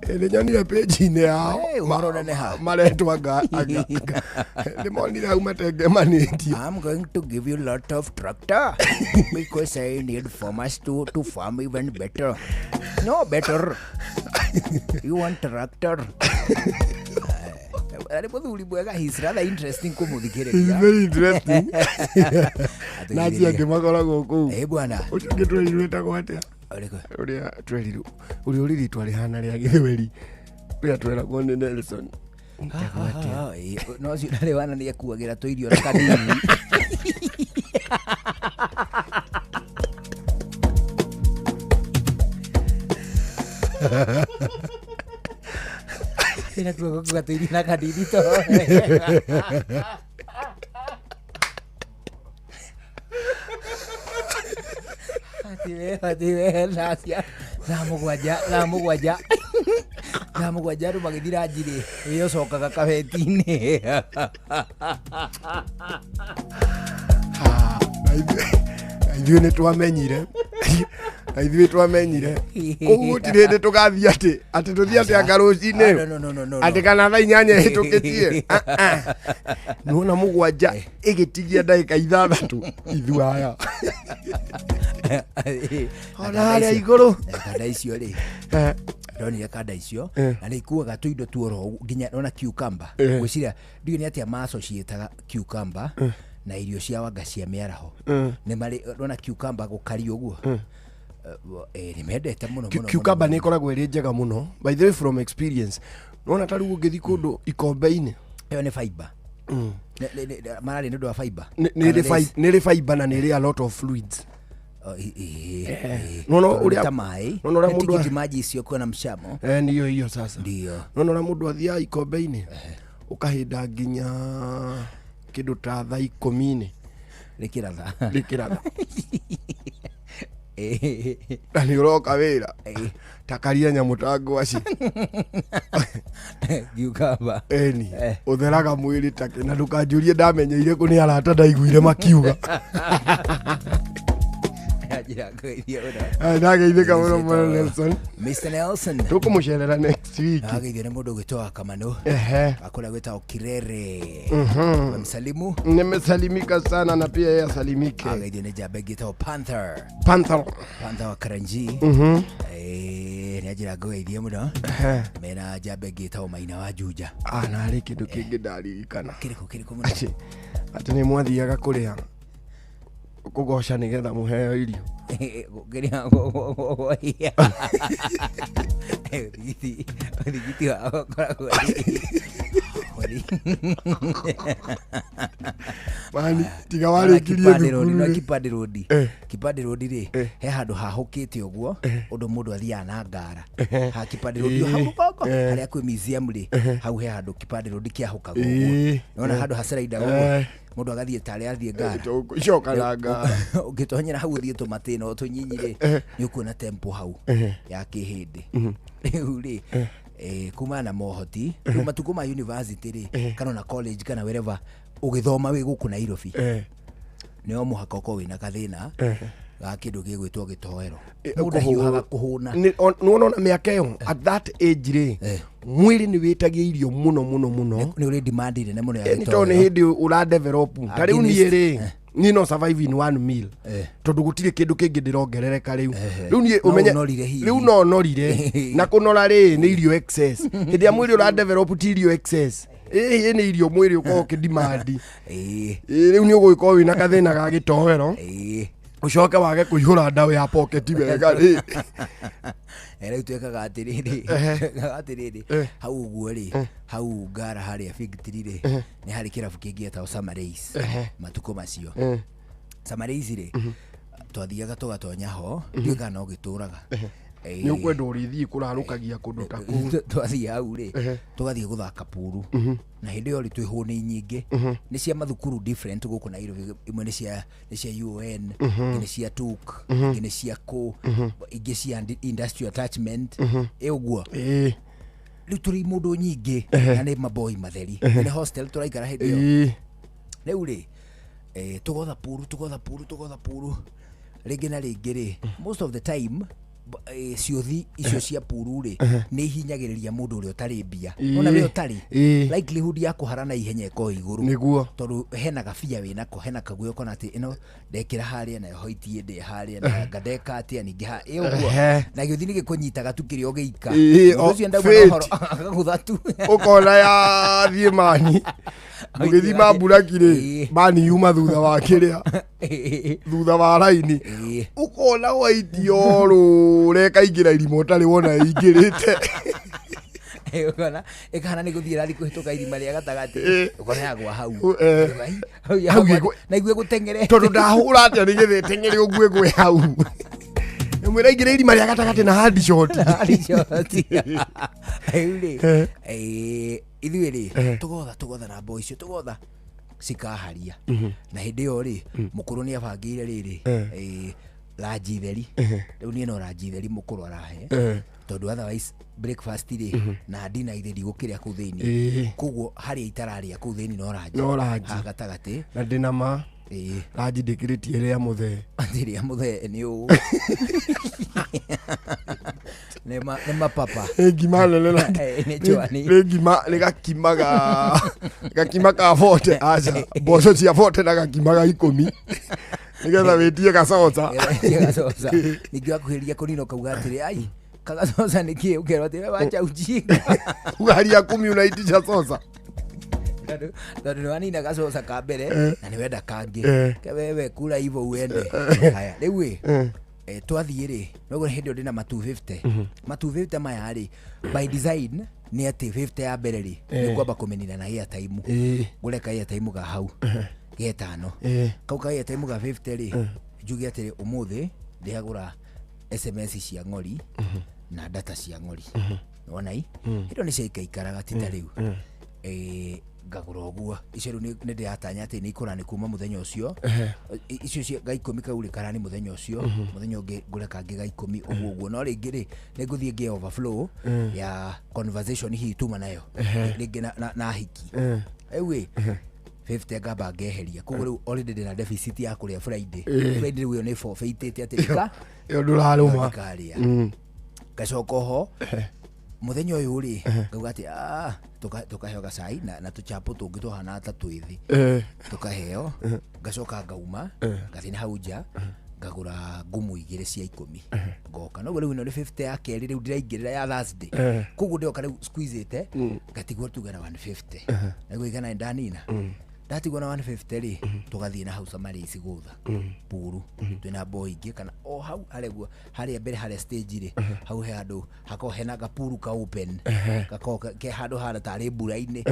Nĩnyonire page-inĩ yao maretwo anga nĩmonire hau matengemanĩtie. I'm going to give you lot of tractor because I need farmers to farm even better. No better. You want tractor? Arĩ mũthuri mwega, he's rather interesting kũmũthikĩrĩria. He's very interesting. Na acio angĩ makoragwo kũu. Eh bwana. Ũcio ũngĩ twerirwo etagwo atĩa? Ũrĩkũ? Ũrĩa twerirwo, ũrĩa ũrĩ rĩtwa rĩhana rĩa gĩthweri. Ũrĩa tweragwo nĩ Nelson. Etagwo atĩa? No ũcio ndarĩ wana nĩ akuagĩra tũirio na kanini. Ĩna kuga tũirio na kanini to. Atiwe nacia thaa mũgwanja andũ magĩthira njirĩ wĩ ũcokaga kabeti-inĩ. Ithuĩ nĩ twamenyire. Ithuĩ twamenyire koguo gũtirĩ hĩndĩ tũgathiĩ atĩ tũthiĩ atĩ anga rũcinĩ atĩ kana thaa 8 hĩtũkĩtie. Nĩwona 7 ĩgĩtigia ndagĩka 6 ithuĩ aya ona harĩa igũrũ. Kanda icio rĩ ndonire kanda icio na nĩ ikuaga tũindo tuoro nginya ona cucumber. Ngwĩciria ndiũĩ nĩ atĩa massociataga cucumber na irio cia wanga cia mĩaraho. Nĩ marĩ ona cucumber gũkario ũguo. Nĩ mendete mũno mũno. Cucumber nĩ ĩkoragwo ĩrĩ njega mũno by the way from experience. Nĩwona ta rĩu ũngĩthiĩ kũndũ ikombe-inĩ ĩyo nĩ fiber. Mararĩ nĩ ũndũ wa fiber. Nĩ ĩrĩ fiber na nĩ ĩrĩ a lot of fluids. Nona ũrĩa tikiti maji isiyokuwa na mshamo. Ndiyo hiyo sasa. Ndio. Nona ũrĩa mũndũ athiaga ikombe-inĩ ũkahĩnda nginya kĩndũ ta thaa 10 rĩkĩratha. Na nĩ ũroka wĩra takaria nyamũ ta ngwaci cucumber. Ĩni ũtheraga mwĩrĩ take na ndũkanjũrie ndamenyeire kũ nĩ arata ndaiguire makiuga. Ndageithĩka mũno mũno Nelson. Mr. Nelson. Tũkũmũcerera next week. Ageithio nĩ mũndũ ũgwĩtwo Kamano. Akũrĩa gwĩtagwo Kirere. Msalimu. Nimesalimika sana na pia yeye asalimike. Ageithio nĩ njamba ĩngĩ ĩtagwo Panther. Panther. Panther wa Karanji. Nĩ anjĩra ngũgeithie mũno. Mena njamba ĩngĩ ĩtagwo Maina wa Juja. Na harĩ kĩndũ kĩngĩ ndaririkana. Kĩrĩkũ mũno? Atĩ nĩ mwathiaga kũrĩa kũgoca nĩgetha mũheo irio. Ũthigiti wao ũkoragwo Mani tiga warĩkirie thukuru no Kipande Road. Kipande Road rĩ he handũ hahũkĩte ũguo ũndũ mũndũ athiaga na ngara. Ha Kipande Road hau rũgongo harĩa kwĩ museum rĩ hau he handũ Kipande Road kĩahũkaga ũguo. Nĩwona handũ haceraidaga ũguo mũndũ agathiĩ tarĩ athiĩ ngara. Ũcoka na ngara. Ũngĩtonyera hau ũthiĩ tũmatĩna tũnyinyi rĩ nĩ ũkuona temple hau ya kĩhĩndĩ. Rĩu rĩ kumana na mohoti rĩu matukũ ma university rĩ kana ona college kana wherever ũgĩthoma wĩ gũkũ Nairobi nĩ o mũhaka ũkorwo wĩna kathĩna ga kĩndũ gĩgwĩtwo gĩtoero. Mũndũ ahiũhaga kũhũna. Nĩwona ona mĩaka ĩyo at that age rĩ mwĩrĩ nĩ wĩtagia irio mũno mũno mũno. Nĩ ũrĩ demand nene mũno ya gĩtoero. Nĩ tondũ nĩ hĩndĩ ũra develop. Ta rĩu niĩ rĩ Niĩ no survive in one meal tondũ gũtirĩ kĩndũ kĩngĩ ndĩrongerereka rĩu. Rĩu niĩ No ũmenye ũnorire hihi. Rĩu no norire na kũnora rĩ nĩ irio excess. Hĩndĩ ĩrĩa mwĩrĩ ũra develop ti irio excess, ĩĩ nĩ irio mwĩrĩ ũkorwo ũkĩdemand. Ĩĩ, rĩu nĩ ũgũgĩkorwo wĩna kathĩna ga gĩtoero, ũcoke wage kũihũra ndawa ya pocket wega rĩ. Rĩu twekaga atĩrĩrĩ, twekaga atĩrĩrĩ hau ũguo rĩ, hau ngara harĩa Fig Tree rĩ, nĩ harĩ kĩrabu kĩngĩ gĩetagwo Summer Race. Matukũ macio Summer Race rĩ, twathiaga tũgatonya ho, ndiũĩ kana no gĩtũraga. Nĩ ũkwenda ũrĩthiĩ kũrarũkagia kũndũ ta kũu. Twathiĩ hau rĩ, tũgathiĩ gũthaka puru, na hĩndĩ ĩyo rĩ twĩ hũni nyingĩ, nĩ cia mathukuru different gũkũ Nairobi. Imwe nĩ cia UON, ingĩ nĩ cia TUK, ingĩ nĩ cia kũ, ingĩ cia industrial attachment, ĩ ũguo. Rĩu tũrĩ mũndũ nyingĩ na nĩ maboi matheri, nĩ hostel tũraikara hĩndĩ ĩyo. Rĩu rĩ, tũgotha puru, tũgotha puru, tũgotha puru rĩngĩ na rĩngĩ rĩ, most of the time ciũthi icio cia puru rĩ, nĩ ihinyagĩrĩria mũndũ ũrĩa ũtarĩ mbia. Ona we ũtarĩ, likelihood ya kũhara na ihenya ĩkorwo igũrũ. Tondũ hena gabia wĩnako, hena kaguoya ũkona atĩ ĩno ndekĩra harĩa nayo hoitie ndĩ harĩa na ngandeka atĩa ningĩ ha ĩ ũguo, na gĩũthi nĩ gĩkũnyitaga tu kĩrĩa ũgĩika. Mũndũ ũcio ndauma na fate. ũhoro akagũtha tu. Ũkona yathiĩ mani mũgĩthiĩ mamburaki rĩ, mani yuma thutha wa kĩrĩa, thutha wa raini, ũkona waiti orũre ĩkaingĩra irima ũtarĩ wona ĩingĩrĩte. Ũkona ĩkahana nĩ gũthiĩ ĩrathiĩ kũhĩtũka irima rĩa gatagatĩ, ũkona yagwa hau. Ai, hau Hau yagwa, na igue gũteng'ere. Tondũ ndahũra atĩa nĩgetha ĩteng'ere ũguo ĩgwe hau, ĩmwe ĩraingĩra irima rĩa gatagatĩ na handi shot. Handi shot. Rĩu rĩ, ithuĩ rĩ, tũgotha tũgotha na mbo icio, tũgotha cikaharia, na hĩndĩ ĩyo rĩ, mũkũrũ nĩ abangĩire rĩrĩ, ranji theri. Rĩu niĩ no ranji theri mũkũrũ arahe, tondũ otherwise breakfast rĩ na dinner ithe ndigũkĩrĩa kũu thĩinĩ. Koguo harĩa itararĩa kũu thĩinĩ no ranji. No ranji. Haha gatagatĩ. Na ndĩna ma ranji ndĩkĩrĩtie ĩrĩa mũthee. Rĩrĩa mũthee nĩ ũũ nĩ mapapa. Nĩ ngima nene na Nĩ njwani. Nĩ ngima, nĩ gakima ga gakima ka 40, aca, mboco cia 40 na gakima ga 10 nĩgetha wĩtie gacoca. Wĩtie gacoca. Ningĩ wakuhĩrĩria kũnina ũkauga atĩrĩ, ai, kagacoca nĩ kĩ? Ũkerwo atĩ we wacha ujinga. Ugaria 10 unaitisha sosa. Tondũ nĩ wanina gacoca ka mbere na nĩ wenda kangĩ. Ke wewe kula hivyo uende. Haya, rĩu ĩ, twathiĩ rĩ, noguo hĩndĩ ĩyo ndĩna ma 250. Ma 250 maya rĩ, by design nĩ atĩ 50 ya mbere rĩ, nĩ kwamba kũmĩnina na airtime. Ngũre ka airtime ga hau getano. Kau ka airtime ga 50 rĩ, njuge atĩrĩ, ũmũthĩ ndĩragũra SMS cia ng'ori na data cia ng'ori. Wona i hĩndĩ ĩyo nĩ ciaikaikaraga ti ta rĩu. Ngagũra ũguo icio rĩu nĩ ndĩratanya atĩ nĩ ikũrani kuma mũthenya ũcio. Icio cia ga 10 kau rĩ, karani mũthenya ũcio. Mũthenya ũngĩ ngũre kangĩ ga 10, ũguo ũguo. No rĩngĩ rĩ, nĩ ngũthiĩ ngĩe overflow ya conversation hihi tuma nayo rĩngĩ na hiki. Rĩu ĩ, 50 ngamba ngeheria, koguo rĩu already ndĩna deficit ya kũrĩa Friday. Friday rĩu ĩyo nĩ forfeitĩte atĩ Ĩyo ndũrarũma. Ndikarĩa. Ngacoka oho mũthenya ũyũ rĩ, ngauga atĩ ah, tũkaheo gacai na tũchapo tũngĩ tũhana ta twĩthĩ. Tũkaheo, ngacoka ngauma, ngathiĩ na hau nja, ngagũra ngumu igĩrĩ cia 10, ngoka. Noguo rĩu ĩno nĩ 50 ya kerĩ rĩu ndĩraingĩrĩra ya Thursday. Koguo ndĩroka rĩu squeezĩte, ngatigwo tuge na 150. Naguo igana ndanina, ndatigwo na 150 rĩ, tũgathiĩ na hau Samarisi gũtha puru twĩna boy ingĩ, kana o hau harĩa harĩa mbere harĩa stage rĩ, hau he handũ hakoragwo hena gapuru ka open, gakoragwo ke handũ hana tarĩ mbura-inĩ,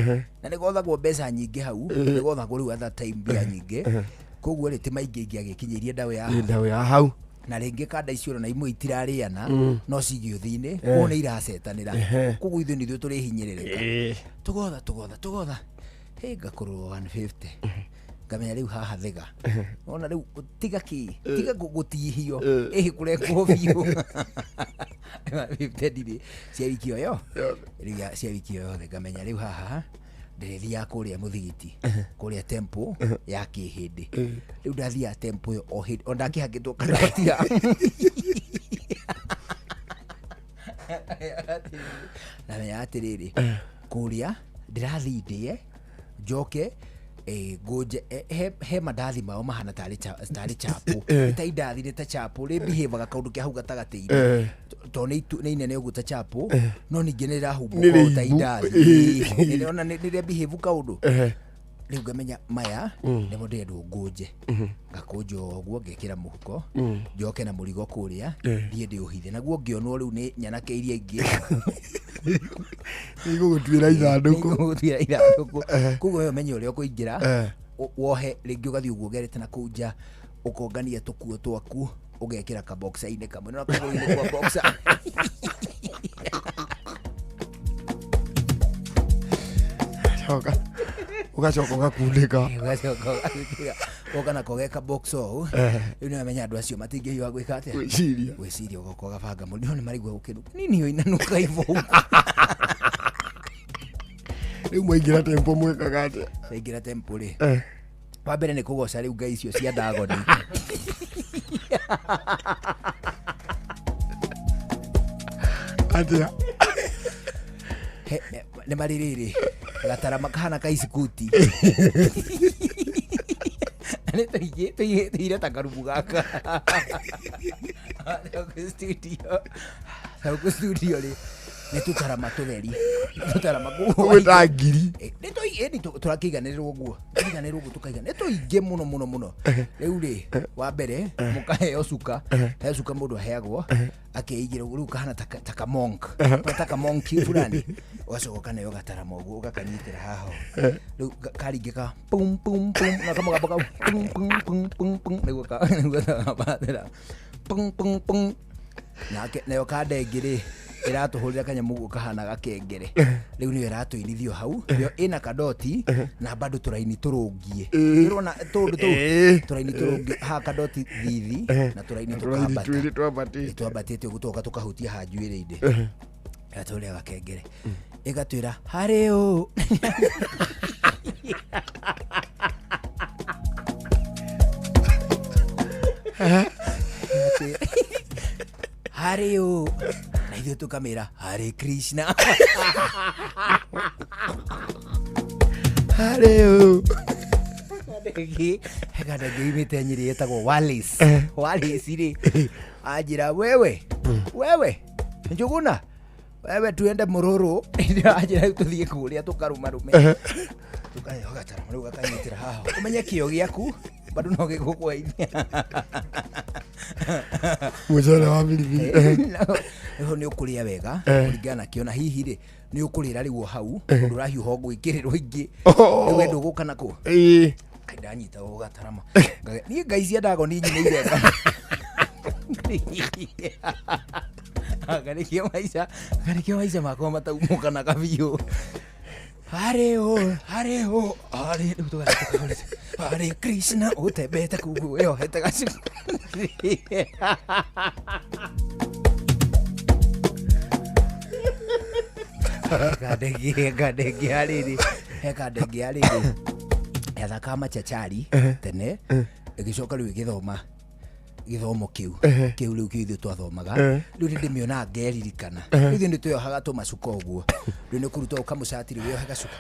na nĩ gothagwo mbeca nyingĩ hau. Nĩ gothagwo rĩu at that time mbia nyingĩ, koguo rĩ, ti maingĩ ingĩagĩkinyĩirie ndawa ya Nĩ ndawa ya hau. Na rĩngĩ kanda icio na imwe itirarĩana, no cigĩũthi-inĩ, koguo nĩ iracetanĩra. Koguo ithuĩ nĩ ithuĩ tũrĩhinyĩrĩrĩka. Tũgotha tũgotha tũgotha, hĩ, ngakũrwo 150, ngamenya rĩu haha thega ona rĩu tiga kĩ, tiga gũtihio, ĩhĩ kũrengwo biũ. 150 ndirĩ cia wiki ĩyo rĩu cia wiki ĩyo yothe. Ngamenya rĩu haha ndĩrĩthiaga kũrĩa mũthigiti, kũrĩa temple ya kĩhĩndĩ. Rĩu ndathiaga temple ĩyo o hĩndĩ o ndakĩhangĩtwo karotia. Ndamenya atĩrĩrĩ, kũrĩa ndĩrathiĩ ndĩe njoke. Ngũnje he mandathi mao mahana tarĩ chapo nĩ ta indathi nĩ ta chapo rĩ behave kaũndũ kĩa hau gatagatĩ-inĩ tondũ nĩ inene ũguo ta chapo no ningĩ nĩ rĩrahumbũka ta indathi nĩrĩona nĩ rĩa behave kaũndũ rĩu ngamenya maya nĩmo ndĩrendwo ngũnje ngakũnja ũguo ngekĩra mũhuko njoke na mũrigo kũrĩa thiĩ ndĩũhithe naguo ngĩonwo rĩu nĩ nyanake iria ingĩ nĩigũgũtuĩra ithandũkũ koguo we ũmenye ũrĩa ũkũingĩra wohe rĩngĩ ũgathiĩ ũguo ũgerete na kũu nja ũkongania tũkuo twaku ũgekĩra kaboxa-inĩ kamwe no kagũrũ-inĩ kwa boxer ugacoka ũgakundĩka ũgoka nako geka box ũũ rĩu nĩwamenya andũ acio matingĩhiũha gwĩka atĩa gwĩciria ũgoka ũgabanga mũndũ no nĩ maraigua gũkĩnuka nini yo inanuka ivo rĩu mwaingĩra tempo mwĩkaga atĩa waingĩra tempo rĩ wa mbere nĩ kũgoca rĩu ngai icio cia Dagoni atĩa nĩ marĩ rĩrĩ gatarama kahana ka isikuti nĩ tũigire ta karubu gaka gũkũ studio rĩ nĩ tũtarama tũtheri tũtarama gwĩta ngiri nĩ tũrakĩiganĩrĩrwo ũguo tũiganĩrĩrwo ũguo tũkaiga nĩ tũingĩ mũno mũno mũno rĩu rĩ wa mbere mũkaheo cuka he cuka mũndũ aheagwo akeigĩra rĩu kahana ta kamonk ta kamonki fulani ũgacoka ũkaneo gatarama ũguo ũgakanyitĩra haha rĩu karingĩka pum pum pum na kamũgambo kau pum pum pum pum pum nĩguo kabathĩra pum pum pum nake nayo kanda ĩngĩ rĩ ĩratũhũrĩra kanyamũ ũguo kahana gakengere rĩu nĩyo ĩratũinithio hau yo ĩna kadoti na bado tũraini tũrũngie ĩrona tũndũ tũu tũraini tũrũngie haha kadoti thithi na tũraini tũkambata twambatĩte ũguo tũgoka tũkahutia haha njuĩrĩ-inĩ ĩgatũrĩa gakengere ĩgatwĩra harĩ ũ harĩ ũ na ithuĩ tũkamĩra Hare Krishna harĩ ũ hekandenge imĩte Nyĩrĩ ĩtagwo Wallace Wallace rĩ anjĩra wewe wewe Njuguna wewe tuende Mũrũrũ anjĩra rĩu tũthiĩ kũrĩa tũkarũmarũme tũkaheo gatarama rĩu gakanyitĩra haha ũmenye kĩo gĩaku bado no gĩgũkwaithia mũcere wa biribiri rĩu nĩ ũkũrĩa wega kũringana na kĩo na hihi rĩ nĩ ũkũrĩra rĩu o hau ũndũ ũrahiũha ũgwĩkĩrĩrwo ingĩ rĩu we ndũgũka nakũ ndanyita gatarama niĩ ngai cia Dagoni nyinĩire ngarĩkĩo maica makwa mataumũkanaga biũ Hare ho, hare ho, hare Hare Krishna ũtembete kũguo wĩyohete gacuku kandenge harĩrĩ he kandenge harĩrĩ yathakaga machachari tene ĩgĩcoka rĩu ĩgĩthoma gĩthomo kĩu kĩu rĩu kĩu ithuĩ twathomaga rĩu nĩ ndĩmĩonaga ngeririkana rĩu ithuĩ nĩ twĩyohaga tũmacuka ũguo rĩu nĩ kũruta ũkamũcati rĩu wĩyohe gacuka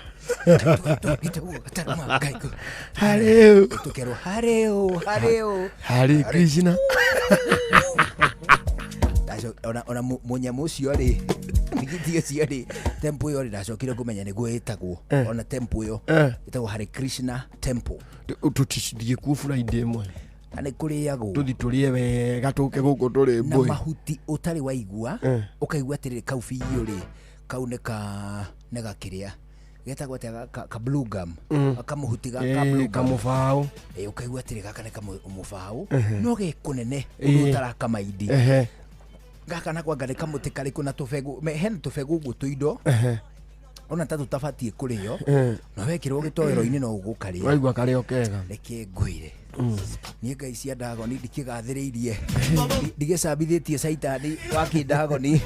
tũkerwo harĩ ũ harĩ ũ Hare Krishna ona mũnyamũ ũcio rĩ thigiti ũcio rĩ temple ĩyo rĩ ndacokire kũmenya nĩguo ĩtagwo ona temple ĩyo ĩtagwo Hare Krishna Temple tũtithiĩ kuo Friday ĩmwe na nĩ kũrĩagwo tũthi tũrĩe wega tũke gũkũ tũrĩ na mbũi mahuti ũtarĩ waigua ũkaigua atĩrĩrĩ kau biũ rĩ kau nĩ gakĩrĩa getagwo atĩa ka blue gum kamũhuti ga blue gum kamũbaũ ũkaigua atĩrĩ gaka nĩ kamũbaũ no ge kũnene ũndũ ũtarakamaindi gaka nako anga nĩ kamũtĩ karĩkũ na tũbegũ hena tũbegũ ũguo tũindo ona ta tũtabatiĩ kũrĩo na wekĩrwo gĩtoero-inĩ no ũgũkarĩa waigua karĩo kega reke ngwĩre niĩ ngai cia Dagoni ndikĩgathĩrĩirie ndigĩcambithĩtie caitani wa kĩndagoni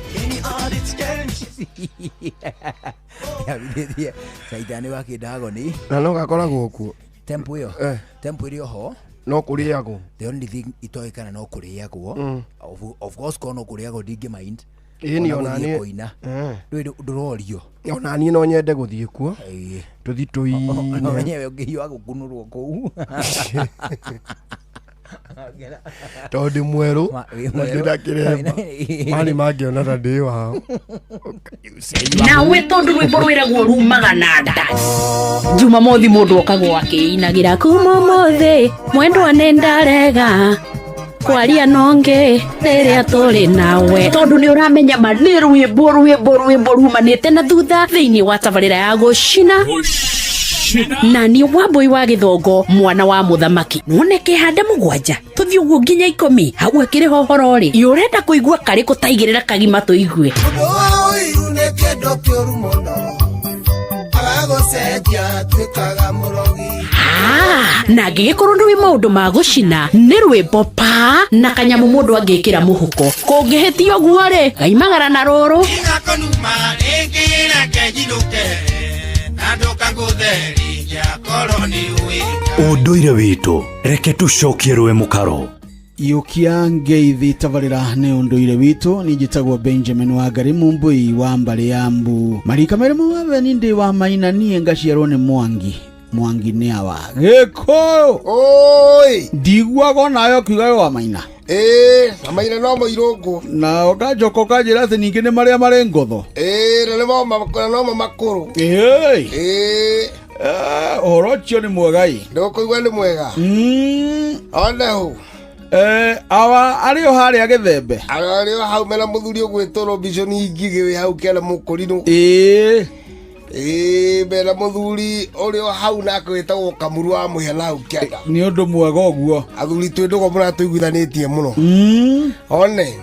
ndicambithĩtie caitani wa kĩndagoni na no gakoragwo kuo temple ĩyo temple ĩrĩ oho no kũrĩagwo the only thing itoĩ kana no kũrĩagwo of course korwo no kũrĩagwo ndingĩ mind Ĩni, Ona ona gũthiĩ niĩ- kũina. Eh. Ndũĩ ndũrorio. Ona niĩ no nyende gũthiĩ kuo. Tũthi Ona tũine. wenyewe ũngĩhiũha gũkunũrwo kũu. Tondũ ndĩ mwerũ Ma- wĩ na mwerũ. ndĩna kĩremba. Mani mangĩona ta ndĩ wao. Nawe tondũ rwĩmbo rwĩragwo rumaga na nda. Jumamothi mũndũ okagwo akĩinagĩra kuma ũmũthĩ mwendwa nĩ ndarega kwaria nonge rĩrĩa tũrĩ nawe, tondũ nĩ ũramenya ma nĩ rwĩmbo rwĩmbo rwĩmbo rumanĩte na thutha thĩinĩ wa tabarĩra ya gũcina na niĩ Wambũi wa Gĩthongo, mwana wa mũthamaki. None kĩhande 7 tũthiĩ ũguo nginya 10 hau akĩrĩ hohoro rĩ ĩ ũrenda kũigua karĩkũ taigĩrĩra kagima tũigue. Ũiru nĩ kĩndũ kĩũru mũno, agagũcenjia tuĩkaga mũrogi. Ah, na angĩgĩkorwo nĩ wĩ maũndũ ma gũcina nĩ rwĩmbo pa na kanyamũ mũndũ angĩkĩra mũhuko kũngĩhĩtia ũguo rĩ gaimagara na rũrũ. Gakonuma rĩngĩ reke njinũke na ndũkangũtheria korwo nĩ ũĩ. Ũndũire witũ reke tũcokie rũĩ mũkaro. Iũkia ngeithi tabarĩra nĩ ũndũire witũ. Niĩ njĩtagwo Benjamin Wangari Mumbui wa mbarĩ ya mbu marika merĩ mawathani ndĩ wa maina. Niĩ ngaciarwo nĩ Mwangi. Mwangi nĩ awa Gĩkũyũ. Oi. Ndiguaga onawe ũkiuga wa maina. Ĩĩ, na maina no mũirũngũ. Na ũkanjoka ũkanjĩra atĩ ningĩ nĩ marĩa marĩ ngotho. Ĩĩ, na nĩmo makũrũ. Ĩĩ. Ĩĩ. Ũhoro ũcio nĩ mwega ĩ. Ndũkũigua nĩ mwega. One hau. Awa arĩ o harĩa Gĩthembe. Arĩ o hau mena mũthuri ũgwĩtwo Robinson Ngigĩ wĩ hau kĩanda mũkũrinũ. Ĩĩ. Ĩĩ, mena mũthuri ũrĩ o hau nake wĩtagwo Kamuru wa Mũhĩa na hau kĩanda. Nĩ ũndũ mwega ũguo. Athuri twĩ ndũgũ mũratũiguithanĩtie mũno. One.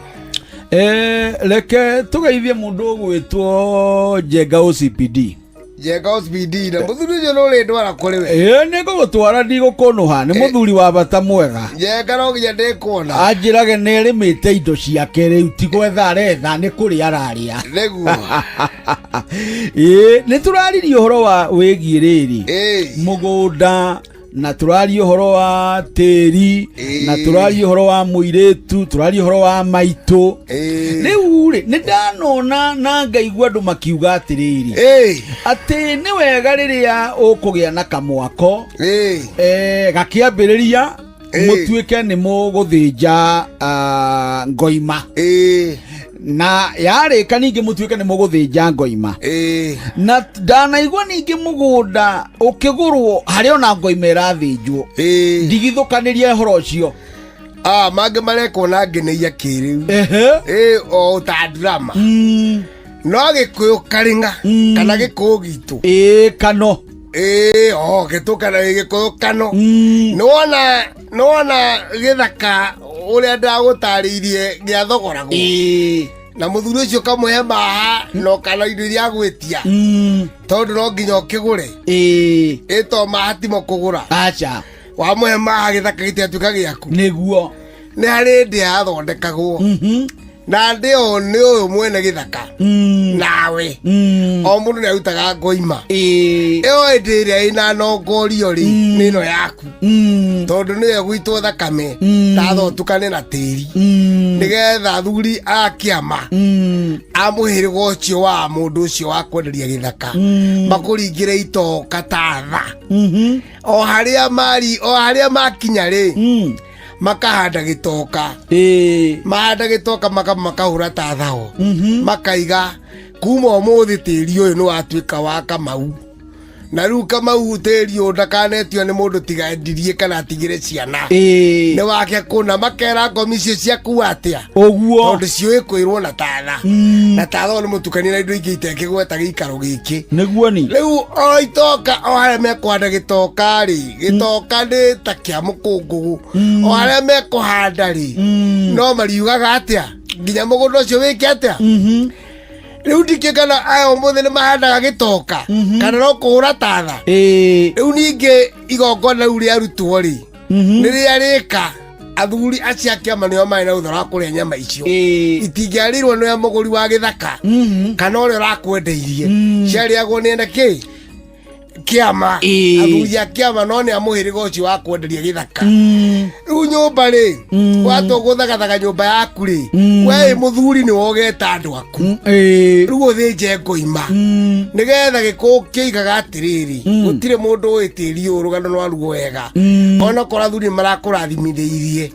Reke tũgeithie mũndũ ũgwĩtwo Njenga OCPD. Njenga OCPD na mũthuri ũcio nĩ ũrĩndwara kũrĩ we. Ĩĩ, nĩ ngũgũtwara, ndigũkũnũha, nĩ mũthuri wa bata mwega. Njenga no nginya ndĩkuona. Anjĩrage nĩ arĩmĩte indo ciake rĩu ti gwetha aretha, nĩ kũrĩa ararĩa. Nĩguo. Ĩĩ, nĩ tũraririe ũhoro wa wĩgiĩ rĩrĩ mũgũnda, na tũraria ũhoro wa tĩri, na tũraria ũhoro wa mũirĩtu, tũraria ũhoro wa maitũ. Rĩu rĩ, nĩ ndanona na ngaigua andũ makiuga atĩrĩrĩ, atĩ nĩ wega rĩrĩa ũkũgĩa na kamwako gakĩambĩrĩria mũtuĩke nĩ mũgũthĩnja ngoima, na yarĩka ningĩ mũtuĩke nĩ mũgũthĩnja ngoima. Na ndanaigua ningĩ mũgũnda ũkĩgũrwo harĩ ona ngoima ĩrathĩnjwo, ndigithũkanĩria ũhoro ũcio. Ah, mangĩ marekwo na ngeneia kĩrĩu. Ĩĩ, o ta drama. No Gĩkũyũ karĩng'a kana Gĩkũyũ gitũ. Ĩĩ, kano. Ĩĩ, o gĩtũ kana Gĩkũyũ kano. Nĩwona nĩwona gĩthaka ũrĩa ndagũtarĩirie gĩathogoragwo. Na mũthuri ũcio ũkamũhe maha na ũkana indo iria agwĩtia. Tondũ no nginya ũkĩgũre. Ĩĩ to maha timo kũgũra. Aca. Wamũhe maha gĩthaka gĩtigatuĩka gĩaku. Nĩguo. Nĩ harĩ ndĩa yathondekagwo. Na ndĩ o nĩ ũyũ mwene gĩthaka nawe o mũndũ nĩ arutaga ngoima. Ĩyo ĩndĩ ĩrĩa ĩna nongorio rĩ nĩ ĩno yaku, tondũ nĩyo ĩgũitwo thakame tatha ũtukane na tĩri, nĩgetha athuri a kĩama a mũhĩrĩga ũcio wa mũndũ ũcio wa kwenderia gĩthaka makũringĩre itoka tatha o harĩa mari o harĩa makinya rĩ makahanda gĩtoka, mahanda gĩtoka makahũra tathao, makaiga kuma ũmũthĩ tĩri ũyũ nĩ watuĩka wa Kamau, na rĩu Kamau tĩri ũyũ ndakanetio nĩ mũndũ tiga endirie kana atigĩre ciana, nĩ wake kũna. Makera ngomi icio ciaku atĩa ũguo, tondũ ciũĩ kwĩrwo na tatha, na tatha ũyũ nĩ mũtukanie na indo ingĩ itekĩgweta gĩikaro gĩkĩ. Nĩguo ni. Rĩu o itoka o harĩa mekũhanda gĩtoka rĩ, gĩtoka nĩ ta kĩa mũkũngũgũ, o harĩa mekũhanda rĩ no mariugaga atĩa nginya mũgũnda ũcio wĩke atĩa. Rĩu ndikĩ kana aya ũmũthĩ nĩ mahandaga gĩtoka kana no kũhũra tatha. Rĩu ningĩ igongona rĩu rĩarutwo rĩ nĩ rĩarĩka, athuri acio a kĩama nĩo marĩ na rũtha rwa kũrĩa nyama icio, itingĩarĩirwo nĩ mũgũri wa gĩthaka kana ũrĩa ũrakwendeirie, ciarĩagwo nĩ ene kĩ kĩama, athuri a kĩama, no nĩ a mũhĩrĩga ũcio wa kwenderia gĩthaka. Rĩu nyũmba rĩ, watua gũthagathaga nyũmba yaku rĩ, we wĩ mũthuri nĩwe ũgeta andũ aku, rĩu ũthĩnje ngoima nĩgetha gĩkũyũ kĩigaga atĩrĩrĩ, gũtirĩ mũndũ ũĩ tĩri ũyũ rũgano rwaruo wega, onokorwo athuri nĩ marakũrathimithĩirie.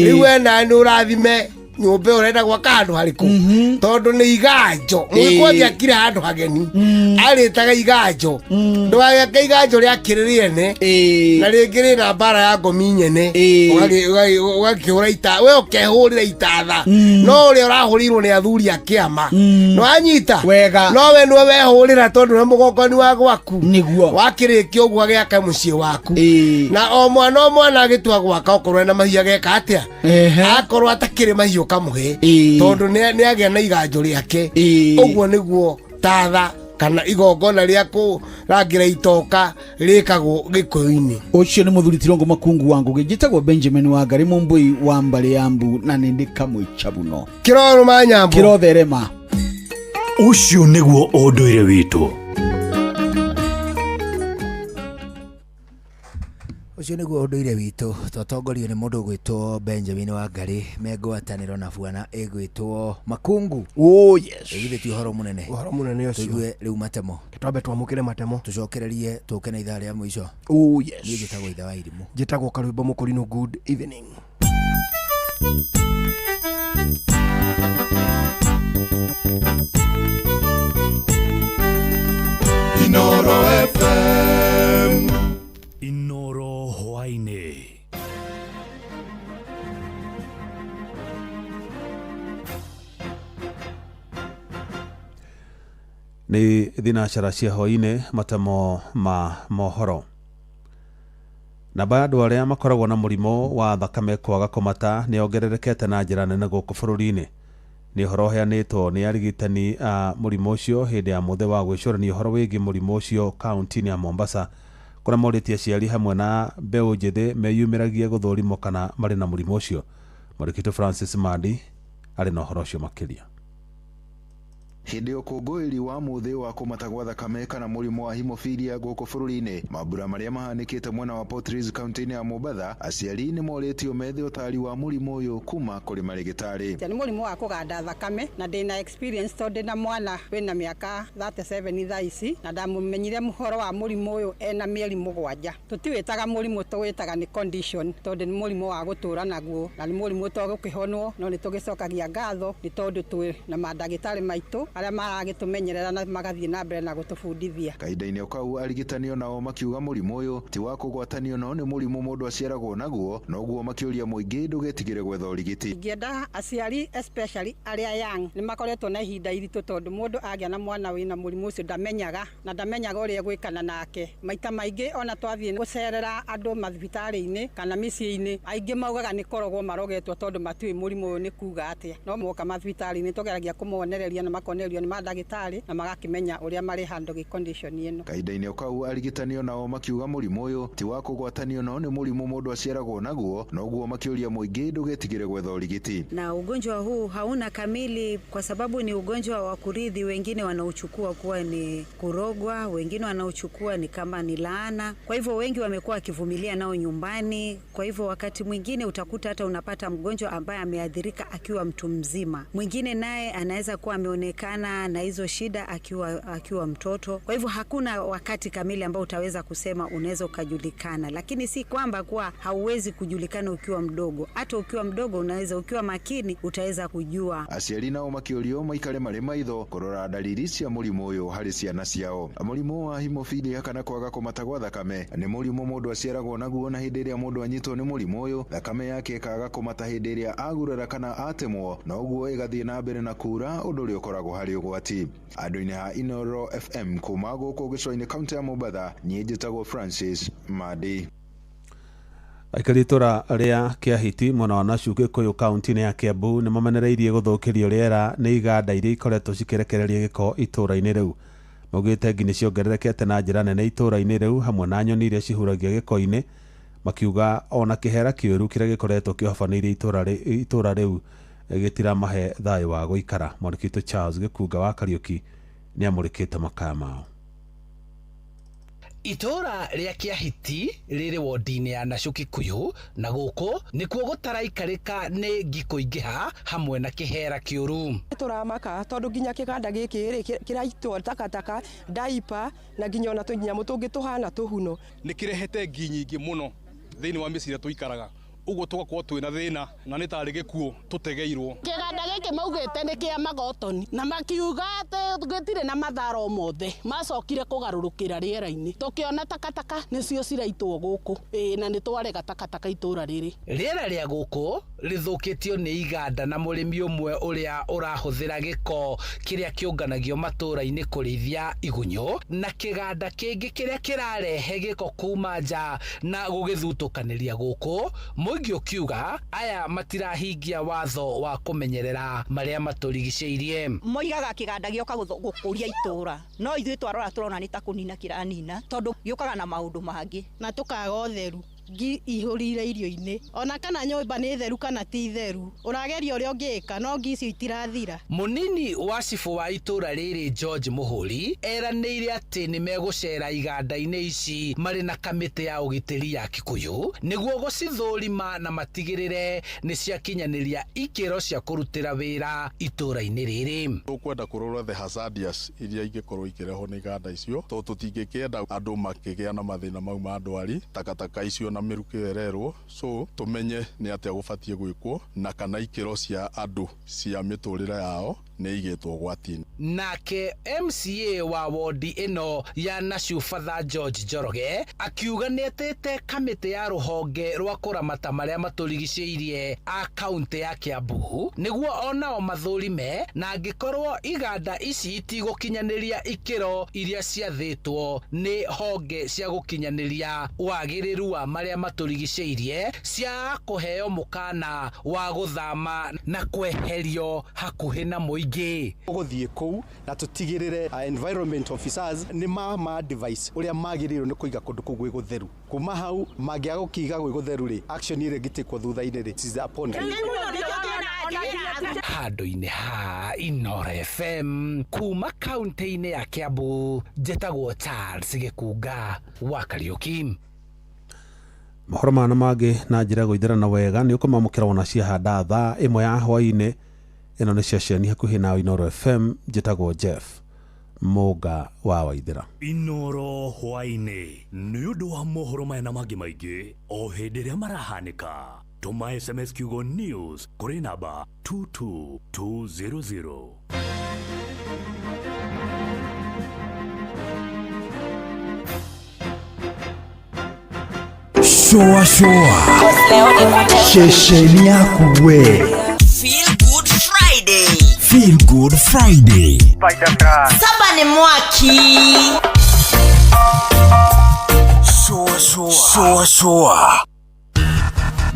Rĩu we nawe nĩ ũrathime nyũmba ĩyo ũrenda gwaka handũ harĩkũ, tondũ nĩ iganjo. Mũgĩkũyũ angĩakire handũ hageni arĩtaga iganjo, ndũgagĩake iganjo rĩa kĩrĩ rĩene na rĩngĩ rĩna mbara ya ngomi nyene, ũgakĩhũra ita, we ũkehũrĩra itatha, no ũrĩa ũrahũrĩirwo nĩ athuri a kĩama nĩwanyita wega, no we nĩwe wehũrĩra tondũ nĩ mũgongoni wa gwaku. Nĩguo wakĩrĩkia ũguo agĩaka mũciĩ waku, na o mwana o mwana agĩtua gwaka, okorwo ena mahiũ ageka atĩa, akorwo atakĩrĩ mahiũ kamũhe, tondũ nĩ agĩa na iganjo rĩake. Ũguo nĩguo tatha kana igongona rĩa kũrangĩra itoka rĩkagwo gĩkũyũ-inĩ. Ũcio nĩ mũthuri Tirongo Makungu wa Ngũgĩ. Njĩtagwo Benjamin wa Ngarĩ Mũmbũi wa mbarĩ ya Mbu, na nĩ ndĩ kamwe chabuno kĩrorũma nyambo kĩrotherema. Ũcio nĩguo ũndũire witũ. Ũcio nĩguo ũndũire witũ. Twatongorio nĩ mũndũ ũgwĩtwo Benjamin Wangari me ngwatanĩro na bwana ĩgwĩtwo Makungu. Oh yes. Ĩgithĩ ti ũhoro mũnene? Ũhoro mũnene ũcio. Tũigue rĩu matemo. Twambe twamũkĩre matemo. Tũcokererie tũke na ithaa rĩa mũico. Oh yes. Niĩ njĩtagwo Ithe wa Irimũ. Njĩtagwo Karwĩmbo Mũkũrinũ. Good evening. Inoro FM. Inoro hwainĩ. Nĩ thinacara cia hwainĩ, matemo ma mohoro. Namba ya andũ arĩa makoragwo na mũrimũ wa thakame kwaga kũmata nĩ yongererekete na njĩra nene gũkũ bũrũri-inĩ. Nĩ ũhoro ũheanĩtwo nĩ arigitani a mũrimũ ũcio hĩndĩ ya mũthĩ wa gwĩcũrania ũhoro wĩgiĩ mũrimũ ũcio kaunti-inĩ ya Mombasa, kũrĩa morĩtie aciari hamwe na mbeũ njĩthĩ meyumĩragie gũthũrimwo kana marĩ na mũrimũ ũcio. Mwandĩki Francis Mandi arĩ na ũhoro ũcio makĩria. Hĩndĩ ya ũkũngũĩri wa mũthĩ wa kũmata gwa thakame kana mũrimũ wa hemophilia gũkũ bũrũri-inĩ, mambura marĩa mahanĩkĩte mwena wa Port kaunti-inĩ ya Mombatha, aciari nĩ morĩtio methe ũtari wa mũrimũ ũyũ kuma kũrĩ marĩgĩtarĩ. Nĩ mũrimũ wa kũganda thakame, na ndĩna experience tondũ ndĩna mwana wĩna mĩaka 37 thaa ici, na ndamũmenyire ũhoro wa mũrimũ ũyũ ena mĩeri 7. Tũtiwĩtaga mũrimũ, tũwĩtaga nĩ condition, tondũ nĩ mũrimũ wa gũtũra naguo, na nĩ mũrimũ ũtogũkĩhonwo, no nĩ tũgĩcokagia ngatho nĩ tondũ twĩ na mandagĩtarĩ maitũ arĩa maragĩtũmenyerera na magathiĩ na mbere na gũtũbundithia. Kahinda-inĩ o kau arigitani onao makiuga mũrimũ ũyũ ti wa kũgwatanio no nĩ mũrimũ mũndũ aciaragwo naguo, noguo makĩũria mũingĩ ndũgetigĩre gwetha ũrigiti. Ingĩenda aciari especially arĩa young nĩ makoretwo na ihinda iritũ, tondũ mũndũ agĩa na mwana wĩna mũrimũ ũcio ndamenyaga, na ndamenyaga ũrĩa egwĩkana nake. Maita maingĩ ona twathiĩ gũcerera andũ mathibitarĩ-inĩ kana mĩciĩ-inĩ, aingĩ maugaga nĩ kũrogwo marogetwo tondũ matiũĩ mũrimũ ũyũ nĩ kuga atĩa. No moka mathibitarĩ-inĩ tũgeragia kũmonereria na makonererio nĩ mandagĩtarĩ na magakĩmenya ũrĩa marĩ handle gĩ condition ĩno. Kahinda-inĩ o kau arigitani onao makiuga mũrimũ ũyũ ti wa kũgwatanio no nĩ mũrimũ mũndũ aciaragwo naguo, noguo makĩũria mũingĩ ndũgetigĩre gwetha ũrigiti. Na ugonjwa huu hauna kamili kwa sababu ni ugonjwa wa kurithi. Wengine wanauchukua kuwa ni kurogwa, wengine wanauchukua ni kama ni laana. Kwa hivyo wengi wamekuwa wakivumilia nao nyumbani. Kwa hivyo wakati mwingine utakuta hata unapata mgonjwa ambaye ameathirika akiwa mtu mzima, mwingine naye anaweza kuwa ameonekana na hizo shida akiwa mtoto. Kwa hivyo hakuna wakati kamili ambao utaweza kusema unaweza ukajulikana, lakini si kwamba kuwa hauwezi kujulikana ukiwa mdogo. Hata ukiwa mdogo unaweza, ukiwa makini utaweza kujua. Aciari nao makĩũrio maikare marĩ maitho kũrora dalili cia mũrimũ ũyũ harĩ ciana ciao. Mũrimũ wa hemophilia kana kwaga kũmata gwa thakame nĩ mũrimũ mũndũ aciaragwo naguo, na hĩndĩ ĩrĩa mũndũ anyitwo nĩ mũrimũ ũyũ thakame yake ĩkaga kũmata hĩndĩ ĩrĩa agurara kana atemwo, noguo ĩgathiĩ na mbere na kura, ũndũ ũrĩa ũkoragwo harĩ ũgwati. Andũ-inĩ ha Inoro FM kuma gũkũ gĩcũa-inĩ kaunti ya Mombatha, niĩ njĩtagwo Francis Madi. Aikari itũra rĩa Kĩahiti mwena wa Nachu Gĩkũyũ kaunti-inĩ ya Kiambu nĩ mamenereirie gũthũkĩrio rĩera nĩ iganda iria ikoretwo cikĩrekereria gĩko itũra-inĩ rĩu. Maugĩte ngi nĩ ciongererekete na njĩra nene itũra-inĩ rĩu hamwe na nyoni iria cihuragia gĩko-inĩ, makiuga ona kĩhera kĩũru kĩrĩa gĩkoretwo kĩhobanĩirie itũra rĩu gĩtiramahe thayũ wa gũikara. Mwandĩki witũ Charles Gĩkunga wa Kariũki nĩ amũrĩkĩte makaya mao. Itũũra rĩa Kĩahiti rĩrĩ wondi-inĩ ya Nashu Kikuyu na gũkũ nĩkuo gũtaraikarĩka nĩ ngi kũingĩha hamwe na kĩhera kĩũru. Tũramaka tondũ nginya kĩganda gĩkĩ rĩ kĩraitwo takataka daipa na nginya ona tũnyamũ tũngĩ tũhana tũhuno. Nĩ kĩrehete ngi nyingĩ mũno thĩinĩ wa mĩciĩ ĩrĩa tũikaraga, ũguo tũgakorwo twĩna thĩna na nĩ tarĩ gĩkuũ tũtegeirwo. Kĩganda gĩkĩ maugĩte nĩ kĩa magotoni na makiuga atĩ gĩtirĩ na mathara o mothe, macokire kũgarũrũkĩra rĩera-inĩ tũkĩona takataka nĩcio ciraitwo gũkũ, ĩĩ na nĩ twarega takataka itũra rĩrĩ. Rĩera rĩa gũkũ rĩthũkĩtio nĩ iganda na mũrĩmi ũmwe ũrĩa ũrahũthĩra gĩko kĩrĩa kĩũnganagio matũũra-inĩ kũrĩithia igunyũ na kĩganda kĩngĩ kĩrĩa kĩrarehe gĩko kuma nja na gũgĩthutũkanĩria gũkũ, mũingĩ ũkiuga aya matirahingia watho wa kũmenyerera marĩa matũrigicĩirie. Moigaga kĩganda gĩoka gũkũria itũũra, no ithuĩ twarora tũrona nĩ ta kũnina kĩranina tondũ gĩũkaga na maũndũ mangĩ. Na tũkaga ũtheru, ngi ihũrire irio-inĩ, ona kana nyũmba nĩ theru kana ti theru, ũrageria ũrĩa ũngĩka no ngi icio itirathira. Mũnini wa cibũ wa itũũra rĩrĩ George Mũhũri eranĩire atĩ nĩ megũcera iganda-inĩ ici marĩ na kamĩtĩ ya ũgitĩri ya Kikuyu nĩguo gũcithũrima na matigĩrĩre nĩ ciakinyanĩria ikĩro cia kũrutĩra wĩra itũũra-inĩ rĩrĩ. Tũkwenda kũrora the hazardous iria ingĩkorwo ikĩrehwo nĩ iganda icio tondũ tũtingĩkĩenda andũ makĩgĩa na mathĩna mau ma ndwari, takataka icio na mĩrukĩ ĩyo ĩrerwo, so tũmenye nĩ atĩa gũbatiĩ gwĩkwo na kana ikĩro cia andũ cia mĩtũrĩre yao nĩ igĩtwo ũgwati-inĩ. Nake MCA wa wondi ĩno ya Nashu Father George Njoroge akiuga nĩetĩte kamĩtĩ ya rũhonge rwa kũramata marĩa matũrigicĩirie a kaũntĩ ya Kiambu nĩguo onao mathũrime na angĩkorwo iganda ici itigũkinyanĩria ikĩro iria ciathĩtwo nĩ honge cia gũkinyanĩria wagĩrĩru wa marĩa matũrigicĩirie cia kũheo mũkana wa gũthama na kweherio hakuhĩ na mũingĩ. Tũgũthiĩ kũu na tũtigĩrĩre environment officers nĩ ma device ũrĩa magĩrĩirwo nĩ kũiga kũndũ kũu gwĩ gũtheru. Kuma hau mangĩaga gũkĩiga gwĩ gũtheru rĩ, action ĩrĩa ĩngĩtĩkwo thutha-inĩ rĩ, it is upon them. Handũ-inĩ ha Inooro FM kuma kaunti-inĩ ya Kiambu, njĩtagwo Charles Gĩkunga wa Kariũki. Mohoro maya na mangĩ na njĩra ya gũitherana wega nĩ ũkũmamũkĩra wona ciahanda thaa ĩmwe ya hwaĩ-inĩ. Ĩno nĩ ceceni hakuhĩ na Inooro FM, njĩtagwo Jeff Mũnga wa Waithĩra. Inooro hwaĩ-inĩ nĩ ũndũ wa mohoro maya na mangĩ maingĩ o hĩndĩ ĩrĩa marahanĩka. Tũma SMS kiugo news kũrĩ namba 22200. Shoa shoa ceceni yaku we. Feel Good Friday. Feel Good Friday. Saba ni mwaki. Shoa shoa shoa shoa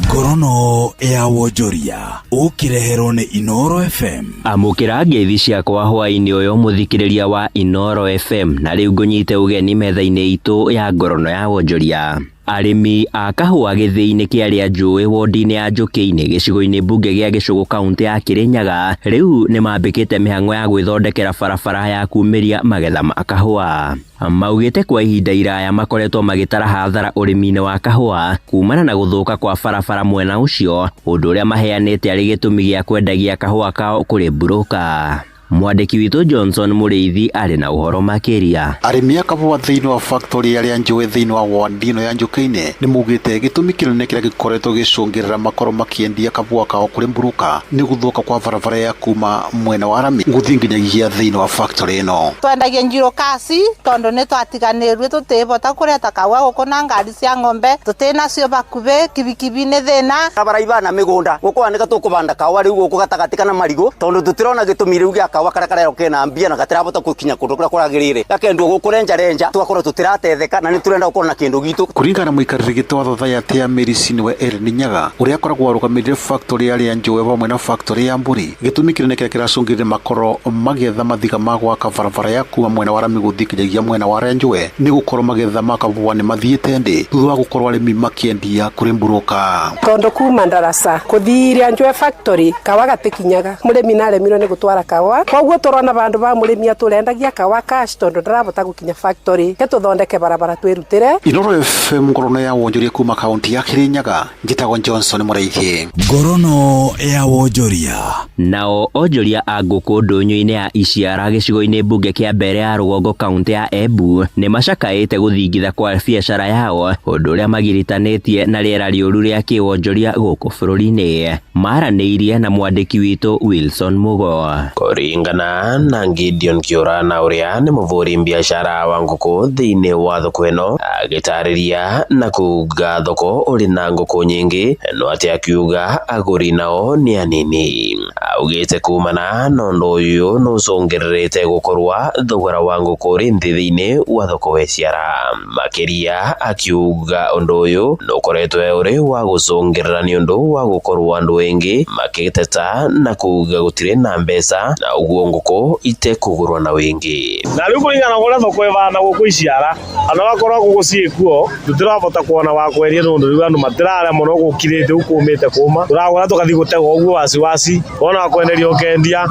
ngorono ya wonjoria ũkĩreherwo nĩ Inooro FM. Amũkĩra ngeithi ciakwa hwaĩ-inĩ ũyũ mũthikĩrĩria wa Inooro FM na rĩu ngũnyite ũgeni metha-inĩ itũ ya ngorono ya wonjoria. Arĩmi a kahũa gĩthĩi-inĩ kĩa Rĩanjũĩ wondi-inĩ ya Njũkĩ-inĩ gĩcigo-inĩ mbunge gĩa Gĩcũgũ kaũntĩ ya Kĩrĩnyaga rĩu nĩmambĩkĩte mĩhang'o ya gwĩthondekera barabara ya kumĩria magetha ma kahũa. Maugĩte kwa ihinda iraya makoretwo magĩtara hathara ũrĩmi-inĩ wa kahũa kumana na gũthũka kwa barabara mwena ũcio, ũndũ ũrĩa maheanĩte arĩ gĩtũmi gĩa kwendagia kahũa kao kũrĩ mburũka. Mwandĩki witũ Johnson Mũrĩithi arĩ na ũhoro makĩria. Arĩmi a kahũa thĩinĩ wa factory ya Rĩanjũĩ thĩinĩ wa ward ĩno ya Njũkĩ-inĩ nĩ maugĩte gĩtũmi kĩnene kĩrĩa gĩkoretwo gĩcũngĩrĩra makorwo makĩendia kahũa kao kũrĩ mburũka nĩ gũthũka kwa barabara ya kuma mwena wa rami gũthiĩ nginyagia thĩinĩ wa factory ĩno. Twendagia njiro kasi tondu ni twatiganirwe tutibota kureta kaua guku na ngari cia ng'ombe tutinacio bakubi kibikibi ni thina. Barabara ibana migunda gukwanika tukubanda kaua riu guku gatagati kana marigu tondu tutirona gitumi riu gia kaua karia karero kena mbia na gatirabota gukinya kundu kuria kuragirire gakendwo gukurenja renja tugakorwo tutiratetheka na niturenda gukorwo na kindu gitu. Kuringana na muikarĩri gĩtĩ wa Thathayatĩ ya Mary nĩwe Ellen Nyaga ũrĩa akoragwo arũgamĩrĩire factory ya Rĩanjũĩ vamwe na factory ya Mbũri, gĩtũmi kĩnene kĩrĩa kĩracũngĩrĩria makorwo magĩetha mathiga ma gwaka barabara ya kuma mwena wa rami gũthiĩ nginyagia mwena wa Rĩanjũĩ nĩ gũkorwo magetha ma kahũa nĩ mathiĩte ndĩ thutha wa gũkorwo arĩmi makĩendia kũrĩ mburũka. Tondu kuma ndaraca kuthii Rĩanjũĩ factory kawa gatikinyaga mũrĩmi naremirwo nĩ gũtwara kawa Koguo turona bandu ba murimi aturendagia kawa cash tondu ndarabota gukinya factory ke tuthondeke barabara twirutire. Inoro FM ngorono ya wonjoria kuma kaunti ya Kirinyaga, njitagwo Johnson Mũraithi. Ngorono ya wonjoria. Nao onjoria a ngũkũ ndũnyũ-inĩ ya Iciara gĩcigo-inĩ mbunge kĩa mbere ya rũgongo kaunti ya Embu nĩ macakaĩte gũthingitha kwa biacara yao, ũndũ ũrĩa magiritanĩtie na rĩera rĩũru rĩa kĩwonjoria gũkũ bũrũri-inĩ. Maranĩirie na mwandĩki witũ Wilson Mugo. Kũringana na Gideon Kiura na ũrĩa nĩ mũbũri biacara wa ngũkũ thĩinĩ wa thoko ĩno, agĩtarĩria na kuga thoko ũrĩ na ngũkũ nyingĩ, no atĩ akiuga agũri nao nĩ anini. Augĩte kumana na ũndũ ũyũ nĩũcũngĩrĩrĩte gũkorwa thogora wa ngũkũ ũrĩ nthĩ thĩinĩ wa thoko wa Iciara. Makĩria akiuga ũndũ ũyũ nĩũkoretwo ũrĩ wa gũcũngĩrĩra nĩ ũndũ wa gũkorwo andũ aingĩ makĩteta na kuga gũtirĩ na mbeca na ũguo ngũkũ itekũgũrwo na wĩingĩ. Na rĩu kũringana na ũrĩa thoko ĩbana gũkũ Iciara, ana wakorwo ngũkũ ciĩkuo tũtirabota kuona wa kwendia nĩ ũndũ rĩu andũ matirarĩa mũno gũkirĩte ũguo kũmĩte kũma, tũragũra tũgathiĩ gũtega ũguo wasiwasi, wona wa kwenderia ũkendia,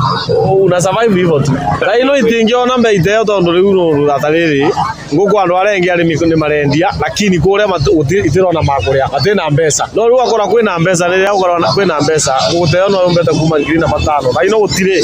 una survive hivyo tu. Thaa ino itingĩona mbei ta ĩyo tondũ rĩu nĩ ta rĩrĩ ngũkũ andũ arĩa aingĩ arĩmi nĩ marendia, lakini kũrĩa itirona makũrĩa matirĩ na mbeca. No rĩu wakorwo kwĩna mbeca, rĩrĩa gũkorwo kwĩna mbeca gũgũteo no yũmbĩte kuma 5,000 na ino gũtirĩ,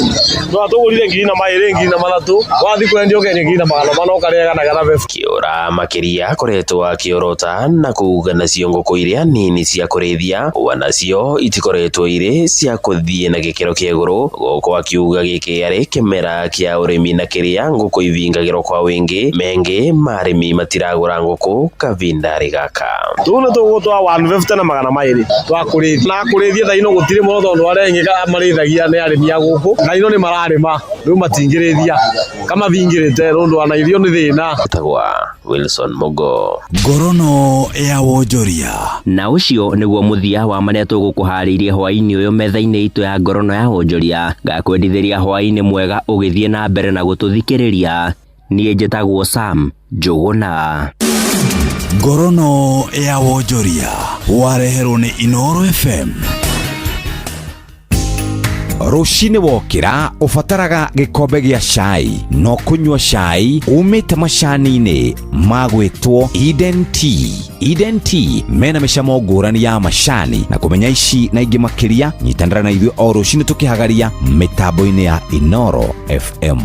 no atũgũrire 2,000 2,300 wathiĩ kwendia ũkendia 1,400 ũkarĩa gana bebu. Kĩũra makĩria akoretwo akĩorota na kuga nacio ngũkũ iria nini cia kũrĩithia wanacio itikoretwo irĩ cia kũthiĩ na gĩkĩro kĩa igũrũ, gũkũ akiuga gĩkĩ arĩ kĩmera kĩa ũrĩmi na kĩrĩa ngũkũ ivingagĩrwo kwa wĩingĩ, mengĩ marĩmi matiragũra ngũkũ kavindarĩ gaka. Tũu nĩ tũgũtwa 150 na 200 twa kũrĩithia na kũrĩithia thaa ino gũtirĩ mũno tondũ arĩa aingĩ marĩithagia nĩ arĩmi a gũkũ na ino nĩ mararĩma rĩu matingĩrĩithia kama thingĩrĩte rũndũ ona irio nĩ thĩna. Tagwa Wilson Mugo. Ngorono ya wonjoria. Na ũcio nĩguo mũthia wa marĩa tũgũkũharĩirie hwaĩ-inĩ ũyũ metha-inĩ itũ ya ngorono ya wonjoria. Ngakwendithĩria hwaĩ-inĩ mwega ũgĩthiĩ na mbere na gũtũthikĩrĩria. Niĩ njĩtagwo Sam Njũgũna. Ngorono ya wonjoria wareherwo nĩ Inoro FM. Rũcinĩ wokĩra ũbataraga gĩkombe gĩa cai, no kũnyua cai umĩte macani-inĩ ma gwĩtwo Eden Tea. Eden Tea mena mĩcamo ngũrani ya macani, na kũmenya ici na ingĩ makĩria nyitanĩra na ithuĩ o rũcinĩ tũkĩhagaria mĩtambo-inĩ ya Inoro FM.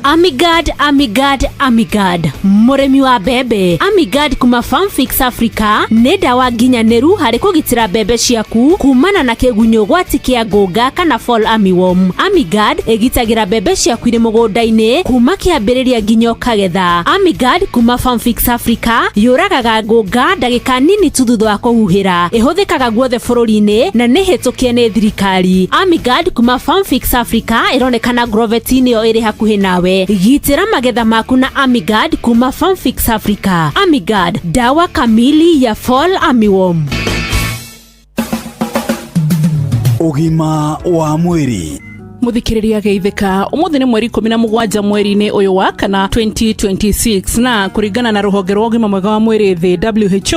Amigard, Amigard, Amigard, mũrĩmi wa mbembe. Amigard kuma Farmfix Africa nĩ ndawa nginyanĩru harĩ kũgitĩra mbembe ciaku kumana na kĩgunyũ gwati kĩa ngũnga kana fall armyworm. Amigard ĩgitagĩra mbembe ciaku irĩ mũgũnda-inĩ kuma kĩambĩrĩria nginya ũkagetha. Amigard kuma Farmfix Africa yũragaga ngũnga ndagĩka nini tu thutha wa kũhuhĩra. Ĩhũthĩkaga guothe bũrũri-inĩ na nĩ hĩtũkie nĩ thirikari. Amigard kuma Farmfix Africa ĩronekana Grovet-inĩ ĩyo ĩrĩ hakuhĩ nawe. Gitĩra magetha maku na Amigard kuma Farmfix Africa. Amigard, dawa kamili ya fall armyworm. Ũgima wa mwĩrĩ. Muthikiriria geithika umuthi ni mweri 17 mweri-inĩ ũyũ wa kana 2026, na kũringana na rũhonge rwa ũgima mwega wa mwĩrĩ thĩ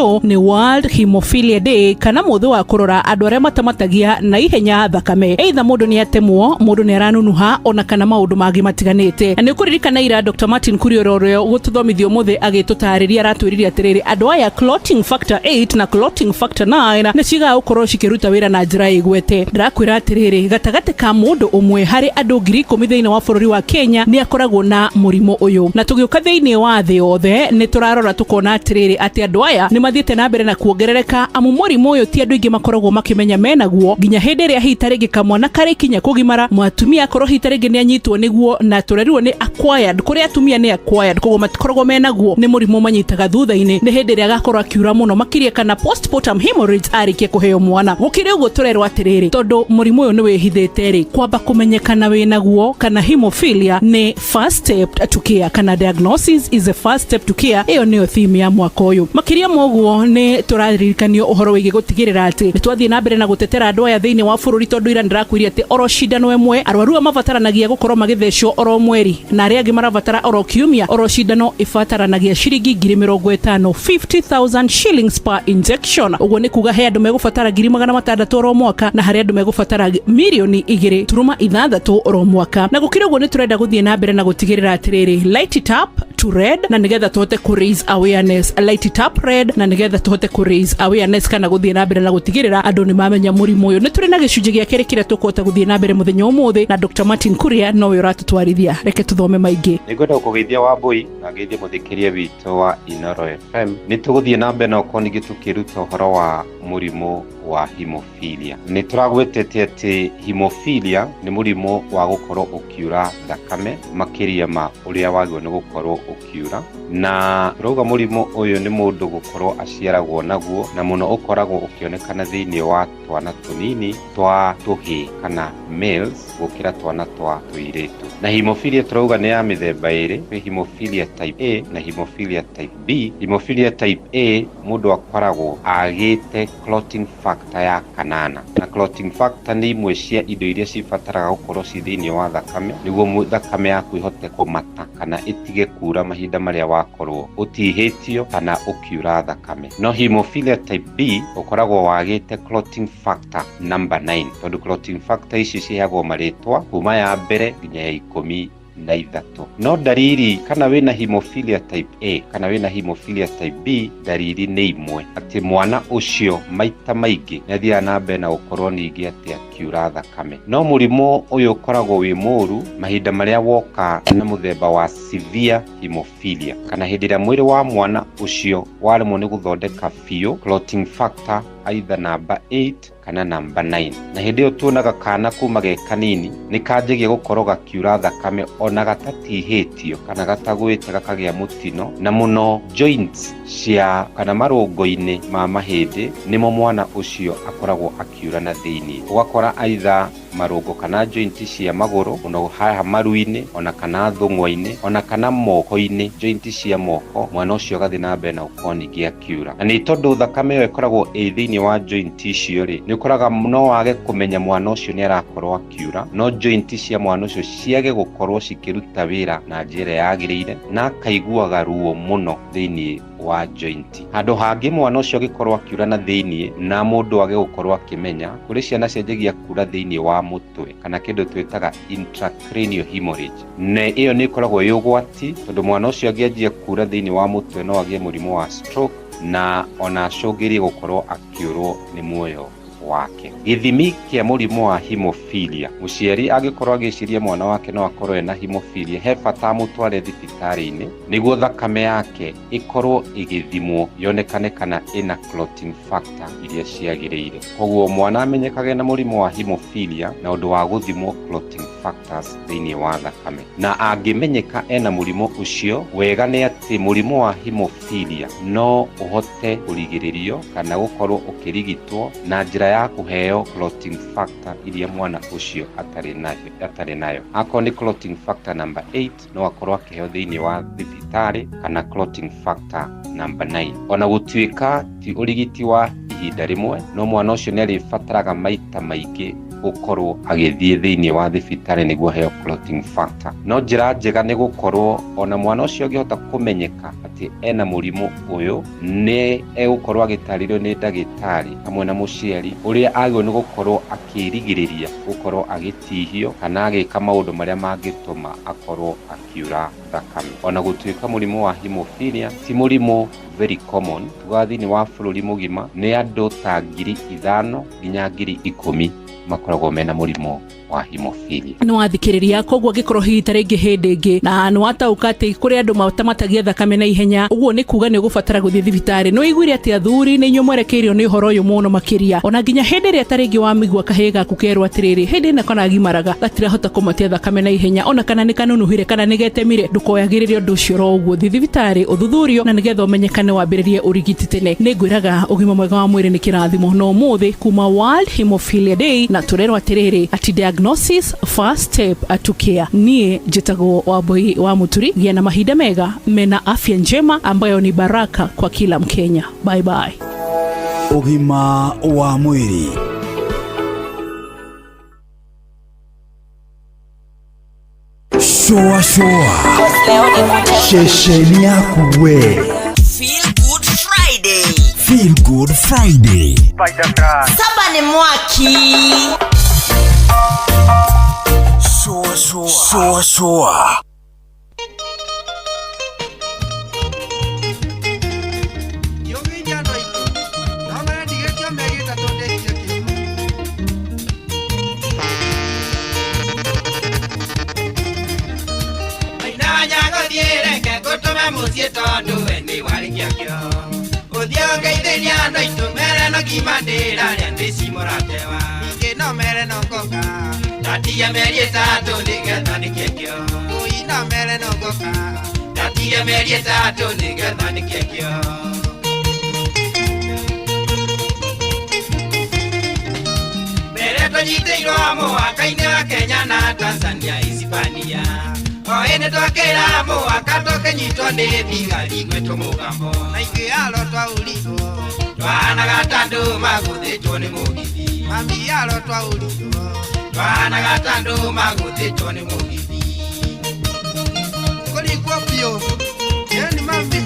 WHO nĩ World Hemophilia Day, kana mũthĩ wa kũrora andũ arĩa matamatagia na ihenya thakame, either mũndũ nĩ atemwo, mũndũ nĩ aranunuha, ona kana maũndũ mangĩ matiganĩte. Na nĩ ũkũririkana ira Dr. Martin Kuria ũrĩa ũgũtũthomithia ũmũthĩ agĩtũtarĩria aratwĩrire atĩrĩrĩ, andũ aya clotting factor 8 na clotting factor 9 nĩ cigaga gũkorwo cikĩruta wĩra na njĩra ĩgwete. Ndĩrakwĩra atĩrĩrĩ, gatagatĩ ka mũndũ ũmwe harĩ andũ 10,000 thĩinĩ wa bũrũri wa Kenya nĩ akoragwo na mũrimũ ũyũ. Na tũgĩũka thĩinĩ wa thĩ yothe nĩ tũrarora tũkona atĩrĩrĩ atĩ andũ aya nĩ mathiĩte na mbere na kuongerereka, amu mũrimũ ũyũ ti andũ aingĩ makoragwo makĩmenya menaguo nginya hĩndĩ ĩrĩa hihi ta rĩngĩ kamwana karĩkinya kũgimara, mũtumia akorwo hihi ta rĩngĩ nĩ anyitwo nĩguo, na tũrerirwo nĩ acquired, kũrĩa atumia nĩ acquired, koguo matikoragwo menaguo, nĩ mũrimũ manyitaga thutha-inĩ nĩ hĩndĩ ĩrĩa agakorwo akiura mũno makĩria kana postpartum hemorrhage arĩkia kũheo mwana. Gũkĩrĩ ũguo tũrerwo atĩrĩrĩ, tondũ mũrimũ ũyũ nĩ wĩhithĩte rĩ, kwamba kũmenya Kũmenyekana wĩnaguo kana hemophilia nĩ first step to care, kana diagnosis is a first step to care. Ĩyo nĩyo theme ya mwaka ũyũ. Makĩria ma ũguo, nĩ tũraririkanio ũhoro wĩgiĩ gũtigĩrĩra atĩ nĩ twathiĩ na mbere na gũtetera andũ aya thĩinĩ wa bũrũri, tondũ ira ndĩrakwĩria atĩ oro cindano ĩmwe arwaru aya mabataranagia gũkorwo magĩthecwo oro mweri, na arĩa angĩ marabatara oro kiumia. Oro cindano ĩbataranagia ciringi 50,000, 50,000 shillings per injection. Ũguo nĩ kuga he andũ megũbatara 600,000 oro mwaka, na harĩ andũ megũbatara 2.6 mirioni oro mwaka. Na gũkĩrĩ ũguo, nĩ tũrenda gũthiĩ na mbere na gũtigĩrĩra atĩrĩrĩ, light it up to red, na nĩgetha tũhote kũ raise awareness. Light it up red, na nĩgetha tũhote kũ raise awareness kana gũthiĩ na mbere na gũtigĩrĩra andũ nĩ mamenya mũrimũ ũyũ. Nĩ tũrĩ na gĩcunjĩ gĩa kerĩ kĩrĩa tũkũhota gũthiĩ na mbere mũthenya ũmũthĩ, na Dr Martin Kuria nowe ũratũtwarithia. Reke tũthome maingĩ. Nĩngwenda gũkũgeithia Wambui, na ngeithie mũthikĩria witũ wa Inoro FM. Nĩ tũgũthiĩ na mbere na gũkorwo ningĩ tũkĩruta ũhoro wa mũrimũ wa hemophilia. Nĩ tũragwetete atĩ hemophilia nĩ mũrimũ wa gũkorwo ũkiura thakame makĩria ma ũrĩa wagĩrĩirwo nĩ gũkorwo ũkiura, na tũrauga mũrimũ ũyũ nĩ mũndũ gũkorwo aciaragwo naguo, na mũno ũkoragwo ũkĩonekana thĩinĩ wa twana tũnini twa tũhĩĩ kana males gũkĩra twana twa tũirĩtu. Na hemophilia tũrauga nĩ ya mĩthemba ĩrĩ, kwĩ hemophilia type A na hemophilia type B. Hemophilia type A, mũndũ akoragwo agĩte clotting factor ya kanana, na clotting factor nĩ imwe cia indo iria cibataraga gũkorwo ci thĩinĩ wa thakame nĩguo thakame yaku ĩhote kũmata kana ĩtige kura mahinda marĩa wakorwo ũtihĩtio kana ũkiura thakame. No hemophilia type B, ũkoragwo wagĩte clotting factor number 9, tondũ clotting factor ici ciheagwo marĩtwa kuma ya mbere nginya ya 13. No ndariri, kana wĩna hemophilia type A kana wĩna hemophilia type B, ndariri nĩ imwe, atĩ mwana ũcio maita maingĩ nĩ athiaga na mbere na gũkorwo ningĩ atĩ akiura thakame. No mũrimũ ũyũ ũkoragwo wĩ mũru mahinda marĩa woka na mũthemba wa severe hemophilia, kana hĩndĩ ĩrĩa mwĩrĩ wa mwana ũcio waremwo nĩ gũthondeka biũ clotting factor either number 8 kana namba 9. Na hĩndĩ ĩyo tuonaga kana kuma ge kanini nĩ kanjagia gũkorwo gakiura thakame ona gatatihĩtio kana gatagwĩte, gakagĩa mũtino, na mũno joints cia kana marũngo-inĩ ma mahĩndĩ nĩmo mwana ũcio akoragwo akiura na thĩinĩ. Ũgakora either marũngo kana joint cia magũrũ, mũno haha maru-inĩ, ona kana thũng'wa-inĩ, ona kana moko-inĩ, joint cia moko, mwana ũcio agathiĩ na mbere na gũkorwo ningĩ akiura. Na nĩ tondũ thakame ĩyo ĩkoragwo ĩ thĩinĩ wa joint icio rĩ, nĩ ũkoraga no wage kũmenya mwana ũcio nĩ arakorwo akiura, no joint cia mwana ũcio ciage gũkorwo cikĩruta wĩra na njĩra ĩrĩa yagĩrĩire, na akaiguaga ruo mũno thĩinĩ wa joint. Handũ hangĩ mwana ũcio angĩkorwo akiura na thĩinĩ na mũndũ age gũkorwo akĩmenya, kũrĩ ciana cianjagia kura thĩinĩ wa mũtwe kana kĩndũ twĩtaga intracranial hemorrhage, na ĩyo nĩ ĩkoragwo ĩ ũgwati, tondũ mwana ũcio angĩanjia kura thĩinĩ wa mũtwe no agĩe mũrimũ wa stroke na ona acũngĩrie gũkorwo akĩũrwo nĩ muoyo wake. Gĩthimi kĩa mũrimũ wa hemophilia, mũciari angĩkorwo agĩciria mwana wake no akorwo ena hemophilia, he bata amũtware thibitarĩ-inĩ nĩguo thakame yake ĩkorwo ĩgĩthimwo yonekane kana ĩna clotting factor iria ciagĩrĩire. Koguo mwana amenyekage na mũrimũ wa hemophilia na ũndũ wa gũthimwo clotting factors thĩinĩ wa thakame. Na angĩmenyeka ena mũrimũ ũcio, wega nĩ atĩ mũrimũ wa hemophilia no ũhote kũrigĩrĩrio kana gũkorwo ũkĩrigitwo na njĩra ya kũheo clotting factor iria mwana ũcio atarĩ nayo. Akorwo nĩ clotting factor number 8, no akorwo akĩheo thĩinĩ wa thibitarĩ, kana clotting factor number 9. Ona gũtuĩka ti ũrigiti wa ihinda rĩmwe, no mwana ũcio nĩ arĩbataraga maita maingĩ gũkorwo agĩthiĩ thĩinĩ wa thibitarĩ nĩguo aheo clotting factor. No njĩra njega nĩ gũkorwo ona mwana ũcio angĩhota kũmenyeka atĩ ena mũrimũ ũyũ, nĩ egũkorwo agĩtarĩrio nĩ ndagĩtarĩ hamwe na mũciari ũrĩa agĩrĩirwo nĩ gũkorwo akĩrigĩrĩria gũkorwo agĩtihio kana agĩka maũndũ marĩa mangĩtũma akorwo akiura thakame. Ona gũtuĩka mũrimũ wa hemophilia ti mũrimũ very common, tugaga thĩinĩ wa bũrũri mũgima nĩ andũ ta 5,000 nginya 10,000 makoragwo mena mũrimũ wa hemophilia. Nĩ wathikĩrĩria, koguo angĩkorwo hihi ta rĩngĩ hĩndĩ ĩngĩ na nĩ watauka atĩ kũrĩ andũ matamatagia thakame na ihenya, ũguo nĩ kuga nĩ ũgũbatara gũthiĩ thibitarĩ. Nĩ wĩiguire atĩ athuri nĩ inyuĩ mwerekeirio nĩ ũhoro ũyũ mũno makĩria, ona nginya hĩndĩ ĩrĩa ta rĩngĩ wamĩigua kahĩĩ gaku kerwo atĩrĩrĩ, hĩndĩ ĩno karagimaraga gatirahota kũmatia thakame na ihenya, ona kana nĩ kanunuhire kana nĩ getemire, ndũkoyagĩrĩre ũndũ ũcio oro ũguo. Thiĩ thibitarĩ ũthuthurio na nĩgetha ũmenyekane wambĩrĩrie ũrigiti tene. Nĩ ngwĩraga ũgima mwega wa mwĩrĩ nĩ kĩrathimo. No ũmũthĩ kuma World Hemophilia Day, na tũrerwo atĩrĩrĩ atĩ Diagnosis, first step to care. Niĩ njĩtagwo Wambui wa Muturi. Gĩa na mahinda mega mena afya njema ambayo ni baraka kwa kila Mkenya. Bye bye. Ũgima wa mwĩrĩ. Shoa shoa. Shesheni yaku we. Feel Good Friday. Feel Good Friday. Saba ni mwaki. Shoa shoa. Shoa shoa. Kenya na Tanzania Hispania oene twakera mwaka tũkĩnyitwo nĩ thigari gwĩtwo mũgambo na ithuĩ aro twaũrirwo twahanaga ta andũ magũthĩtwo nĩ mũgithi mami aro twaũrirwo twahanaga ta andũ magũthĩtwo nĩ mũgithi kũringwo biũ yeni mami.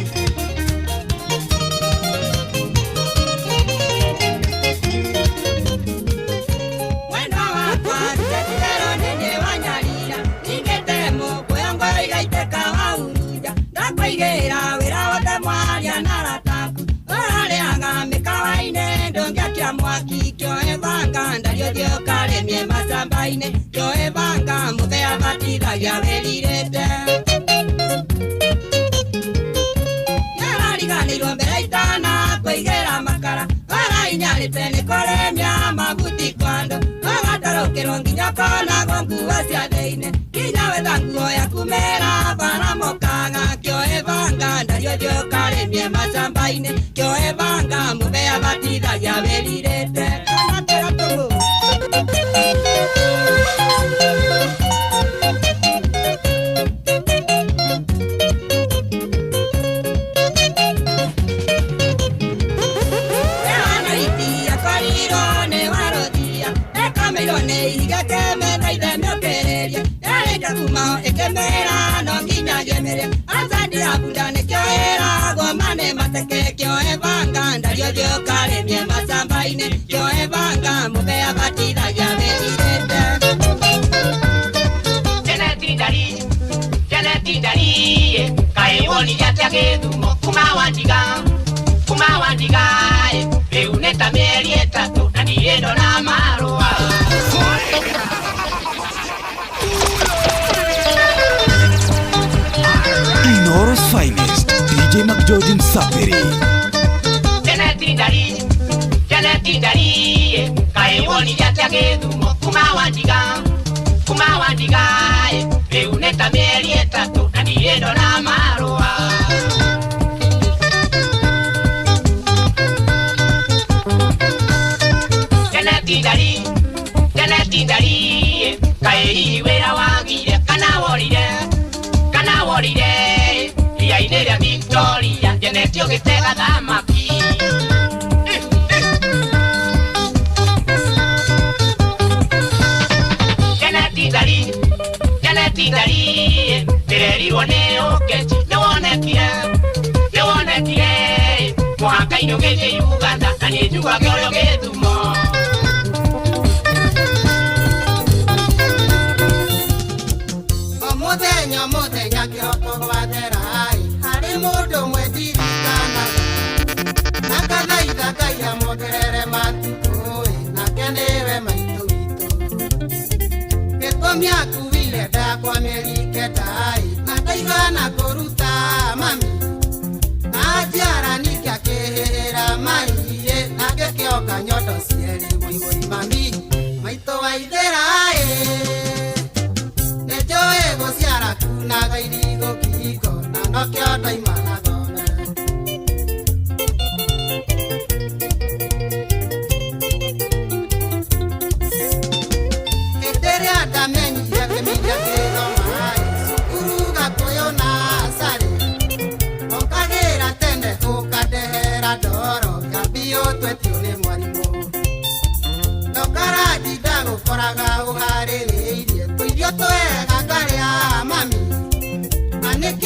Inoro's finest, DJ McGeorge Msapiri.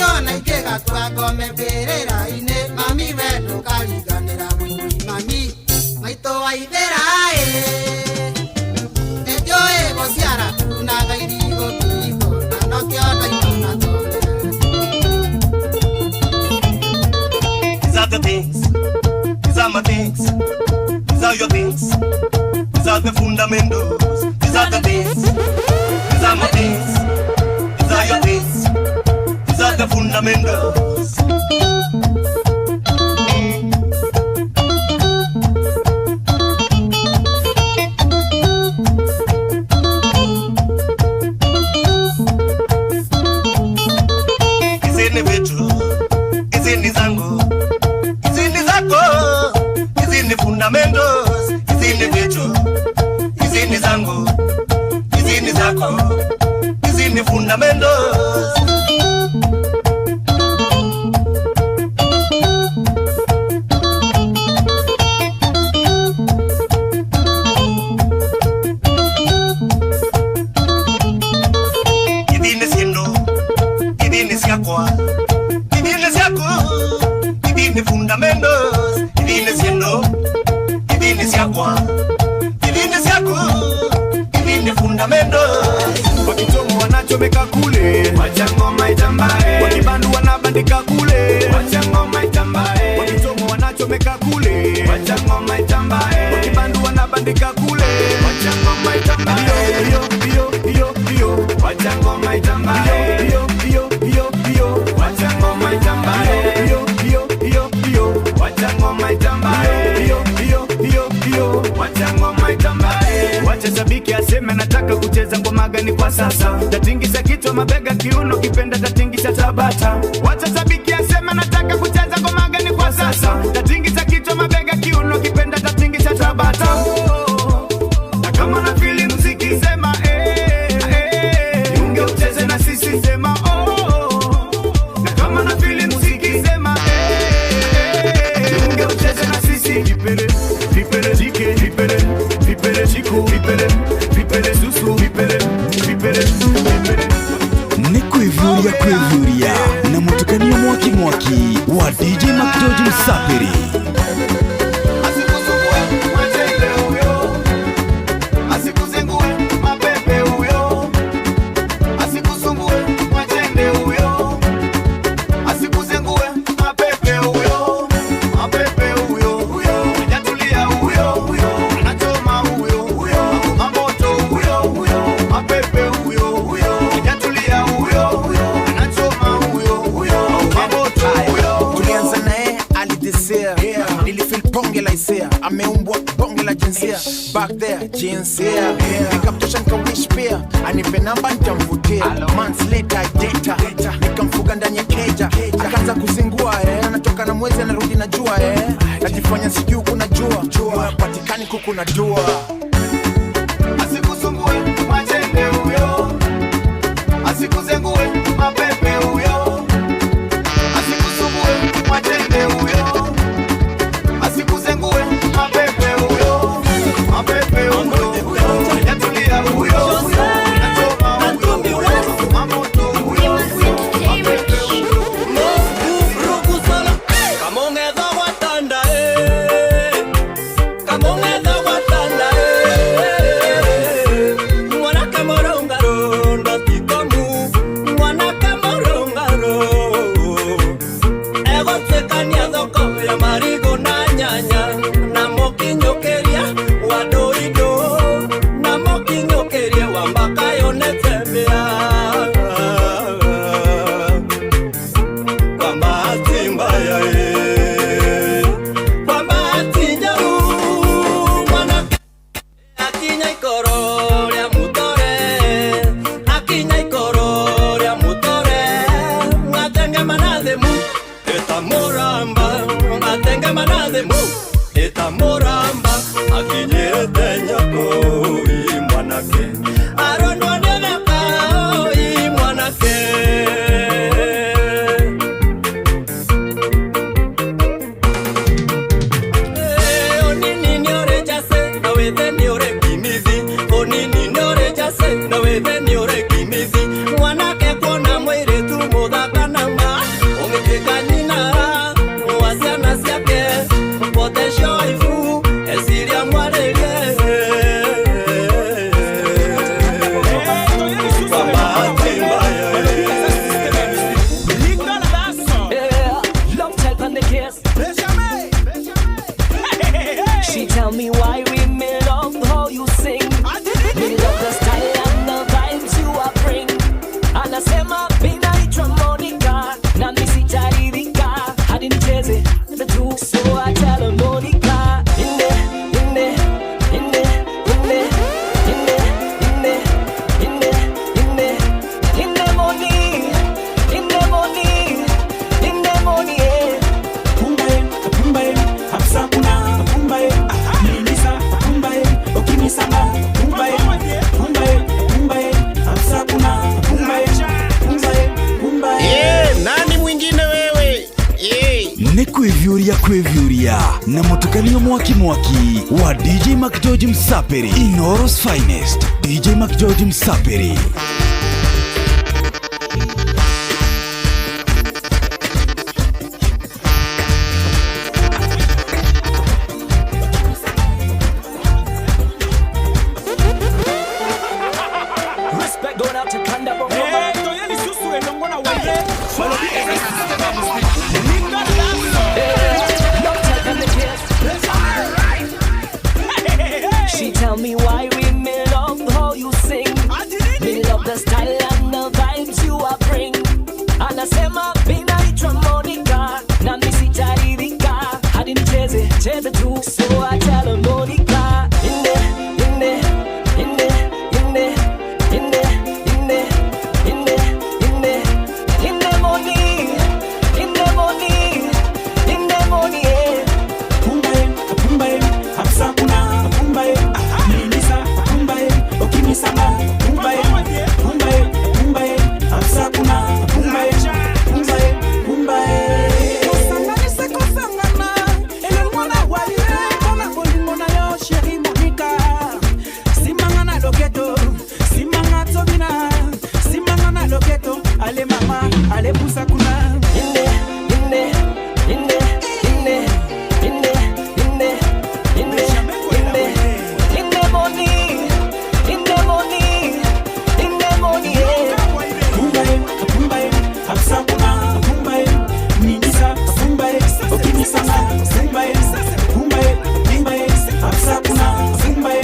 Ingĩona ingĩgatua ngome mbĩrĩra-inĩ mami we ndũkariganĩra mami maitũ wa ithera ĩ nĩnjũĩ gũciara tunaga irigũ tũihũna nokĩo ndaimana tũrĩa. These are the things, these are my things, these are your things, these are the fundamentals, these are the things, these are my things, these are your things, these are the fundamentals. Hizi ni vitu, hizi ni zangu, hizi ni zako, hizi ni fundamentals, hizi ni vitu, hizi ni zangu, hizi ni zako, hizi ni fundamentals. Hizi ni siendo, hizi ni siakwa, hizi ni siako, hizi ni fundamentals, hizi ni siendo, hizi ni siakwa, hizi ni siako, hizi ni fundamentals. Wakichomo wanachomeka kule, wacha ngoma itambae. Wakibandu wanabandika kule, wacha ngoma itambae. Wakichomo wanachomeka kule, wacha ngoma itambae. Wakibandu wanabandika kule, wacha ngoma itambae. Yo yo yo yo, wacha ngoma itambae. Yo yo yo yo, wacha ngoma itambae. Yo yo yo yo, wacha ngoma itambae. Yo yo yo yo, wacha ngoma itambae. Wacha shabiki aseme nataka kucheza ngoma gani kwa sasa. Tatingisha kichwa mabega kiuno kipenda tatingisha tabata. Wacha shabiki aseme nataka kucheza ngoma gani kwa sasa. Tatingisha kichwa mabega kiuno kipenda tatingisha tabata. Na kama na feel muziki sema eh eh, jiunge ucheze na sisi sema oh. Na kama na feel muziki sema eh eh, jiunge ucheze na sisi. Vipele vipele jike vipele vipele chiku vipele vipele susu vipele vipele vipele. Nĩ kwĩvuria kwĩvuria na mũtukanio mwaki mwaki wa DJ McGeorge Msapiri. Asikusumbue mwachende huyo, asikuzengue mapepe huyo, asikusumbue mwachende huyo, asikuzengue mapepe huyo, mapepe huyo huyo, hajatulia huyo huyo, anachoma huyo huyo, mamoto huyo huyo, mapepe huyo huyo, hajatulia huyo huyo, anachoma huyo huyo, mamoto huyo. Tulianza naye alidesea, nilifeel bonge la hisia, ameumbwa bonge la jinsia, back there jinsia, nikamtosha nikawish pia, anipe namba nitamvutia, months later I data, nikamfuga ndani ya keja, akaanza kuzingua anatoka na mwezi anarudi na jua najifanya sijui kuna jua, patikani kuku na dua. Asikusumbue mwachende huyo, asikuzengue mapepe huyo, asikusumbue mwachende huyo, asikuzengue mapepe huyo, mapepe huyo huyo, hajatulia huyo huyo, anachoma huyo huyo, mamoto huyo huyo, mapepe huyo. Mwanake kuona mwiritu muthaka na ma Kwĩvyũria kwĩvyũria na mũtukanio mwaki mwaki wa DJ McGeorge Msaperi. Inooro's finest DJ McGeorge Msaperi. Respect going out to Kanda Bongo. Hey, Toyeli Susu elongo na Wenge. She tell me why we me love how you sing. Me love the style and the vibes you are bring. Anasema binaitwa Monica na mimi sitaridhika hadi nicheze cheze tu. So I tell her Monica, inde inde inde inde inde inde inde inde inde Moni, inde Moni, inde Moni, yeah. Pumbae, pumbae, hapsa kuna, pumbae, ninisa, pumbae, okimisama, pumbae, pumbae, pumbae, hapsa kuna, pumbae, pumbae, pumbae. Kosanganisa kosangana, elongo na walire, mpona bolingo na yo, chérie Monica. Simanga na loketo, simanga tobina, simanga na loketo, ale mama, ale pusa kuna. Inde, inde, inde, inde, inde, inde, inde, inde, inde Moni, inde Moni, inde Moni, yeah. Pumbae, pumbae, hapsa kuna, pumbae, ninisa, pumbae, okimisama, pumbae, pumbae, pumbae, hapsa kuna, pumbae,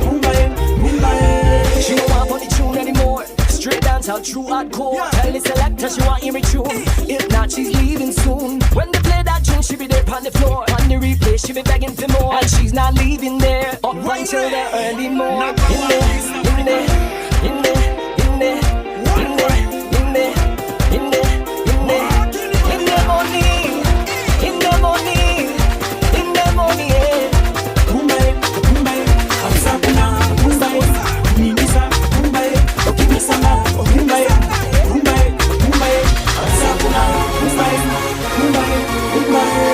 pumbae, pumbae. She don't want the tune anymore. Straight dancehall, true hardcore. Tell the selector she want hear it tune. If not, she's leaving soon. When they play that tune, she be there on the floor. On the replay, she be begging for more. And she's not leaving there up until the early morn. In there, in there, in there, in there, in there, in there, in there, in there, in the morning, in the morning, in the morning, yeah. Pumbae, pumbae, hapsa kuna, pumbae, ninisa, pumbae, okimisama, pumbae, pumbae, pumbae, hapsa kuna, pumbae, pumbae, pumbae.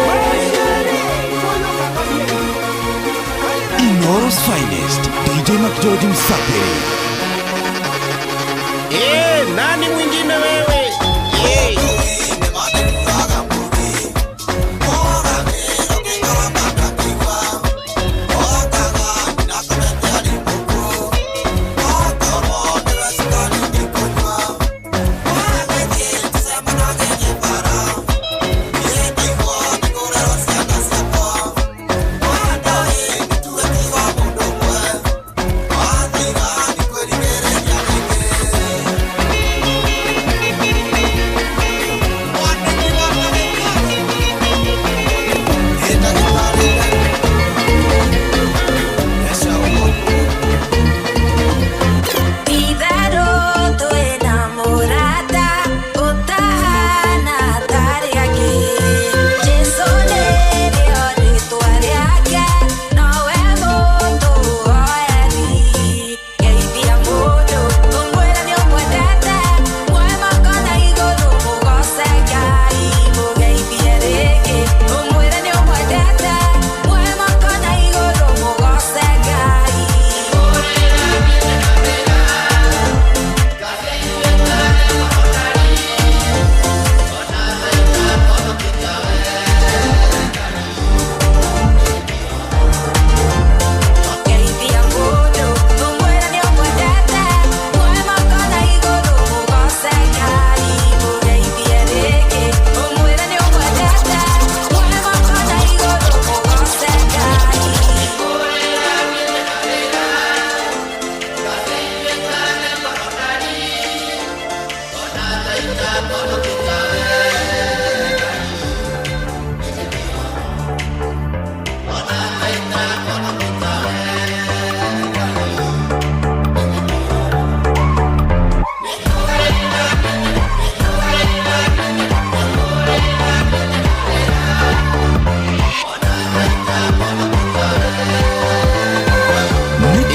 Inooro's finest DJ McGeorge Msaperi. Eh, nani mwingine wewe? Eh.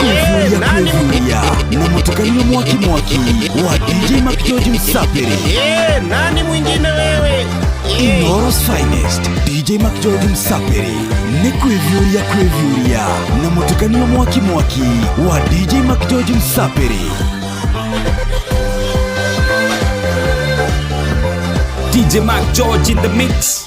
Kwĩvyũria na mũtukanio mwaki mwaki wa DJ McGeorge Msaperi. Eh, nani mwingine wewe? Inooro's Inoros Finest DJ McGeorge Msapiri nĩ kwĩviũria kwĩviũria na mũtukanio mwaki mwaki wa DJ McGeorge Msapiri. DJ Mark George in the mix.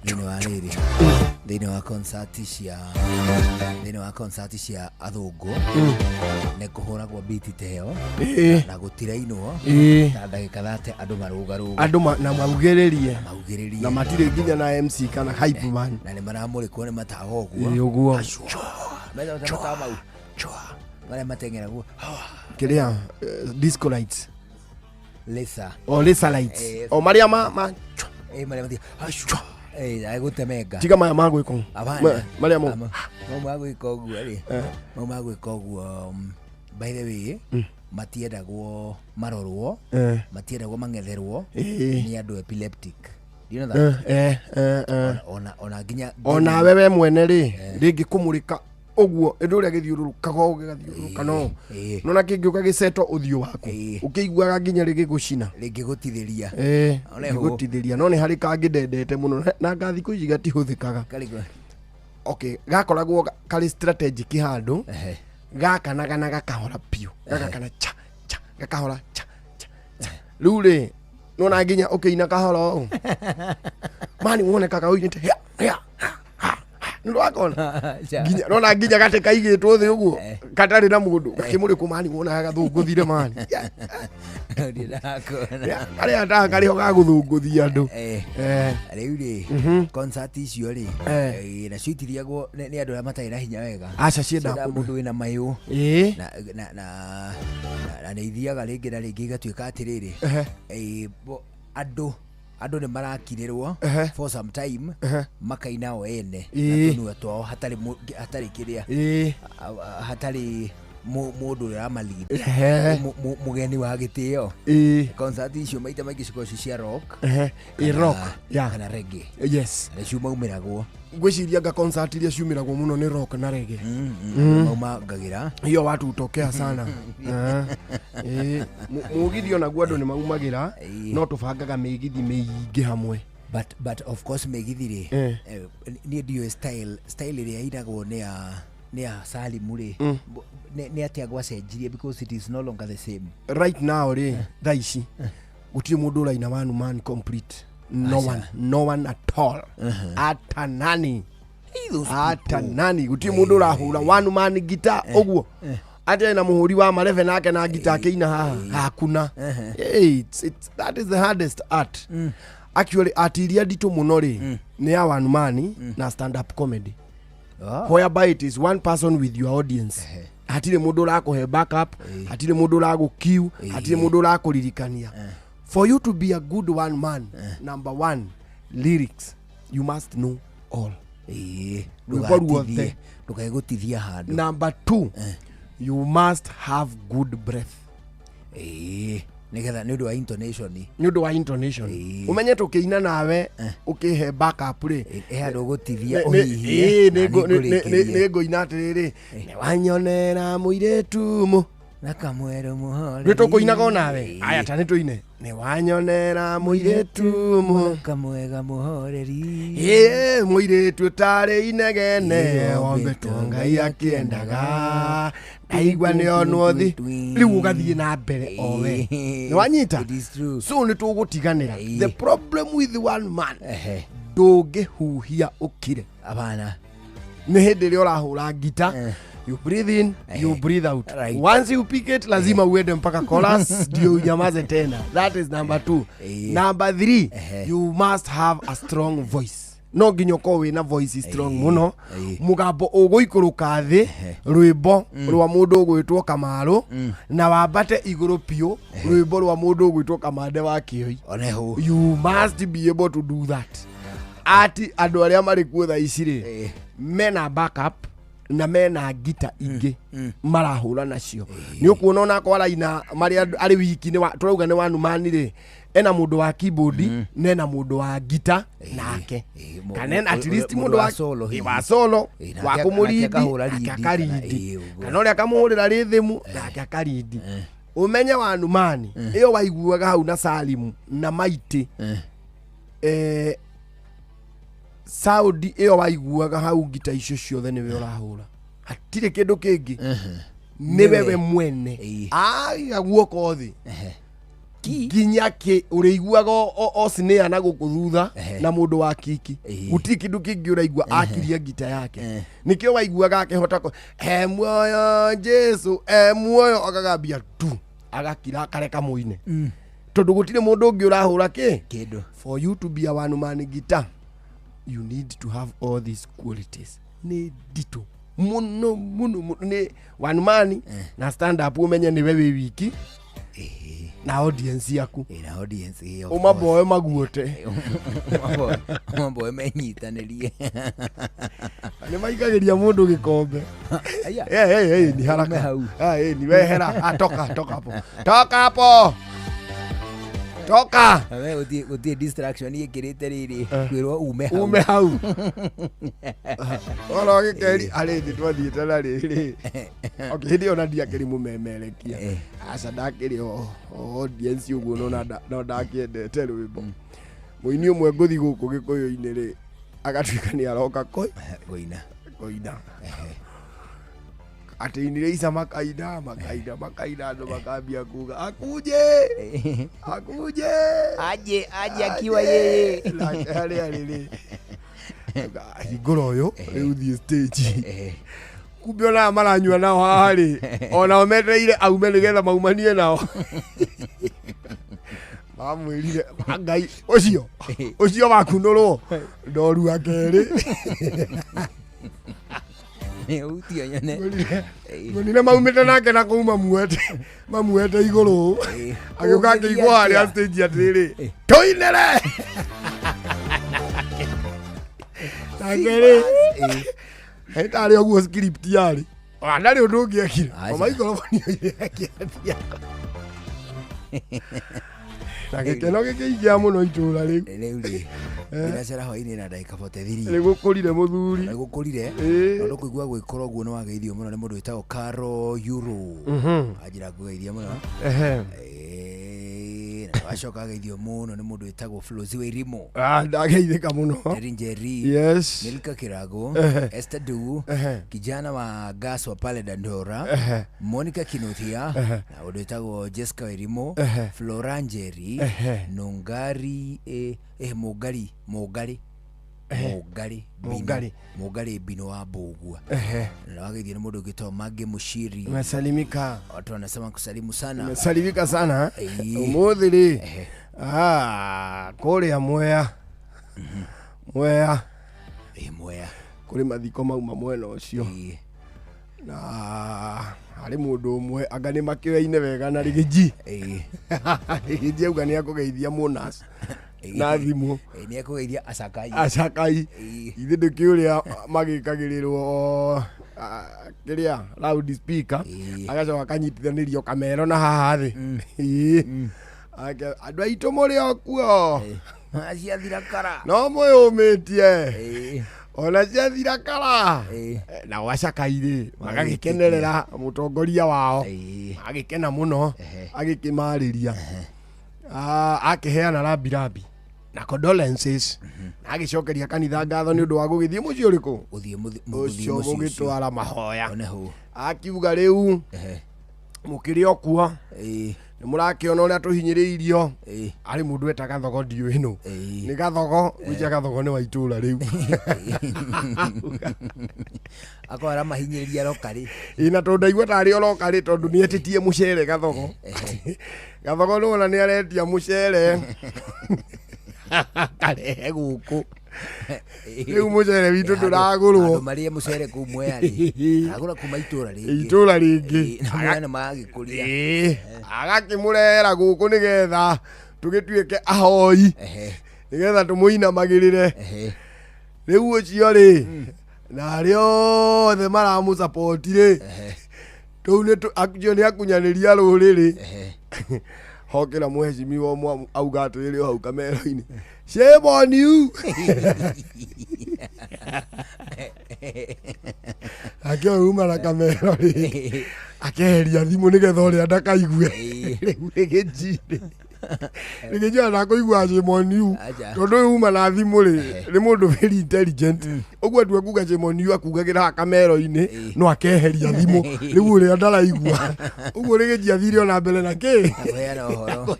Thĩinĩ wa rĩrĩ, thĩinĩ wa concert cia, thĩinĩ wa concert cia athũngũ nĩ kũhũragwo beat ta ĩyo na gũtirainwo na ndagĩka 30 andũ marũgarũga. Andũ na maugĩrĩrie. Maugĩrĩrie. Na matirĩ nginya na MC kana hype man. Na nĩ maramũrĩkwo nĩ matawa ũguo. Ĩĩ, ũguo. Metha ta matawa mau marĩa mateng'eragwo. Kĩrĩa, disco lights. Laser. O laser lights. O marĩa ma marĩa mathiaga. Agũtemenga. Tiga maya ma gwĩka ũũ. Hapana. Marĩa mau. Mau ma gwĩka ũguo rĩ. Mau ma gwĩka ũguo, by the way, matiendagwo marorwo, matiendagwo mang'etherwo nĩ andũ epileptic. Do you know that? Ona nginya Ona wewe mwene rĩ, rĩngĩ kũmũrĩka ũguo, ĩndĩ ũrĩa gĩthiũrũrũkaga ũguo gĩgathiũrũrũka no. Nona kĩngĩũka gĩceto ũthiũ waku, ũkĩiguaga nginya rĩgĩgũcina. Rĩngĩgũtithĩria. Ona ĩhũ. Rĩgũtithĩria. No nĩ harĩ kangĩ ndendete mũno, na nga thikũ ici gatihũthĩkaga. Karĩkũ? Okay, gakoragwo karĩ strategic handũ, gakanaga na gakahora biũ. Gagakana cha, cha, gakahora cha, cha, cha. Rĩu rĩ, nona nginya ũkĩina kahora ũũ. Mani wonekaga ũinĩte, hĩa, hĩa, ha, ha, ha. Nĩ ndwakona? Nginya, nona nginya gatĩ kaigĩtwo thĩ ũguo, gatarĩ na mũndũ, gakĩmũrĩkwo mani wonaga gathũngũthire mani. Ndĩrakona. Karĩa ndaga karĩho ga gũthũngũthia andũ. Rĩu rĩ, concert icio rĩ, nacio itithiagwo nĩ andũ arĩa matarĩ na hinya wega. Aca, ciendaga Ciendaga mũndũ. mũndũ wĩna mayũ. Na nĩ ithiaga rĩngĩ na rĩngĩ igatuĩka atĩrĩrĩ, andũ nĩ marakirĩrwo for some time, makaina o ene na tũnua twao hatarĩ hatarĩ kĩrĩa, hatarĩ mũndũ ũrĩa ũramalead. Mũgeni wa gĩtĩo. Concert icio maita maingĩ cikoragwo ci cia rock. Rock, yeah. Kana reggae. Yes. Na nĩcio maumĩragwo. Ngwĩciria nga concert iria ciumĩragwo mũno nĩ rock na reggae. Maumangagĩra. Hiyo watu hutokea sana. Mũgithi onaguo andũ nĩ maumagĩra, no tũbangaga mĩgithi mĩingĩ hamwe. But of course mĩgithi rĩ, niĩ ndiũĩ style ĩrĩa ĩinagwo nĩ ya Salimu rĩ, nĩ atĩa gwacenjirie because it is no longer the same. Right now rĩ, thaa ici gũtirĩ mũndũ ũraina one man complete. No Aca. one, no one at all. Ata nani. Those Ata people. nani, gũtirĩ mũndũ ũrahũra one man guitar ũguo. Ate na mũhũri wa marebe nake na guitar akĩina haha. Hakuna. Hey, that is the hardest art. Actually, art iria nditũ mũno rĩ, nĩ ya one man na stand up comedy. Whereby it is one person with your audience. Hatirĩ mũndũ ũrakũhe backup, hatirĩ mũndũ ũragũkiu, hatirĩ mũndũ ũrakũririkania. For you to be a good one man, number one, lyrics, you must know all. Rwĩmbo ruothe. Ndũkae gũtithia handũ. Number two, you must have good breath. Nĩgetha nĩ ũndũ wa intonation. Nĩ ũndũ wa intonation. Ũmenye tũkĩina nawe, ũkĩhe backup rĩ. Handũ ũgũtithia ũhihie, na nĩngũrĩkĩria. Nĩ ngũina atĩrĩrĩ, nĩ wanyonera mũirĩtu mũ. Na kamwero mũhoreri. Nĩ tũkũinaga onawe? Aya, ta nĩ tũine. Nĩ wanyonera mũirĩtu mũ. Kamwega mũhoreri. Mũirĩtu ũtarĩ inegene, wombĩtwo Ngai akĩendaga. Ndaigua nĩ onwo thi. Rĩu ũgathiĩ na mbere o we. Nĩ wanyita? It is true. So nĩ tũgũtiganĩra. The problem with one man, ndũngĩhuhia ũkire. Hapana. Nĩ hĩndĩ ĩrĩa ũrahũra ngita, you breathe in, you breathe out. Once you pick it, lazima uende mpaka chorus, ndio unyamaze tena. That is number 2. Number 3, you must have a strong voice. No nginya ũkorwo wĩna voice strong mũno. Mũgambo ũgũikũrũka thĩ, rwĩmbo rwa mũndũ ũgwĩtwo Kamaru, na wambate igũrũ biũ, rwĩmbo rwa mũndũ ũgwĩtwo Kamande wa Kĩoi. Oneho. You must be able to do that. Ati andũ arĩa marĩ kuo thaa ici rĩ, mena backup na mena ngita ingĩ marahũra nacio. Nĩ ũkuona onakorwo araina marĩ andũ, arĩ wiki nĩ wa, tũrauga nĩ one man rĩ, Ena mũndũ wa keyboard na ena mũndũ wa gita nake, kana ena at least mũndũ mũndũ wa wa solo hihi. Wa solo wa nake kũmũrindi, akahũra nake lead, akarindi, kana, ũguo. kana ũrĩa akamũhũrĩra rhythm nake akarindi. Ũmenye wa Numani ĩyo waiguaga hau na Salimu na Maitĩ, sound ĩyo waiguaga hau, ngita icio ciothe nĩwe ũrahũra, hatirĩ kĩndũ kĩngĩ, nĩwe we mwene aiga guoko thĩ nginya kä ũrĩiguaga o snare na gũkũ thutha na mũndũ wa kiki, gũtirĩ kĩndũ kĩngĩ ũraigua akiria ngita yake. Nĩkĩo waiguaga akĩhota he muoyo Jesu e muoyo, akagambia tu agakira akareka mũine, tondũ gũtirĩ mũndũ ũngĩ ũrahũra kĩ kĩndũ. For you to be a one man guitar, you need to have all these qualities. Nĩ nditũ mũno mũno mũno. Nĩ one man na stand up, ũmenye nĩwe wĩ wiki na audience yaku. Na audience, of ũmaboe maguote. Ũmaboe menyitanĩrie. Nĩ maikagĩria mũndũ gĩkombe. Aya. Eh, eh, eh, ni haraka. Ah, eh, ni wehera. Ah, toka, toka hapo, toka hapo, toka. We gũtirĩ distraction ĩkĩrĩte rĩrĩ kwĩrwo ume hau. Ume hau. Oro gĩkeri arĩ thĩ twathiĩte na rĩrĩ. Okay, hĩndĩ ĩyo na ndiakĩrĩ mũmemerekia, aca, ndakĩrĩ o audience ũguo, no ndakĩendete rwĩmbo. Mũini ũmwe ngũthi gũkũ gĩkũyũ-inĩ rĩ, agatuĩka nĩ aroka koi kũina. Kũina atĩ inire ica, makaina makaina makaina, andũ makambia kuga akuje, akuje, aje, aje akiwa yeye. Nake harĩa rĩrĩ hingũra ũyũ rĩu thiĩ stage, kumbe ona aya maranyua nao haha rĩ, onao metereire aume nĩgetha maumanie nao. Mamwĩrire, Ngai ũcio ũcio wakunũrwo ndorua kerĩ. Utio nyone. Ngonire maumĩte nake na kũu mamuete mamuete igũrũ, agĩũka akĩigwo harĩa stage atĩrĩrĩ, tũinĩre nake rĩ, tarĩ ũguo script yarĩ, ona ndarĩ ũndũ ũngĩ ekire, o maikoroboni oire akĩambia na gĩkeno gĩkĩingĩha mũno itũra rĩu. Rĩu rĩ ndĩracara hwainĩ na ndagĩka 43. Nĩ gũkũrire mũthuri. Nĩ gũkũrire. Tondũ kũigua gwĩkũra ũguo nĩ wageithio mũno nĩ mũndũ wĩtagwo Caro Euro. Anjĩra ngũgeithia mũno. Na wacoka ageithio mũno nĩ mũndũ wĩtagwo Flozi Wairimu. Ah, ndageithĩka mũno. Njeri Njeri. Yes. Milka Kirago. Esther Du. Kijana wa gas wa pale Dandora. Monica Kinuthia. Na mũndũ wĩtagwo Jessica Wairimu. Flora Njeri. Nungari Mũngari Mũngari Mũngari Bino. Mũngari. Mũngari Bino wa Mbũgua. Na wageithio nĩ mũndũ ũngĩtwo Mange Mushiri. Umesalimika. Watu wanasema kusalimu sana. Umesalimika sana. Ũmũthĩ rĩ, ah, kũrĩa Mwea, Mwea. Mwea. Kũrĩ mathiko mauma mwena ũcio, na harĩ mũndũ ũmwe anga nĩ makĩoyaine wega na Rigiji. Rigiji auga nĩ akũgeithia Mũnas na thimũ. Nĩ ekũgeithia Acakai. Acakai ithe ndĩkĩ ũrĩa magĩkagĩrĩrwo kĩrĩa loud speaker, agacoka akanyitithanĩrio kamero na haha thĩ. Andũ aitũ mũrĩ o kuo? Ciathira kara. No mwĩyũmĩtie ona ciathira kara. Nao acakai rĩ magagĩkenerera mũtongoria wao, agĩkena mũno agĩkĩmarĩria. Ah, akĩheana rambirambi na condolences na agĩcokeria kanitha ngatho nĩ ũndũ wa gũgĩthiĩ mũciĩ ũrĩkũ Gũthiĩ ũcio gũgĩtwara mahoya. One hau. Akiuga rĩu mũkĩrĩ o kuo nĩ mũrakĩona ũrĩa tũhinyĩrĩirio. Arĩ mũndũ eta Gathogo, ndiũĩ nũ nĩ Gathogo, gwĩcia Gathogo nĩ wa itũũra rĩu. Akorwo aramahinyĩrĩria rokarĩ. Ĩ, na tondũ ndaigua tarĩ oroka rĩ, tondũ nĩ etĩtie mũcere Gathogo. Gathogo nĩwona nĩ aretia mũcere karehe gũkũ, rĩu mũcere witũ ndũragũrwo. Andũ marĩe mũcere kũu Mwea rĩ, agũra kuma itũũra rĩngĩ. Itũũra rĩngĩ. Na Mwea nĩ magagĩkũria. Agakĩmũrehera gũkũ nĩgetha tũgĩtuĩke ahoi, nĩgetha tũmũinamagĩrĩre. Rĩu ũcio rĩ, na arĩa othe maramũcapoti rĩ, tũu nĩ acio nĩ akunyanĩria rũrĩrĩ. Hokĩra mũhecimiwa ũmwe auga atĩrĩrĩ o hau kamero-inĩ, shame on you. Ake uma na kamero rĩ akeheria thimũ nĩgetha ũrĩa ndakaigue. Rĩu rĩgĩnjirĩ rĩgĩnjira ndakũigua shame on you, tondũ ũyũ uma na thimũ rĩ nĩ mũndũ very intelligent. Ũguo atua kuga shame on you akugagĩra haha kamero-inĩ no akeheria thimũ rĩu ũrĩa ndaraigua. Ũguo rĩgĩnji athire ona mbere na kĩ kũheana ũhoro.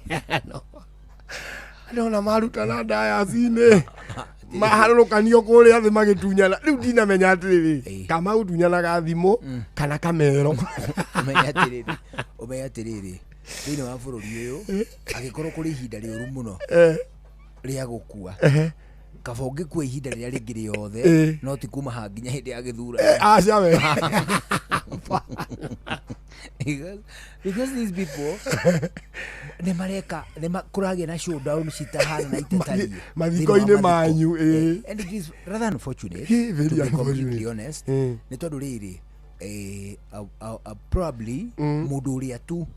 Andũ ona marutana ndayaci-inĩ maharũrũkanio kũrĩa thĩ magĩtunyana. Rĩu ndinamenya atĩrĩrĩ kama gũtunyanaga thimũ kana kamero. Ũmenye atĩrĩrĩ, ũmenye atĩrĩrĩ, thĩinĩ wa bũrũri ũyũ angĩkorwo kũrĩ ihinda rĩũru mũno rĩa gũkua, kaba ũngĩkua ihinda rĩrĩa rĩngĩ rĩothe no ti kuma haha nginya hĩndĩ ya gĩthurano. Aca we. Because these people nĩ mareka nĩ kũragĩa na showdown citahana na itatariĩ mathiko-inĩ manyu. And it is rather unfortunate, very to be completely unfortunate. honest, nĩ tondũ rĩrĩ probably mũndũ ũrĩa tu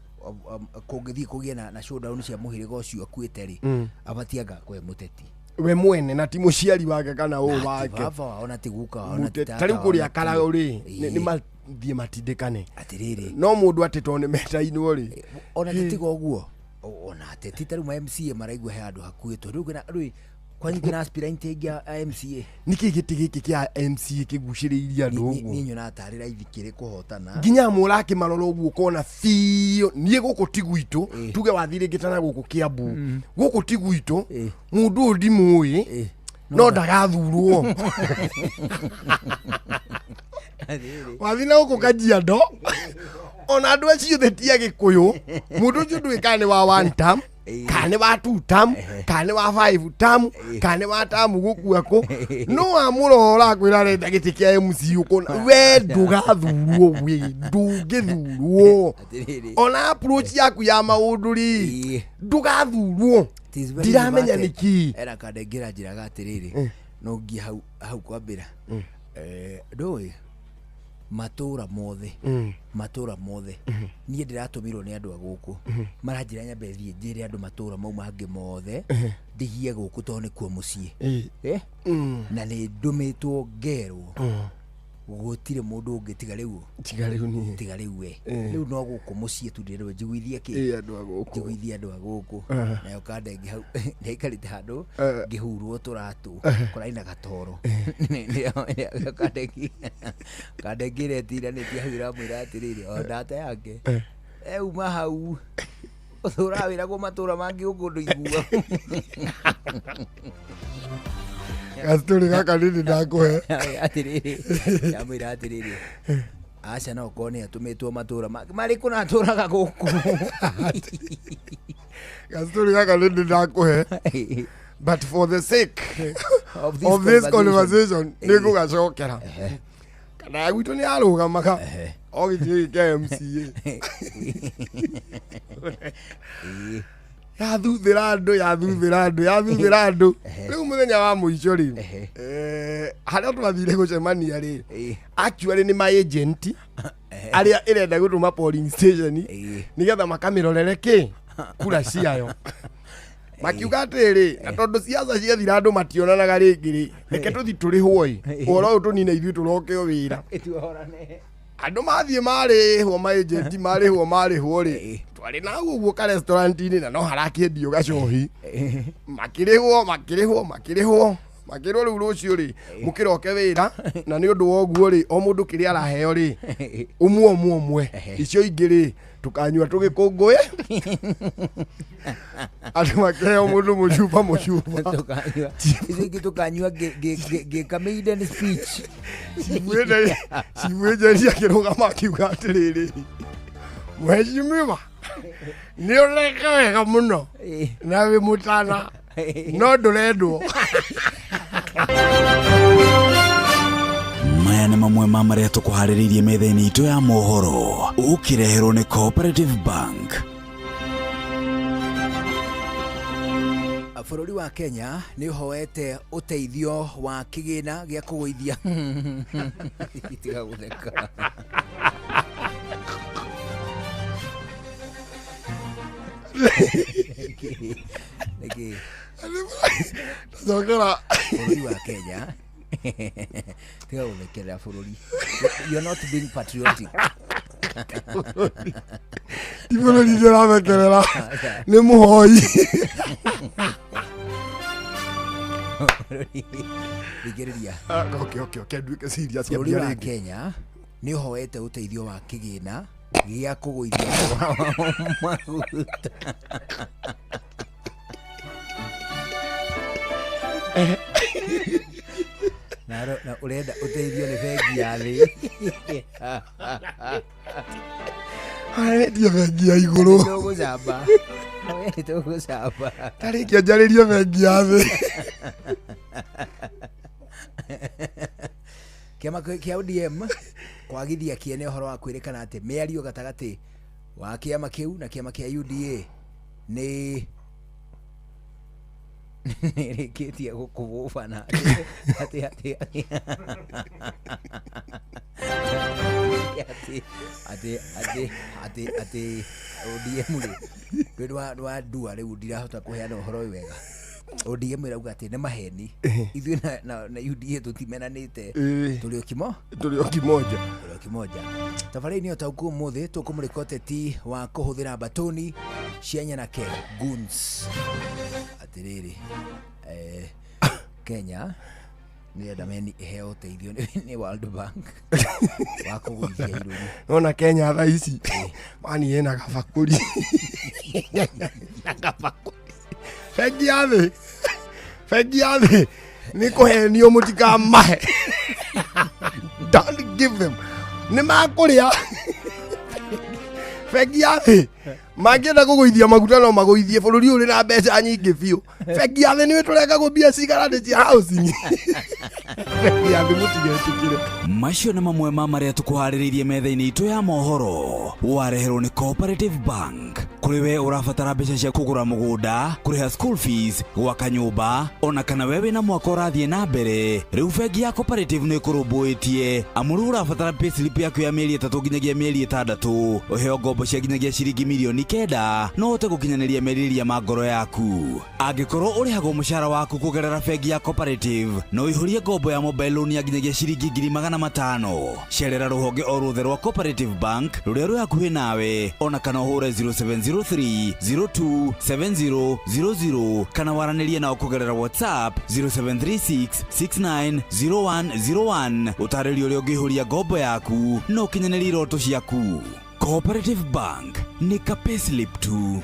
kũngĩthiĩ kũgĩe na showdown cia mũhĩrĩga ũcio akuĩte rĩ, abatiĩ anga kwe mũteti we mwene na ti mũciari wake kana ũ wake, baba wao na ti guka wao na ti tata ta rĩu wao kũrĩa na ti- Karaũ rĩ nĩ mathiĩ matindĩkane atĩrĩrĩ no mũndũ atĩ tondũ nĩ metainwo rĩ ona titiga ũguo ona ateti ta rĩu ma MCA maraigua he handũ hakuĩtwo rĩu kwĩna rĩu kwanyu kwĩna aspirant aingĩ a MCA. Nĩkĩ gĩtĩ gĩkĩ kĩa MCA kĩgucĩrĩirie andũ ũguo? Niĩ nyonaga tarĩ raithi kĩrĩ kũhotana nginya amwe ũrakĩmarora ũguo ũkona biũ niĩ gũkũ ti gwitũ, tuge wathiĩ rĩngĩ tana gũkũ Kiambu, gũkũ ti gwitũ, mũndũ ũyũ ndimũĩ no ndagathurwo. Wathiĩ na gũkũ Kajiado ona andũ acio othe ti Agĩkũyũ, mũndũ ũcio ndũĩ kana nĩ wa one term kana nĩ wa two term kana nĩ wa five term kana nĩ wa term gũkua kũ, no wamũrora akwĩra arenda gĩtĩ kĩa MC ũkona we ndũgathurwo, we ndũngĩthurwo ona approach yaku ya maũndũ rĩ ndũgathurwo. Ndiramenya nĩkĩ era kandengera njĩraga atĩrĩrĩ no ngie hau hau kwambĩra ndũĩ matũra mothe matũra mothe niĩ ndĩratũmirwo nĩ andũ a gũkũ maranjĩra nyambe thiĩ njĩre andũ matũra mau mangĩ mothe ndigie gũkũ tondũ nĩkuo mũciĩ. Na nĩ ndũmĩtwo ngerwo gũtirĩ mũndũ ũngĩ tiga rĩu tiga rĩu niĩ tiga rĩu we rĩu no gũkũ mũciĩ tu ndĩrerwo njiguithie kĩ andũ a gũkũ njiguithie andũ a gũkũ. Nayo kandenge hau ndaikarĩte handũ ngĩhurwo tũratũ kũrarĩ na gatoro. Kandenge ĩretiranĩtie hau ĩramwĩra atĩrĩrĩ o ndata yake euma hau ũtũraga wĩragwo matũra mangĩ gũkũ ndũigua. Gastori gaka nini ndakũhe atĩrĩrĩ ndamwĩra atĩrĩrĩ aca no okorwo nĩ atũmĩtwo matũra mangĩ marĩkũ na atũraga gũkũ. Gastori gaka nini ndakũhe but for the sake of this conversation nĩ ngũgacokera kana gwitũ nĩ arũgamaga o gĩtĩ gĩkĩ kĩa MCA yathuthĩra andũ yathuthĩra andũ yathuthĩra andũ. Rĩu mũthenya wa mũico rĩ harĩa twathire gũcemania rĩ actually nĩ ma agent arĩa ĩrenda gũtũma polling station nĩgetha makamĩrorere kĩ kura ciayo. Makiuga atĩrĩ na tondũ ciaca ciathira andũ mationanaga rĩngĩ rĩ reke tũthi tũrĩhwo ĩ ũhoro ũyũ tũnine ithuĩ tũroke o wĩra. Andũ mathiĩ marĩhwo ma agent marĩhwo marĩhwo rĩ twarĩ na hau ũguo ka restaurant-inĩ na no harakĩendio gacohi makĩrĩhwo makĩrĩhwo makĩrĩhwo makĩrwo rĩu rũciũ rĩ mũkĩroke wĩra na nĩ ũndũ wa ũguo rĩ o mũndũ kĩrĩa araheo rĩ ũmwe ũmwe ũmwe icio ingĩ rĩ tũkanyua tũgĩkũngũĩ andũ makĩheo mũndũ mũcuba mũcuba tũkanyua icio ingĩ tũkanyua ngĩka maiden speech. Cibwĩnjeri akĩrũgama akiuga atĩrĩrĩ mheshimiwa nĩ ũreka wega mũno na wĩ mũtana no ndũrendwo. Maya nĩ mamwe ma marĩa tũkũharĩrĩirie metha-inĩ itũ ya mohoro ũkĩreherwo nĩ Cooperative Bank. Bũrũri wa Kenya nĩ ũhoete ũteithio wa kĩgĩna gĩa kũgũithia tiga gũtheka. Nĩkĩ? Cokera. Bũrũri wa Kenya tiga gũthekerera bũrũri. You're not being patriotic. Ti bũrũri ndĩrathekerera nĩ mũhoi. Thikĩrĩria. Okay, okay, okay, nduĩke serious Bũrũri ambia wa rĩngĩ. Kenya nĩ ũhoete ũteithio wa kĩgĩna gĩa kũgũithia thogora wa maguta. Na na ũrenda ũteithio nĩ bengi ya thĩ. Arendia bengi ya igũrũ. Tũgũcamba. Tũgũcamba. Tarĩkia njarĩrie bengi ya thĩ. Kĩama kĩa ODM kwagithia kĩene ũhoro wa kwĩrĩkana atĩ mĩario gatagatĩ wa kĩama kĩu na kĩama kĩa UDA nĩ nĩrĩkĩtie gũkũbũbana atĩ atĩ atĩ atĩ atĩ atĩ atĩ atĩ ODM rĩ rwĩ rwa ndua rĩu ndirahota kũheana ũhoro ũyũ wega. ODM ĩrauga atĩ nĩ maheni, ithuĩ na UDA tũtimenanĩte, tũrĩ o kimo tũrĩ o kimoja, tũrĩ o kimoja. Tabarĩra-inĩ o ta ũguo ũmũthĩ tũkũmũrĩka ũteti wa kũhũthĩra mbatũni cia nyanake goons. Atĩrĩrĩ, Kenya nĩrenda meni ĩheo ũteithio nĩ World Bank wa kũgũithia irũri. Nona Kenya thaa ici mani ĩna gabakũri. Na gabakũri. Bengi ya thĩ. Bengi ya thĩ. Nĩ kũhenio mũtikamahe. Don't give them. Nĩ makũrĩa. Bengi ya thĩ. Mangĩenda kũgũithia maguta no magũithie, bũrũri ũrĩ na mbeca nyingĩ biũ. Bengi ya thĩ nĩwe tũrengagwo mbia cigana nĩ cia housing. Bengi ya thĩ mũtigetĩkĩre. Macio nĩ mamwe ma marĩa tũkũharĩrĩirie metha-inĩ itũ ya mohoro. Wareherwo nĩ Cooperative Bank. Kũrĩ we ũrabatara mbeca cia kũgũra mũgũnda, kũrĩha school fees, gwaka nyũmba, ona kana we wĩna mwaka ũrathiĩ na mbere, rĩu bengi ya Cooperative nĩ ĩkũrũmbũĩtie. Amu rĩu ũrabatara payslip yaku ya mĩeri 3 nginyagia mĩeri 6, ũheo ngombo cia nginyagia ciringi mirioni 9, no ũhote gũkinyanĩria merirĩria ma ngoro yaku. Angĩkorwo ũrĩhagwo mũcara waku kũgerera bengi ya Cooperative, no ũihũrie ngombo ya mobile loan ya nginyagia ciringi 500,000. Cerera rũhonge o ruothe rwa Cooperative Bank rũrĩa rwĩ hakuhĩ nawe, ona kana ũhũre 0703 02 70 00 kana waranĩrie nao kũgerera WhatsApp 0736 69 0101. Ũtarĩrio ũrĩa ũngĩihũria ngombo yaku na ũkinyanĩrie iroto ciaku. Cooperative Bank nĩ ka payslip tu.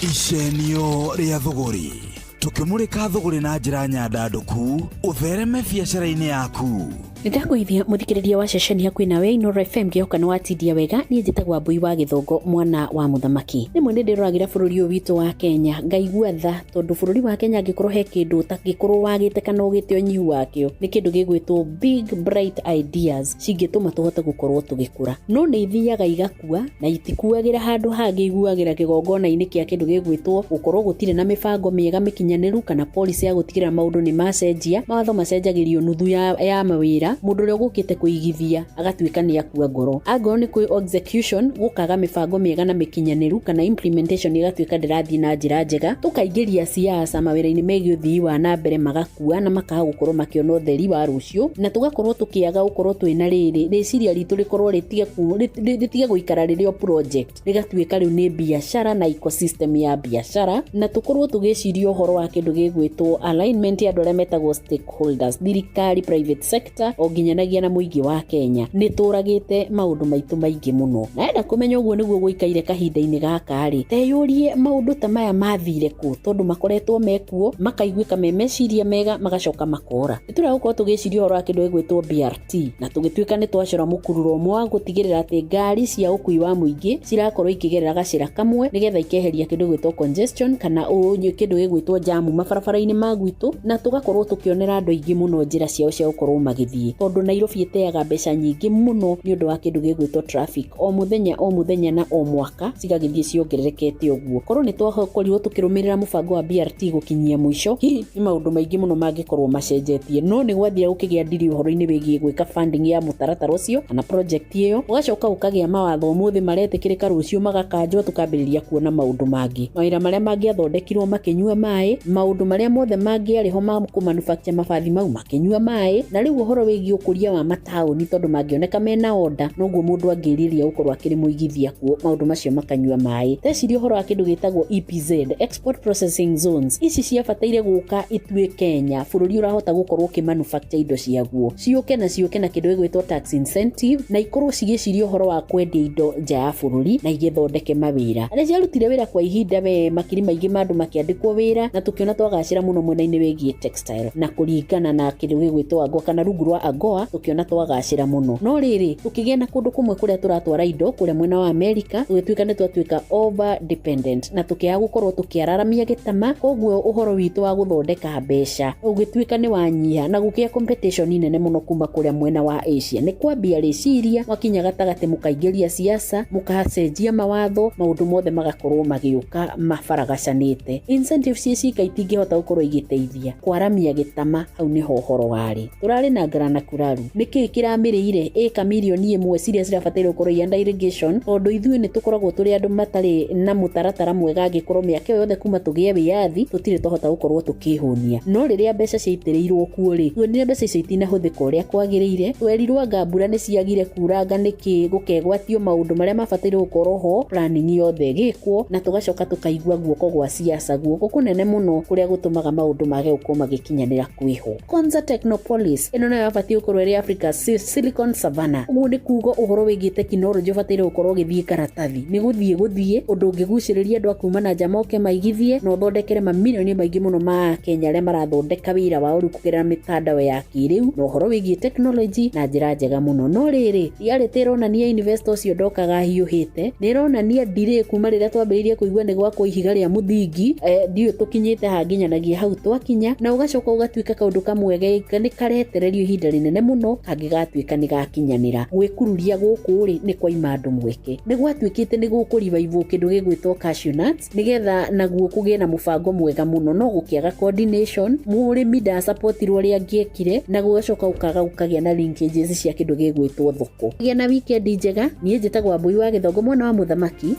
Icenio rĩa thũgũrĩ. Tũkĩmũrĩka thũgũrĩ na njĩra nyandandũku, ũthereme biacara-inĩ yaku. Nĩndakũithia mũthikĩrĩria wa ceceni hakuhĩ nawe Inooro FM ngĩhoka nĩ watindia wega. Niĩ njĩtagwo Mbui wa Gĩthongo mwana wa mũthamaki. Rĩmwe nĩ ndĩroragĩra bũrũri ũyũ witũ wa Kenya ngaigua tha, tondũ bũrũri wa Kenya angĩkorwo he kĩndũ ũtangĩkorwo wagĩte kana ũgĩte ũnyihu wakĩo nĩ kĩndũ gĩgwĩtwo big bright ideas cingĩtũma tũhote gũkorwo tũgĩkũra, no nĩ ithiaga igakua na itikuagĩra handũ hangĩ, iguagĩra kĩgongona-inĩ kĩa kĩndũ gĩgwĩtwo gũkorwo gũtirĩ na mĩbango mĩega mĩkinyanĩru kana policy ya gũtigĩrĩra maũndũ nĩ macenjia. Mawatho macenjagĩrio nuthu ya mawĩra, mũndũ ũrĩa ũgũkĩte kũigithia agatuĩka nĩ akua ngoro. Angorwo nĩ kwĩ execution gũkaga mĩbango mĩega na mĩkinyanĩru kana implementation ĩgatuĩka ndĩrathiĩ na njĩra njega, tũkaingĩria siasa mawĩra-inĩ megiĩ ũthii wa na mbere magakua na makaga gũkorwo makĩona ũtheri wa rũciũ, na tũgakorwo tũkĩaga gũkorwo twĩna rĩrĩ rĩciria ritũ rĩkorwo rĩtige gũikara rĩrĩ o project, rĩgatuĩka rĩu nĩ biacara na ecosystem ya biacara, na tũkorwo tũgĩciria ũhoro wa kĩndũ gĩgwĩtwo alignment ya andũ arĩa metagwo stakeholders, thirikari, private sector, o nginyanagia na mũingĩ wa Kenya. Nĩ tũragĩte maũndũ maitũ maingĩ mũno, na enda kũmenya ũguo nĩguo gũikaire kahinda-inĩ gaka rĩ, teyũrie maũndũ ta maya mathire kũ, tondũ makoretwo mekuo makaiguĩka me meciria mega magacoka makora. Nĩ tũrĩa gũkorwo tũgĩciria ũhoro wa kĩndũ gĩgwĩtwo BRT, na tũgĩtuĩka nĩ twacora mũkururo ũmwe wa gũtigĩrĩra atĩ ngari cia ũkui wa mũingĩ cirakorwo ikĩgerera gacĩra kamwe nĩgetha ikeheria kĩndũ gĩgwĩtwo congestion kana kĩndũ gĩgwĩtwo jamu mabarabara-inĩ ma gwitũ, na tũgakorwo tũkĩonera andũ aingĩ mũno njĩra ciao cia gũkorwo magĩthiĩ. gũthiĩ, tondũ Nairobi ĩteaga mbeca nyingĩ mũno nĩ ũndũ wa kĩndũ gĩgwĩtwo traffic. O mũthenya o mũthenya na o mwaka cigagĩthiĩ ciongererekete ũguo. Korwo nĩ twakorirwo tũkĩrũmĩrĩra mũbango wa BRT gũkinyia mũico, hihi nĩ maũndũ maingĩ mũno mangĩkorwo macenjetie. No nĩ gwathire gũkĩgĩa ndiri ũhoro-inĩ wĩgiĩ gwĩka funding ya mũtaratara ũcio kana project ĩyo, ũgacoka ũkagĩa mawatho ũmũthĩ maretĩkĩrĩka, rũciũ magakanjwo, tũkambĩrĩria kuona maũndũ mangĩ. Mawĩra marĩa mangĩathondekirwo makĩnyua maĩ, maũndũ marĩa mothe mangĩarĩ ho ma kũmanufacture mabathi mau makĩnyua maĩ, na rĩu ũhoro wĩgiĩ ũkũria wa mataũni, tondũ mangĩoneka mena order noguo mũndũ angĩrirĩria gũkorwo akĩrĩ mũigithia kuo, maũndũ macio makanyua maĩ. Teciria ũhoro wa kĩndũ gĩtagwo EPZ, Export Processing Zones. Ici ciabataire gũka ituĩ Kenya, bũrũri ũrahota gũkorwo ũkĩmanufacture indo ciaguo, ciũke na ciũke na kĩndũ gĩgwĩtwo tax incentive, na ikorwo cigĩciria ũhoro wa kwendia indo nja ya bũrũri na igĩthondeke mawĩra. Arĩa ciarutire wĩra kwa ihinda we makiri maingĩ ma andũ makĩandĩkwo wĩra, na tũkĩona twagacĩra mũno mwena-inĩ wĩgiĩ textile, na kũringana na kĩndũ gĩgwĩtwo AGOA kana rungu rwa AGOA tũkĩona twagacĩra mũno. No rĩrĩ, tũkĩgĩa na kũndũ kũmwe kũrĩa tũratwara indo kũrĩa mwena wa Amerika, tũgĩtuĩka nĩ twatuĩka over dependent na tũkĩaga gũkorwo tũkĩararamia gĩtama, koguo ũhoro witũ wa gũthondeka mbeca ũgĩtuĩka nĩ wanyiha na gũkĩa competition nene mũno kuma kũrĩa mwena wa Asia. Nĩ kwambia rĩciria mwakinya gatagatĩ mũkaingĩria siasa, mũkacenjia mawatho, maũndũ mothe magakorwo magĩũka mabaragacanĩte. Incentives ici itingĩhota gũkorwo igĩteithia kwaramia gĩtama, hau nĩho ũhoro warĩ. Tũrarĩ na ngarana kuraru, nĩkĩĩ kĩramĩrĩire ĩka mirioni ĩmwe ciria cirabataire gũkorwo i under irrigation, tondũ ithuĩ nĩ tũkoragwo tũrĩ andũ matarĩ na mũtaratara mwega, angĩkorwo mĩaka yothe kuma tũgĩe wĩyathi tũtirĩ twahota gũkorwo tũkĩhũnia. No rĩrĩa mbeca ciaitĩrĩirwo kuo rĩ, tuonire mbeca icio itinahũthĩka ũrĩa kwagĩrĩire, twerirwo anga mbura nĩ ciagire kuranga nĩkĩ, gũkegwatio maũndũ marĩa mabataire gũkorwo ho, planning yothe ĩgĩkwo, na tũgacoka tũkaigua guoko gwa siasa, guoko kũnene mũno kũrĩa gũtũmaga maũndũ mage gũkorwo magĩkinyanĩra kwĩho. Konza Technopolis ĩno nayo yabatiĩ gũkorwo ĩrĩ Africa Silicon Savannah. Ũguo nĩ kuga ũhoro wĩgiĩ tekinoronjĩ ũbataire gũkorwo ũgĩthiĩ karatathi, nĩ gũthiĩ ũndũ ũngĩgucĩrĩria andũ a kuma na nja moke maigithie na ũthondekere mamirioni maingĩ mũno ma Kenya arĩa marathondeka wĩra wao rĩu kũgerera mĩtandao ya kĩrĩu na ũhoro wĩgiĩ tekinoronjĩ na njĩra njega mũno. No rĩrĩ, reality ĩronania investor ũcio ndokaga hiũhĩte, nĩ ĩronania delay kuma rĩrĩa twambĩrĩirie kũigua nĩ gwakwo ihiga rĩa mũthingi, ndiũĩ tũkinyĩte ha nginyanagia hau twakinya, na ũgacoka ũgatuĩka kaũndũ kamwe nĩ karetererio ihinda rĩnene mũno kangĩgatuĩka nĩ gakinyanĩra. Gwĩkururia gũkũ rĩ nĩ kwaima andũ mweke, nĩ gwatuĩkĩte nĩ gũkũrivaivwo kĩndũ gĩgwĩtwo cashew nuts nĩgetha naguo kũgĩe na mũbango mwega mũno, no gũkĩaga coordination, mũrĩmi ndasapotirwo ũrĩa angĩekire, na gũgacoka gũkaga gũkagĩa na linkages cia kĩndũ gĩgwĩtwo thoko. Gĩa na weekend njega, niĩ njĩtagwo Wambui wa Gĩthongo mwana wa mũthamaki.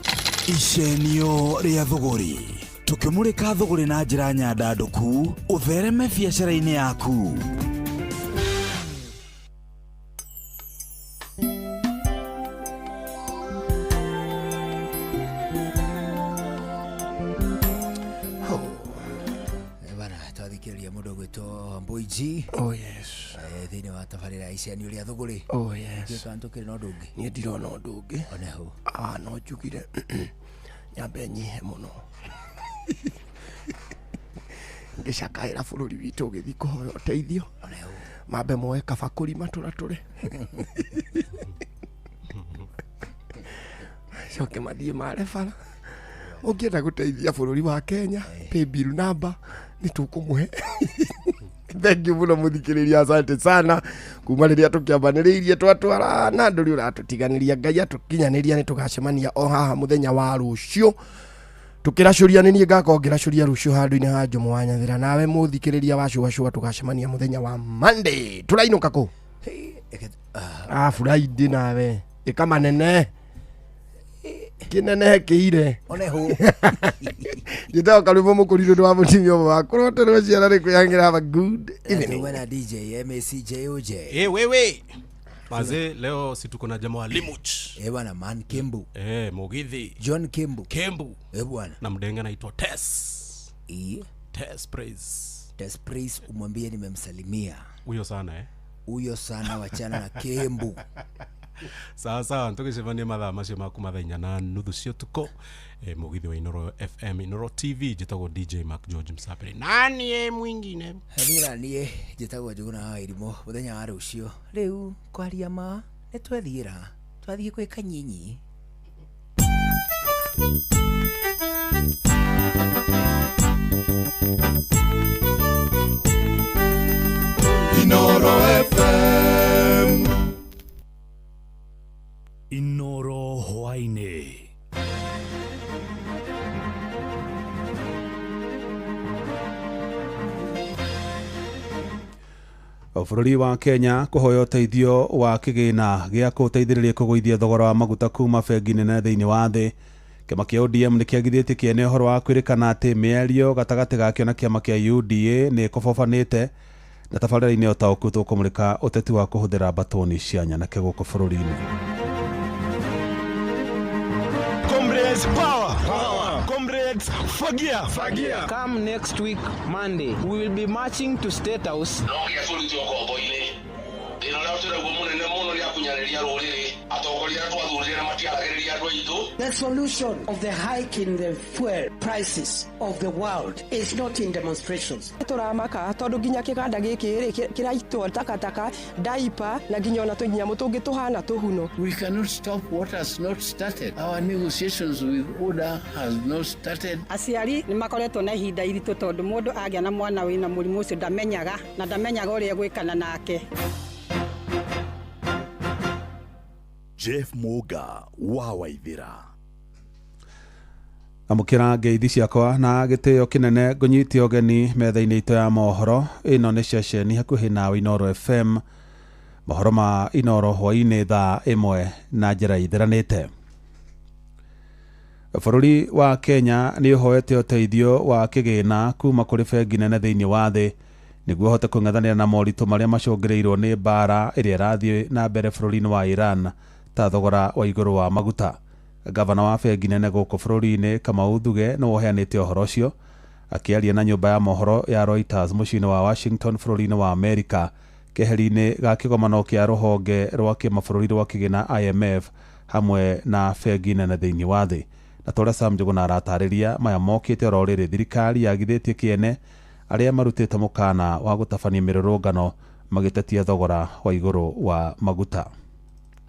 Icenio rĩa thũgũrĩ, tũkĩmũrĩka thũgũrĩ na njĩra nyandandũku, ũthereme biacara-inĩ yaku. Bana twathikĩrĩria mũndũ ũgwĩtwo Mbui G. Oh yes. Thĩinĩ wa tabarĩra icenio rĩa thũgũrĩ. Oh yes. Ndiũĩ kana tũkĩrĩ na ũndũ ũngĩ. Niĩ ndirona ũndũ ũngĩ. Oneho. No njugire nyambe nyihe mũno. Ngĩcakaĩra bũrũri witũ ũgĩthiĩ kũhoya ũteithio. Mambe moe kabakũri matũratũre. Coke mathiĩ mare bara. Ũngĩenda gũteithia bũrũri wa Kenya, pay bill number nĩ tũkũmũhe. Thank you mũno mũthikĩrĩria, asante sana kuma rĩrĩa tũkĩambanĩrĩirie twatwara na ndũrĩ ũratũtiganĩria. Ngai atũkinyanĩria nĩ tũgacemania o haha mũthenya wa rũciũ tũkĩracũria. Nĩ niĩ ngakorwo ngĩracũria rũciũ handũ-inĩ ha Njomo wa Nyathĩra, nawe mũthikĩrĩria wa cũa cũa tũgacemania mũthenya wa Monday. Tũrainũka kũ? Friday nawe ĩka manene kĩnenehe kĩire. Oneho. Njĩtagwo Karũmũ Mũkũri ũndũ wa mũtumia ũmwe wa kũroterwo ciana nĩ kwĩyangĩra. Have a good evening. Tumwe na DJ MACJOJ. Eh, wewe Mazee, leo si tuko na jamaa wa Limuch. Eh bwana, man Kembu. Eh, Mugithi. John Kembu. Kembu. Eh bwana. Na mdenga anaitwa Tess. Eh. Tess Praise. Tess Praise, umwambie nimemsalimia. Huyo sana eh. Huyo sana, wachana na Kembu. Sawa sawa, ntukicemania mathaa macio ma kuma thaa inya na nuthu cia ũtukũ. Mũgithi wa Inoro FM, Inoro TV, njĩtagwo DJ Mark George Msapiri. Nani ye mwingine? Niĩ niĩ njĩtagwo Njũgũna wa Irimũ. Mũthenya wa rũciũ rĩu kwaria ma nĩ twethiĩra, twathiĩ gwĩ Kanyinyi. Inoro FM. Bũrũri wa Kenya kũhoya ũteithio wa kĩgĩna gĩa kũteithĩrĩria kũgũithia thogora wa maguta kuma bengi nene thĩinĩ wa thĩ. Kĩama kĩa ODM nĩ kĩagithĩtie kĩene ũhoro wa kwĩrĩkana atĩ mĩario gatagatĩ gakĩo na kĩama kĩa UDA nĩ ĩkobobanĩte na tabarĩra-inĩ ũtaũku tũkũmũrĩka ũteti wa kũhũthĩra mbatoni cia nyanake gũkũ bũrũri-inĩ. Comrades power. Power. Comrades fagia. Fagia. Come next week Monday, we will be marching to State House. No nginya tũrutwo ngombo-inĩ. Thĩna ũrĩa tũraguo mũnene mũno nĩ akunyanĩria rũrĩrĩ. Atongoria arĩa twathurire na matiaragĩrĩria andũ aitũ. The solution of the hike in the fuel prices of the world is not in demonstrations. Tũramaka tondũ nginya kĩganda gĩkĩ rĩ kĩraitwo takataka daipa na nginya ona tũnyamũ tũngĩ tũhana tũhuno. We cannot stop what has not started. Our negotiations with UDA has not started. Aciari nĩ makoretwo na ihinda iritũ tondũ mũndũ agĩa na mwana wĩna mũrimũ ũcio ndamenyaga na ndamenyaga ũrĩa egwĩkana nake. Jeff Muga wa Waithira. Amũkĩra ngeithi ciakwa na gĩtĩo kĩnene ngũnyite ũgeni metha-inĩ itũ ya mohoro. Ĩno nĩ ceceni hakuhĩ nawe Inooro FM. Mohoro ma Inooro hwaĩ-inĩ thaa 1 na njĩra itheranĩte. Bũrũri wa Kenya nĩ ũhoete ũteithio wa kĩgĩna kuma kũrĩ bengi nene thĩinĩ wa thĩ nĩguo ũhote kũng'ethanĩra na moritũ marĩa macũngĩrĩirwo nĩ mbara ĩrĩa ĩrathiĩ na mbere bũrũri-inĩ wa Iran ta thogora wa igũrũ wa maguta. Gavana wa bengi nene gũkũ bũrũri-inĩ Kamau Thuge nĩwe ũheanĩte ũhoro ũcio akĩaria na nyũmba ya mohoro ya Reuters mũciĩ-inĩ wa Washington bũrũri-inĩ wa Amerika keheri-inĩ ga kĩgomano kĩa rũhonge rwa kĩmabũrũri rwa kĩgĩna IMF hamwe na bengi nene thĩinĩ wa thĩ. Na torĩa Sam Njuguna aratarĩria maya mokĩte oro rĩrĩ thirikari yagithĩtie kĩene arĩa marutĩte mũkana wa gũtabania mĩrũrũngano magĩtetia thogora wa igũrũ wa maguta.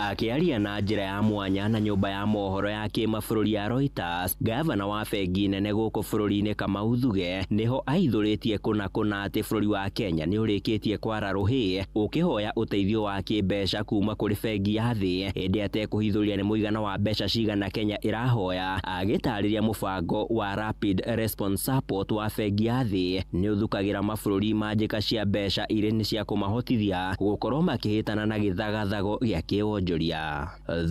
Akĩaria na njĩra ya mwanya na nyũmba ya mohoro ya kĩmabũrũri ya Reuters, gavana wa bengi nene gũkũ bũrũri-inĩ Kamau Thuge nĩho aithũrĩtie kũna kũna atĩ bũrũri wa Kenya nĩ ũrĩkĩtie kwara rũhĩ ũkĩhoya ũteithio wa kĩmbeca kuma kũrĩ bengi ya thĩ ĩndĩ atekũhithũria nĩ mũigana wa mbeca cigana Kenya ĩrahoya. Agĩtarĩria mũbango wa Rapid Response Support wa bengi ya thĩ nĩ ũthukagĩra mabũrũri ma njĩka cia mbeca irĩ nĩ cia kũmahotithia gũkorwo makĩhĩtana na gĩthagathago gĩa kĩwonjoria.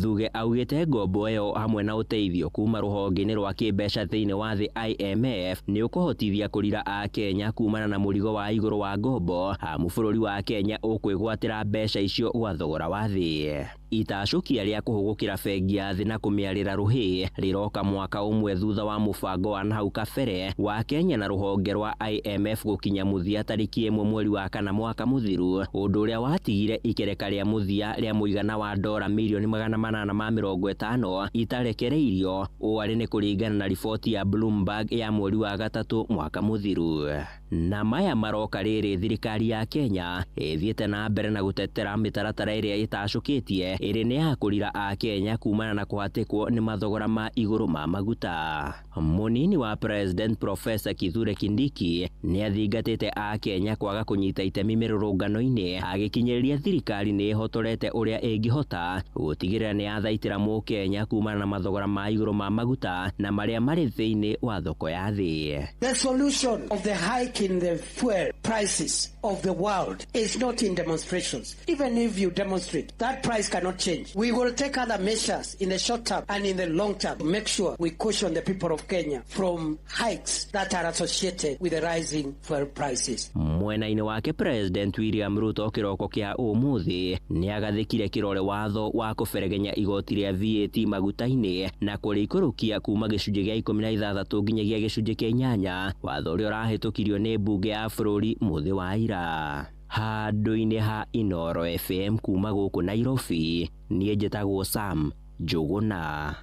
Thuge augĩte ngombo ĩyo hamwe na ũteithio kuma rũhonge-inĩ rwa kĩmbeca thĩinĩ wa thĩ IMF nĩ ũkũhotithia kũrira a Kenya kumana na mũrigo wa igũrũ wa ngombo amu bũrũri wa Kenya ũkwĩgwatĩra mbeca icio gwa thogora wa thĩ. Itacũkia rĩa kũhũgũkĩra bengi ya thĩ na kũmĩarĩra rũhĩ rĩroka mwaka ũmwe thutha wa mũbango wa nahau kabere wa Kenya na rũhonge rwa IMF gũkinya mũthia tarĩki 1 mweri wa 4 mwaka mũthiru, ũndũ ũrĩa watigire ikereka rĩa mũthia rĩa mũigana wa dora milioni 850 itarekereirio ũũ arĩ nĩ kũringana na riboti ya Bloomberg ya mweri wa 3 mwaka mũthiru. Na maya maroka rĩrĩ thirikari ya Kenya ĩthiĩte na mbere na gũtetera mĩtaratara ĩrĩa ĩtacũkĩtie ĩrĩ nĩ ya kũrira a Kenya kumana na kũhatĩkwo nĩ mathogora ma igũrũ ma maguta. Mũnini wa President Professor Kithure Kindiki nĩ athingatĩte a Kenya kwaga kũnyita itemi mĩrũrũngano-inĩ agĩkinyĩrĩria thirikari nĩ ĩhotorete ũrĩa ĩngĩhota gũtigĩrĩra nĩ yathaitĩra mũkenya kumana na mathogora ma igũrũ ma maguta na marĩa marĩ thĩinĩ wa thoko ya thĩ. The solution of the hike in the fuel prices of the world is not in demonstrations. Even if you demonstrate, that price cannot change. We will take other measures in the short term and in the long term to make sure we caution the people of Kenya from hikes that are associated with the rising fuel prices. Mwena-inĩ wake President William Ruto kĩroko kĩa ũmũthĩ nĩagathĩkire kĩrore watho wa kũberegenya igoti rĩa VAT maguta-inĩ na kũrĩikũrũkia kuma gĩcunjĩ gĩa 16 nginyagia gĩcunjĩ kĩa 8, watho ũrĩa ũrahĩtũkirio nĩ mbunge ya bũrũri mũthĩ wa ira. Handũ-inĩ ha Inooro FM kuma gũkũ Nairobi, niĩ njĩtagwo Sam Njuguna.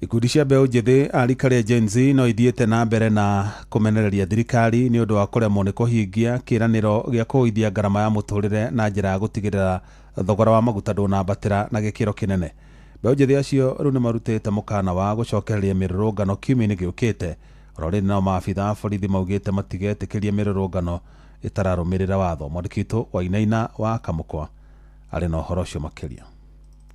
Ikundi cia mbeũ njĩthĩ a rika rĩa Gen Z no ithiĩte na mbere na kũmenereria thirikari nĩ ũndũ wa kũremwo nĩ kũhingia kĩĩranĩro gĩa kũgũithia ngarama ya mũtũrĩre na njĩra ya gũtigĩrĩra thogora wa maguta ndũnambatĩra na gĩkĩro kĩnene. Mbeũ njĩthĩ acio rĩu nĩ marutĩte mũkana wa gũcokereria mĩrũrũngano kiumia-inĩ gĩũkĩte. Oro rĩrĩ nao maabitha a borithi maugĩte matigetĩkĩria mĩrũrũngano ĩtararũmĩrĩra watho. Mwandĩki witũ Wainaina wa Kamũkwa arĩ na ũhoro ũcio makĩria.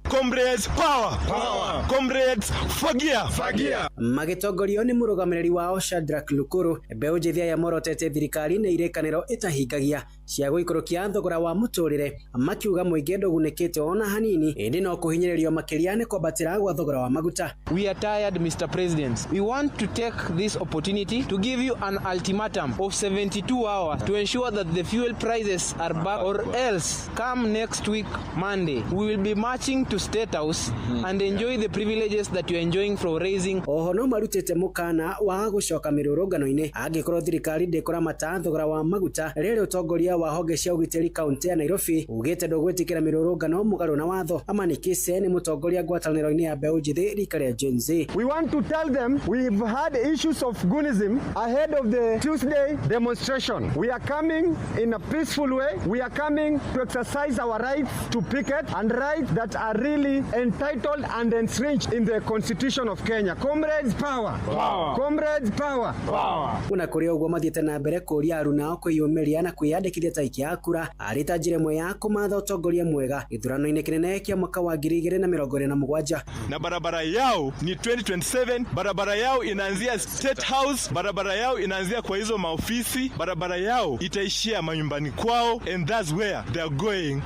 Comrades power. Power. Comrades fagia. Fagia. Magĩtongorio nĩ mũrũgamĩrĩri wao Shadrack Lukuru, mbeũ njĩthĩ aya morotete thirikari nĩ irĩkanĩro ĩtahingagia cia gũikũrũkia thogora wa mũtũrĩre, makiuga mũingĩ ndũgunĩkĩte ona hanini, ĩndĩ no kũhinyĩrĩrio makĩria nĩ kwambatĩra gwa thogora wa maguta. We are tired, Mr. President. We want to take this opportunity to give you an ultimatum of 72 hours to ensure that the fuel prices are back, or else come next week, Monday, we will be marching to State House and enjoy the privileges that you are enjoying from raising. Oho no marutĩte mũkana wa gũcoka mĩrũrũngano-inĩ angĩkorwo thirikari ndĩkũramata thogora wa maguta, rĩrĩ ũtongoria wa honge cia ũgitĩri kaunti ya Nairobi ugĩte ndũgwĩtĩkĩra mĩrũrũngano mũgarũ na watho. Amani Kise nĩ mũtongoria ngwatanĩro-inĩ ya mbeũ njĩthĩ rika rĩa Gen Z. We want to tell them we've had issues of goonism ahead of the Tuesday demonstration. We are coming in a peaceful way. We are coming to exercise our rights to picket and rights that are really entitled and entrenched in the Constitution of Kenya. Comrades, power. Power. Comrades, power. Power. Ona kũrĩ ũguo mathiĩte na mbere kũria aruna kwĩyumĩria na kwĩyandĩkithia ta aikia a kura arĩ ta njĩra ĩmwe ya kũmatha ũtongoria mwega gĩthurano-inĩ kĩnene kĩa mwaka wa 2027. Na barabara yao ni 2027, barabara yao inaanzia State House, barabara yao inaanzia kwa hizo maofisi, barabara yao itaishia manyumbani kwao, and that's where they are going.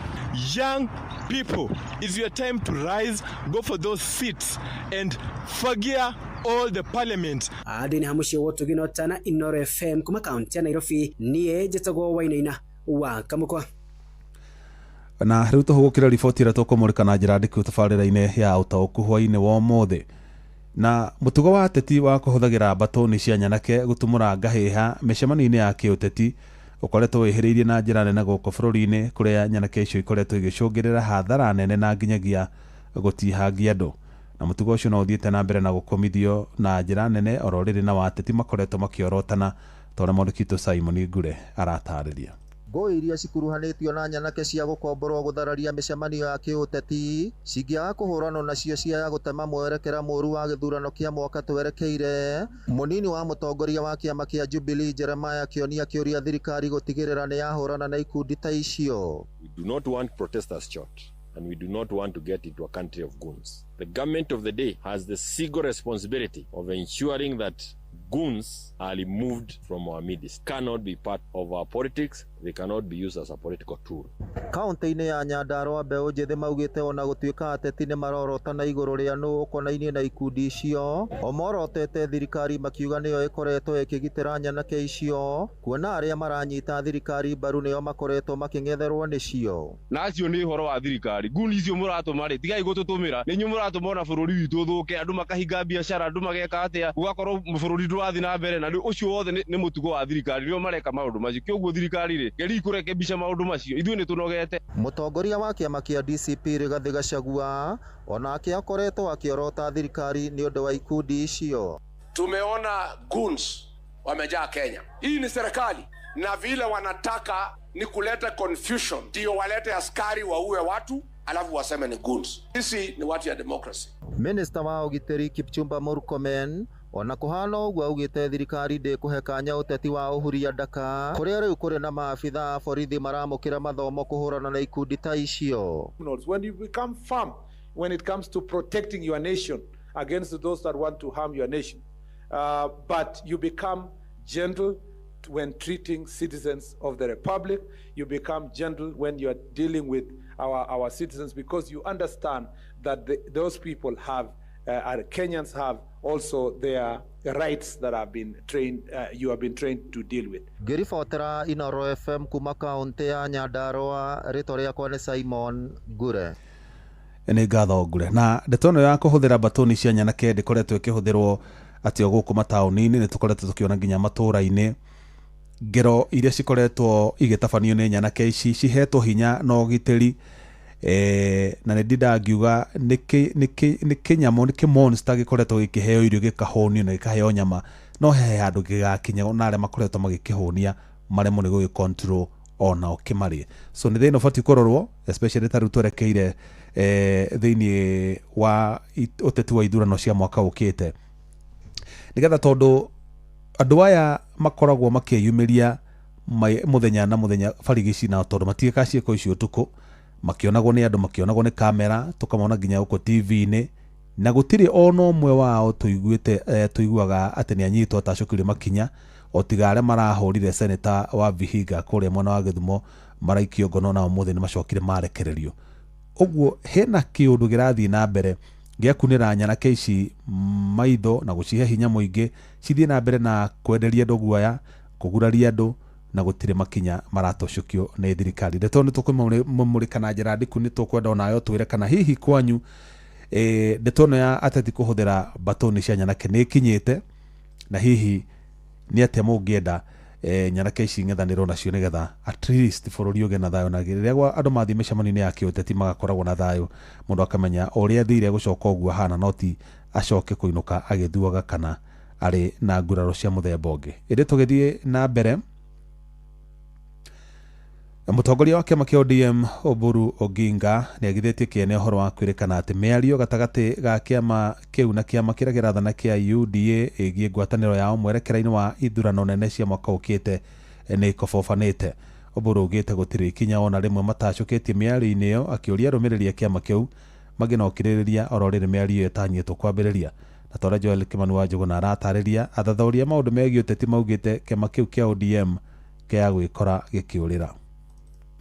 Young people, it's your time to rise, go for those seats and forget all the parliament. Andũ-inĩ ha mũciĩ wa Ũtugi na Ũtana, Inooro FM kuma kaunti ya Nairobi, niĩ njĩtagwo Wainaina wa Kamũkwa. Na rĩu tũhũgũkĩre riboti ĩrĩa tũkũmũrĩka na njĩra ndĩku tabarĩra-inĩ ya ũtaũku hwaĩ-inĩ wa ũmũthĩ. Na mũtugo wa ateti wa kũhũthagĩra mbatũni cia nyanake gũtumũra ngahĩha mĩcemanio-inĩ ya kĩũteti ũkoretwo wĩhĩrĩirie na njĩra nene gũkũ bũrũri-inĩ, kũrĩa nyanake icio ikoretwo igĩcũngĩrĩra hathara nene na nginyagia gũtihangia andũ. Na mũtugo ũcio no ũthiĩte na mbere na gũkũmithio na njĩra nene oro rĩrĩ na wateti makoretwo makĩorotana ta ũrĩa mwandĩki witũ Simon Ngure aratarĩria. Ngũĩ iria cikuruhanĩtio na nyanake cia gũkomborwo gũthararia mĩcemanio ya kĩũteti cingĩaga kũhũranwo nacio ciaya gũtema mwerekera mũũru wa gĩthurano kĩa mwaka twerekeire. Mũnini wa mũtongoria wa kĩama kĩa Jubilee Jeremiah Kĩoni akĩũria thirikari gũtigĩrĩra nĩ yahũrana na ikundi ta icio. We do not want protesters shot, and we do not want to get into a country of goons. The government of the day has the single responsibility of ensuring that goons are removed from our midst. Cannot be part of our politics. They cannot be used as a political tool. Kaunti-inĩ ya Nyandarua mbeũ njĩthĩ maugĩte ona gũtuĩka ateti nĩ marorotana igũrũ rĩa nũ ũkonainie na ikundi icio, o morotete thirikari makiuga nĩyo ĩkoretwo ĩkĩgitĩra nyanake icio, kuona arĩa maranyita thirikari mbaru nĩo makoretwo makĩng'etherwo nĩcio. Na acio nĩ ũhoro wa thirikari, nguni icio mũratũma rĩ, tigai gũtũtũmĩra, nĩ inyuĩ mũratũma ona bũrũri witũ ũthũke, andũ makahinga biacara, andũ mageka atĩa, gũgakorwo bũrũri ndũrathiĩ na mbere, na ũcio wothe nĩ mũtugo wa thirikari, nĩo mareka maũndũ macio. Kĩoguo thirikari rĩ, geri kũrekebisha maũndũ macio, ithuĩ nĩ tũnogete. Mũtongoria wa kĩama kĩa DCP Rigathĩ Gachagua onake akoretwo akĩorota thirikari nĩ ũndũ wa ikundi icio. Tumeona goons wamejaa Kenya. Hii ni serikali, na vile wanataka ni kuleta confusion, ndio walete askari waue watu alafu waseme ni goons. Sisi ni watu ya democracy. Minister wa ũgitĩri Kipchumba Murkomen ona kũhana ũguo augĩte thirikari ndĩkũhe kanya ũteti wa ũhuria ndaka, kũrĩa rĩu kũrĩ na maabitha a borithi maramũkĩra mathomo kũhũrana na ikundi ta icio. When you become firm when it comes to protecting your nation against those that want to harm your nation, but you become gentle when treating citizens of the republic, you become gentle when you are dealing with our citizens, because you understand that those people have, our Kenyans have also their rights that have been trained, you have been trained to deal with. Ngĩribotera Inooro FM kuma kaunti ya Nyandarua, rĩtwa rĩakwa nĩ Simon Ngure. Nĩ ngatho Ngure. Na ndeto ĩno ya kũhũthĩra mbatũni cia nyanake ndĩkoretwo ĩkĩhũthĩrwo atĩ o gũkũ mataũni-inĩ, nĩ tũkoretwo tũkĩona nginya matũũra-inĩ ngero iria cikoretwo igĩtabanio nĩ nyanake ici cihetwo hinya na ũgitĩri, na nĩ ndindaga ngiuga nĩ kĩnyamũ, nĩ kĩmonster gĩkoretwo gĩkĩheo irio gĩkahũnio na gĩkaheo nyama, no he handũ gĩgakinya na arĩa makoretwo magĩkĩhũnia maremwo nĩ gũgĩcontrol onao kĩmarĩe. So nĩ thĩna ũbatiĩ kũrorwo, especially ta rĩu twerekeire thĩinĩ wa ũteti wa ithurano cia mwaka ũkĩte, nĩgetha tondũ andũ aya makoragwo makĩyumĩria mũthenya na mũthenya barigici, na tondũ matiĩkaga ciĩko icio ũtukũ, makĩonagwo nĩ andũ, makĩonagwo nĩ kamera, tũkamona nginya gũkũ TV-inĩ, na gũtirĩ ona ũmwe wao tũiguĩte tũiguaga atĩ nĩ anyitwo atacũkirio makinya. O tiga arĩa marahũrire seneta wa Vihiga kũrĩa mwena wa Gĩthumo maraikio ngono na ũmũthĩ nĩ macokire marekererio. Ũguo hena kĩũndũ kĩrathiĩ na mbere gĩa kunĩra nyanake ici maitho na gũcihe hinya mũingĩ cithiĩ na mbere na kwenderia andũ guoya, kũguraria andũ na gũtirĩ makinya maratocũkio nĩ thirikari. Ndeto nĩ tũkũmũmũrĩka na njĩra ndiku, nĩ tũkwenda onayo twĩre kana hihi kwanyu ndeto ĩno ya ateti kũhũthĩra batoni cia nyanake nĩ ĩkinyĩte, na hihi nĩ atĩa mũngĩenda nyanake ici ng'ethanĩrwo nacio nĩgetha at least bũrũri ũgĩe na thayũ, na rĩrĩa andũ mathiĩ mĩcemanio-inĩ ya kĩũteti magakoragwo na thayũ, mũndũ akamenya ũrĩa athire gũcoka ũguo ahana, no ti acoke kũinũka agĩthuaga kana arĩ na nguraro cia mũthemba ũngĩ. Ĩndĩ tũgĩthiĩ na mbere, mũtongoria wa kĩama kĩa ODM Oburu Oginga nĩ agithĩtie kĩene ũhoro wa kwĩrĩkana atĩ mĩario gatagatĩ ga kĩama kĩu na kĩama kĩrĩa kĩrathana kĩa UDA ĩgiĩ ngwatanĩro yao mwerekera-inĩ wa ithurano nene cia mwaka ũkĩte nĩ ĩkobobanĩte. Oburu augĩte gũtirĩ ikinya ona rĩmwe matacũkĩtie mĩario-inĩ ĩyo, akĩũria arũmĩrĩri a kĩama kĩu magĩe na ũkirĩrĩria oro rĩrĩ mĩario ĩyo ĩtanyĩtwo kwambĩrĩria. Na ta ũrĩa Joel Kimani wa Njũgũna aratarĩria, athathaũri a maũndũ megiĩ ũteti maugĩte kĩama kĩu kĩa ODM kĩa gwĩkora gĩkĩũrĩra.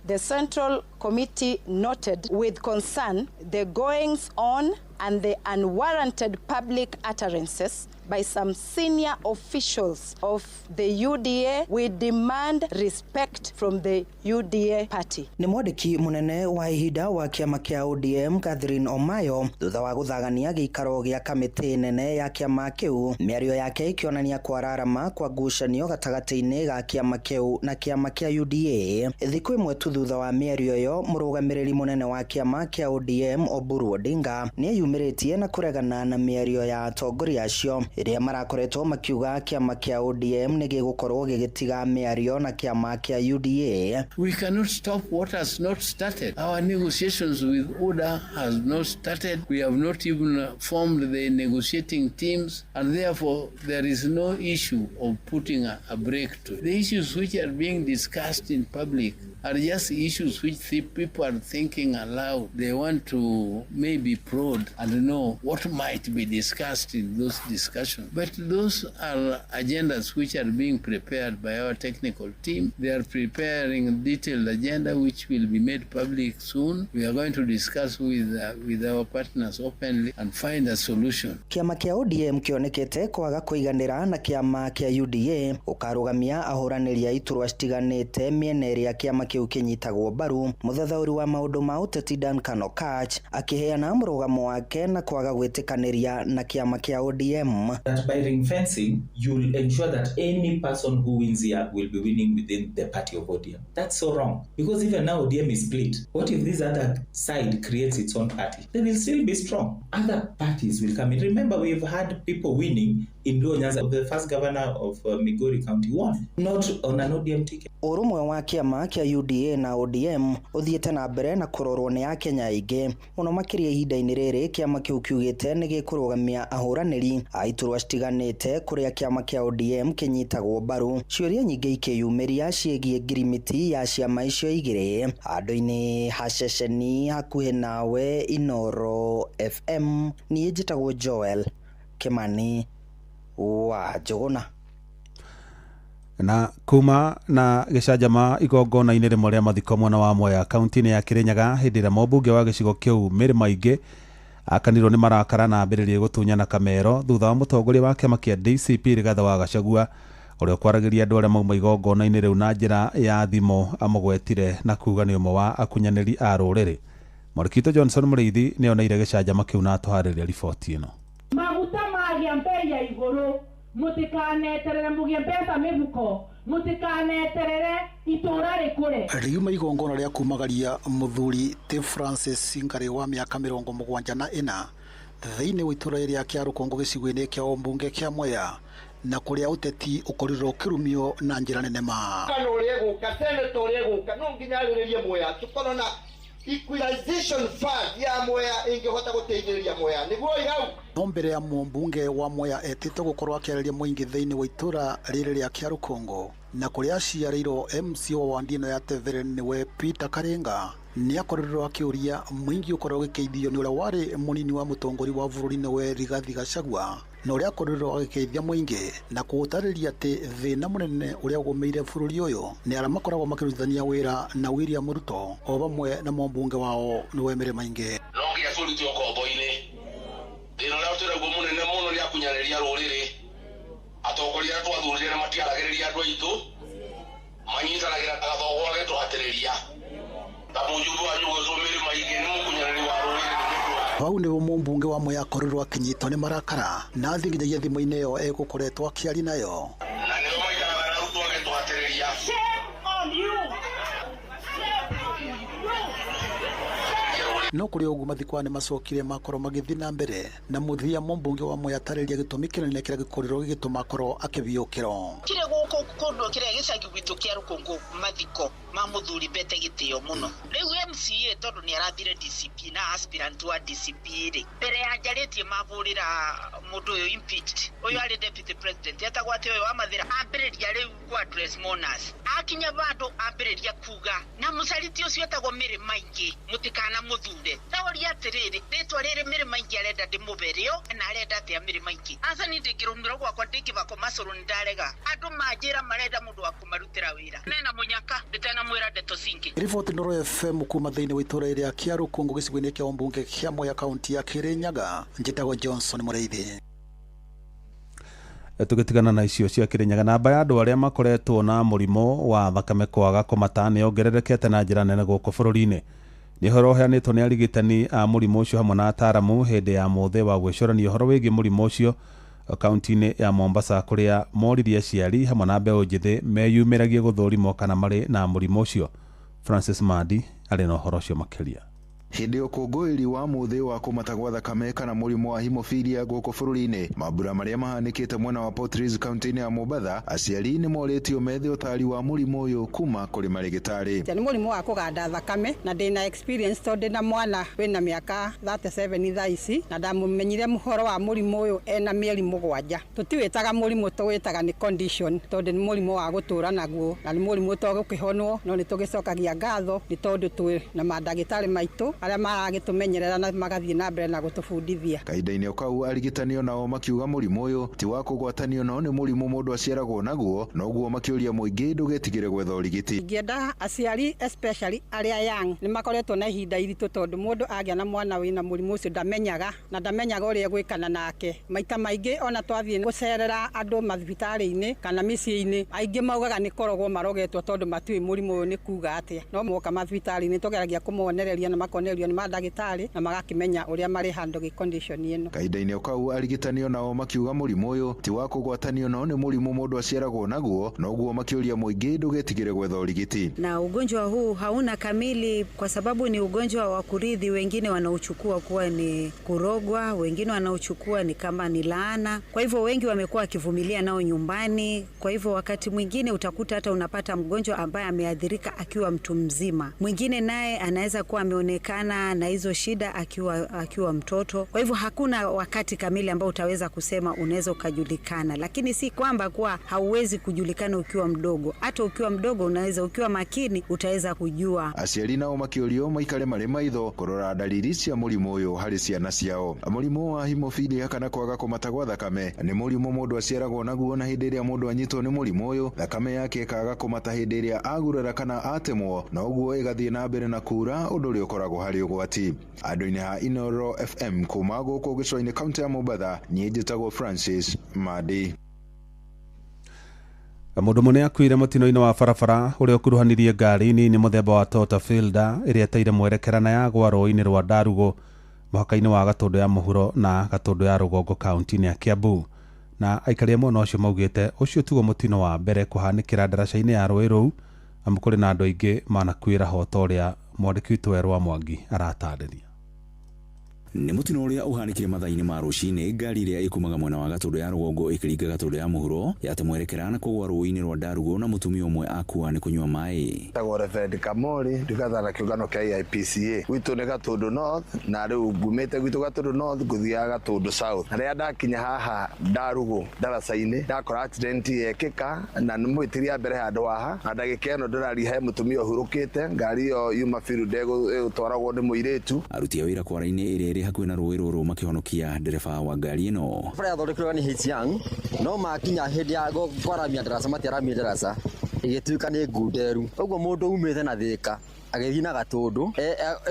The Central Committee noted with concern the goings on and the unwarranted public utterances by some senior officials of the UDA. We demand respect from the UDA party. Nĩ mwandĩki mũnene wa ihinda wa kĩama kĩa ODM Catherine Omayo thutha wa gũthagania gĩikaro gĩa kamĩtĩ nene ya kĩama kĩu, mĩario yake ĩkĩonania kwararama kwa ngucanio gatagatĩ-inĩ ga kĩama kĩu na kĩama kĩa UDA. Thikũ ĩmwe tu thutha wa mĩario ĩyo, mũrũgamĩrĩri mũnene wa kĩama kĩa ODM Oburu Odinga nĩeyumĩrĩtie na kũregana na mĩario ya atongoria acio ĩrĩa marakoretwo makiuga kĩama kĩa ODM nĩ gĩgũkorwo gĩgĩtiga mĩario na kĩama kĩa UDA. We cannot stop what has not started. Our negotiations with UDA has not started. We have not even formed the negotiating teams, and therefore there is no issue of putting a break to it. The issues which are being discussed in public are just issues which the people are thinking aloud. They want to maybe prod and know what might be discussed in those discussions. But those are agendas which are being prepared by our technical team. They are preparing a detailed agenda which will be made public soon. We are going to discuss with our partners openly and find a solution. Kĩama kĩa ODM kĩonekete kwaga kũiganĩra na kĩama kĩa UDA ũkarũgamia ahũranĩri a iturwa citiganĩte mĩena ĩrĩa kĩama kĩu kĩnyitagwo mbaru. Mũthathaũri wa maũndũ ma ũteti Duncan Okach akĩheana mũrũgamo wake na kwaga gwĩtĩkanĩria na kĩama kĩa ODM. That by ring fencing, you'll ensure that any person who wins here will be winning within the party of ODM. That's so wrong, because even now ODM is split. What if this other side creates its own party? They will still be strong. Other parties will come in. Remember, we've had people winning in Luo Nyanza. The first governor of Migori County won, not on an ODM ticket. Ũrũmwe wa kĩama kĩa UDA na ODM ũthiĩte na mbere na kũrorwo nĩ akenya aingĩ mũno makĩria ihinda-inĩ rĩrĩ kĩama kĩu kiugĩte nĩ gĩkũrũgamia ahũranĩri a iturwa citiganĩte kũrĩa kĩama kĩa ODM kĩnyitagwo mbaru. Ciũria nyingĩ ikĩyumĩria ciĩgiĩ ngirimiti ya ciama icio igĩrĩ. Handũ-inĩ ha ceceni hakuhĩ nawe Inoro FM, niĩ njĩtagwo Joel Kimani wa Njũgũna. Na kuma na gĩcanjama igongona-inĩ rĩmwe rĩa mathiko mwena wa Mwea kaunti-inĩ ya Kirinyaga hĩndĩ ĩrĩa mũmbunge wa gĩcigo kĩu Mary Maingĩ akanirwo nĩ marakara na ambĩrĩrie gũtunyana kamero thutha wa mũtongoria wa kĩama kĩa DCP Rigathĩ wa Gachagua ũrĩa ũkwaragĩria andũ arĩa mauma igongona-inĩ rĩu na njĩra ya thimo amũgwetire na kuga nĩ ũmwe wa akunyanĩri a rũrĩrĩ. Mwandĩki Johnson Mũrĩithi nĩ oneire gĩcanjama kĩu na atũharĩria riboti ĩno. Maguta magĩa mbei ya igũrũ, mũtikaneterere mũgĩe mbeca mĩhuko, mũtikaneterere itũra rĩkũre. Riuma igongona rĩa kumagaria mũthuri T Francis Ngari wa mĩaka 74 thĩinĩ wa itũra rĩa kĩa Rũkũngũ gĩcigo-inĩ kĩa ũmbunge kĩa Mwea na kũrĩa ũteti ũkorirwo ũkĩrumio na njĩra nene ma. Kana ũrĩa egũka, seneta ũrĩa egũka, no nginya arĩrĩrie Mwea, tũkorwo na equalization fund ya Mwea ingĩhota gũteithĩrĩria Mwea nĩguo hau. No mbere ya mũmbunge wa Mwea etĩtwo gũkorwo akĩarĩria mũingĩ thĩinĩ wa itũra rĩrĩ rĩa Kĩarũkũngũ na kũrĩa aciarĩirwo MC wa wandi ĩno ya Tevere nĩwe Peter Karinga Nĩ akorirwo akĩũria mũingĩ ũkorwo ũgĩkeithio nĩ ũrĩa warĩ mũnini wa mũtongoria wa bũrũri nĩwe Rigathi Gachagua, na ũrĩa akorirwo agĩkeithia mũingĩ na kũũtarĩria atĩ thĩna mũnene ũrĩa ũgũmĩire bũrũri ũyũ nĩ arĩa makoragwo makĩrutithania wĩra na William Ruto o vamwe na mũmbunge wao nĩwe Mary Maingi. No nginya tũrutwo ngombo-inĩ. Thĩna ũrĩa twĩnaguo mũnene mũno nĩ akunyanĩria rũrĩrĩ. Atongoria arĩa twathurire na matiaragĩrĩria andũ aitũ, manyitanagĩra ta gathogo agĩtũhatĩrĩria. Ta mũjumbe wanyu ũgĩtwo Mary Maingi nĩ mũkunyanĩri wa rũrĩrĩ. Hau nĩho mũmbunge wa Mwea akorirwo akĩnyitwo nĩ marakara na athiĩ nginyagia thimũ-inĩ ĩyo egũkoretwo akĩaria nayo. Na nĩo maikaraga na Ruto agĩtũhatĩrĩria. No kũrĩ ũguo mathikwa nĩ macokire makorwo magĩthiĩ na mbere na mũthia mũmbunge wa Mwea atarĩria gĩtũmi kĩnene kĩrĩa gĩkorirwo gĩgĩtũma akorwo akĩbiũkĩrwo. Kire gũkũ kũndũ kĩrĩa gĩcagi gwitũ kĩa Rũkũngũ mathiko ma mũthuri Mbete gĩtĩo mũno. Rĩu MCA tondũ nĩ arathire DCP na aspirant wa DCP rĩ, mbere ya njarĩtie mabũrĩra mũndũ ũyũ impeached, ũyũ arĩ deputy president etagwo atĩ ũyũ wa Mathĩra, ambĩrĩria rĩu ku address mourners. Akinya bandũ ambĩrĩria kuga na mũcariti ũcio etagwo Mary Maingi mũtikana mũthure. Taũria atĩrĩrĩ, rĩtwa rĩrĩ Mary Maingi arenda ndĩmũbe rĩo na arenda atĩa Mary Maingi? Aca niĩ ndĩngĩrũmĩrwo gwakwa ndĩngĩbakwo macũrũ nĩ ndarega. Andũ manjĩra marenda mũndũ wa kũmarutĩra wĩra. Nena mũnyaka ndĩtanamwĩra ndeto cingĩ. Riboti Inooro FM kuma thĩinĩ wa itũra rĩa Kĩarũkũngũ gĩcigo-inĩ kĩa ũmbunge kĩa Mwea kaunti ya Kirinyaga. Njĩtagwo Johnson Mũrĩithi. Tũgĩtigana na icio cia Kirinyaga, namba ya andũ arĩa makoretwo na mũrimũ wa thakame kwaga kũmata nĩ yongererekete na njĩra nene gũkũ bũrũri-inĩ. Nĩ ũhoro ũheanĩtwo nĩ arigitani a mũrimũ ũcio hamwe na ataaramu hĩndĩ ya mũthĩ wa gwĩcũrania ũhoro wĩgiĩ mũrimũ ũcio kaunti-inĩ ya Mombasa, kũrĩa moririe aciari hamwe na mbeũ njĩthĩ meyumĩragie gũthũrimwo kana marĩ na mũrimũ ũcio. Francis Mandi arĩ na ũhoro ũcio makĩria. Hĩndĩ ũkũngũĩri wa mũthĩ wa kũmata gwa thakame kana mũrimũ wa hemophilia gũkũ bũrũri-inĩ, mambura marĩa mahanĩkĩte mwena wa Port Reitz kaunti-inĩ ya Mombatha, aciari nĩ morĩtio methe ũtari wa mũrimũ ũyũ kuma kũrĩ marĩgĩtarĩ. Nĩ mũrimũ wa kũganda thakame na ndĩna experience tondũ ndĩna mwana wĩna mĩaka 37 thaa ici na ndamũmenyire ũhoro wa mũrimũ ũyũ ena mĩeri 7. Tũtiwĩtaga mũrimũ, tũwĩtaga nĩ condition tondũ nĩ mũrimũ wa gũtũra naguo na nĩ mũrimũ ũtogũkĩhonwo, no nĩ tũgĩcokagia ngatho nĩ tondũ twĩ na mandagĩtarĩ maitũ arĩa maragĩtũmenyerera na magathiĩ na mbere na gũtũbundithia. Kahinda-inĩ o kau arigitani onao makiuga mũrimũ ũyũ ti wa kũgwatanio no nĩ mũrimũ mũndũ aciaragwo naguo, noguo makĩũria mũingĩ ndũgetigĩre gwetha ũrigiti. Ingĩenda aciari especially arĩa young nĩ makoretwo na ihinda iritũ tondũ mũndũ agĩa na mwana wĩna mũrimũ ũcio ndamenyaga na ndamenyaga ũrĩa egwĩkana nake. Maita maingĩ ona twathiĩ gũcerera andũ mathibitarĩ-inĩ kana mĩciĩ-inĩ, aingĩ maugaga nĩ korogwo marogetwo tondũ matiũĩ mũrimũ ũyũ nĩ kuga atĩa. No moka mathibitarĩ-inĩ tũgeragia kũmonereria na makonererio nĩ mandagĩtarĩ na magakĩmenya ũrĩa marĩ handle gĩ condition ĩno. Kahinda-inĩ o kau arigitani onao makiuga mũrimũ ũyũ ti wa kũgwatanio no nĩ mũrimũ mũndũ aciaragwo naguo, noguo makĩũria mũingĩ ndũgetigĩre gwetha ũrigiti. Na ugonjwa huu hauna kamili kwa sababu ni ugonjwa wa kurithi. Wengine wanauchukua kuwa ni kurogwa, wengine wanauchukua ni kama ni laana. Kwa hivyo wengi wamekuwa wakivumilia nao nyumbani. Kwa hivyo wakati mwingine utakuta hata unapata mgonjwa ambaye ameathirika akiwa mtu mzima, mwingine naye anaweza kuwa ameonekana na hizo shida akiwa mtoto. Kwa hivyo hakuna wakati kamili ambao utaweza kusema unaweza ukajulikana, lakini si kwamba kuwa hauwezi kujulikana ukiwa mdogo. Hata ukiwa mdogo unaweza, ukiwa makini utaweza kujua. Aciari nao makĩũrio maikare marĩ maitho kũrora dalili cia mũrimũ ũyũ harĩ ciana ciao. Mũrimũ wa hemophilia kana kwaga kũmata gwa thakame nĩ mũrimũ mũndũ aciaragwo naguo, na hĩndĩ ĩrĩa mũndũ anyitwo nĩ mũrimũ ũyũ thakame yake ĩkaga kũmata hĩndĩ ĩrĩa agurara kana atemwo, na ũguo ĩgathiĩ na mbere na kura, ũndũ ũrĩa ũkoragwo harĩ ũgwati. Andũ-inĩ ha Inooro FM kuma gũkũ gĩcũa-inĩ kaunti ya Mombatha, niĩ njĩtagwo Francis Madi. Mũndũ mũnene akuire mũtino-inĩ wa barabara ũrĩa ũkuruhanirie ngari nini mũthemba wa Toyota Fielder ĩrĩa ĩteire mwerekera na yagwa rũĩ-inĩ rwa Ndarugo mũhaka-inĩ wa Gatũndũ ya mũhuro na Gatũndũ ya rũgongo kaunti-inĩ ya Kiambu. Na aikari a mwena ũcio maugĩte ũcio tiguo mũtino wa mbere kũhanĩkĩra ndaraca-inĩ ya rũĩ rũu, amu kũrĩ na andũ aingĩ manakuĩra ho ta ũrĩa mwandĩki witũ Werũ wa Mwangi aratarĩria. Nĩ mũtino ũrĩa ũhanĩkire mathaa-inĩ ma rũcinĩ, ngari ĩrĩa ĩkumaga mwena wa Gatũndũ ya rũgongo ĩkĩringa Gatũndũ ya mũhuro yate mwerekera na kũgwa rũĩ-inĩ rwa Ndarugo na mũtumia ũmwe akua nĩ kũnyua maĩ. Tagwo Reverend Kamori, ndungata na kĩũngano kĩa AIPCA. Gwitũ nĩ Gatũndũ North, na rĩu ngumĩte gwitũ Gatũndũ North ngũthiaga Gatũndũ South. Na rĩrĩa ndakinya haha Ndarugo ndaraca-inĩ, ndakora accident yekĩka na nĩ mũhĩtĩria mbere handũ haha, na ndagĩka ĩno ndĩraria he mũtumia ũhurũkĩte, ngari ĩyo yuma biru ndegũtwaragwo nĩ mũirĩtu. Aruti a wĩra kwara-inĩ ĩrĩa ĩrĩ hakuhĩ na rũĩ rũrũ makĩhonokia ndereba wa ngari ĩno. Bara yathondekirwo nĩ H Young no makinya hĩndĩ ya kwaramia ndaraca matiaramia ndaraca ĩgĩtuĩka nĩ ngunderu ũguo mũndũ umĩte na Thĩka agĩthiĩ na Gatũndũ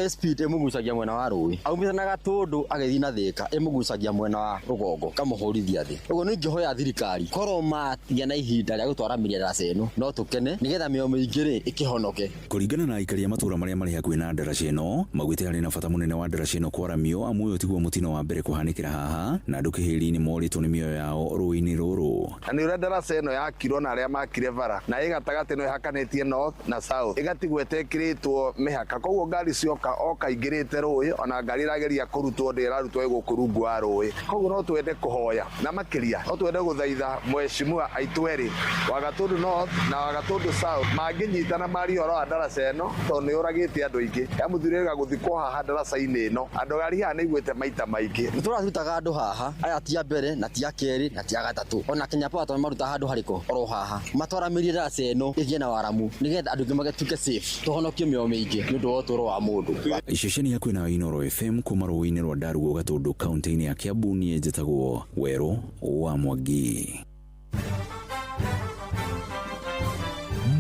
speed ĩmũgucagia mwena wa rũĩ, aumĩte na Gatũndũ agĩthiĩ na Thĩka ĩmũgucagia mwena wa rũgongo kamũhũrithia thĩ. Ũguo nĩ ingĩhoya thirikari korwo magĩa na ihinda rĩa gũtwaramĩria ndaraca ĩno no tũkene nĩgetha mĩoyo mĩingĩ rĩ ĩkĩhonoke. Kũringana na aikari a matũũra marĩa marĩ hakuhĩ na ndaraca ĩno, maugĩte harĩ na bata mũnene wa ndaraca ĩno kwaramio amu ũyũ tiguo mũtino wa mbere kũhanĩkĩra haha na andũ kĩhĩri nĩ morĩtwo nĩ mĩoyo yao rũĩ-inĩ rũrũ. Na nĩ ũrĩa ndaraca ĩno yakirwo na arĩa makire bara na ĩ gatagatĩ no ĩhakanĩtie north na south, ĩgatigwo ĩtekĩrĩtwo mĩhaka, koguo ngari cioka oka ingĩrĩte rũĩ, ona ngari ĩrageria kũrutwo ndĩrarutwo ĩ gũkũ rungu wa rũĩ. Koguo no twende kũhoya na makĩria no twende gũthaitha mheshimiwa aitũ erĩ wa Gatũndũ North na wa Gatũndũ South mangĩnyitana marie ũhoro wa ndaraca ĩno tondũ nĩ yũragĩte andũ aingĩ. Ya mũthuri ĩrĩga gũthikwo haha ndaraca-inĩ ĩno, andũ ngari haha nĩ iguĩte maita maingĩ. Nĩ tũrarutaga andũ haha aya ti a mbere na ti a kerĩ na ti a gatatũ, ona Kenya Power tondũ maruta handũ harĩkũ oro haha matwaramĩrie ndaraca ĩno ĩgĩe na waramu nĩgetha andũ aingĩ magĩtuĩke safe tũhonokie mĩoyo mĩingĩ nĩ ũndũ wa ũtũũro wa mũndũ. Ceceni hakuhĩ na Inooro FM kuma rũĩ-inĩ rwa Ndarugo Gatũndũ kaunti-inĩ ya Kiambu, niĩ njĩtagwo Werũ wa Mwangi.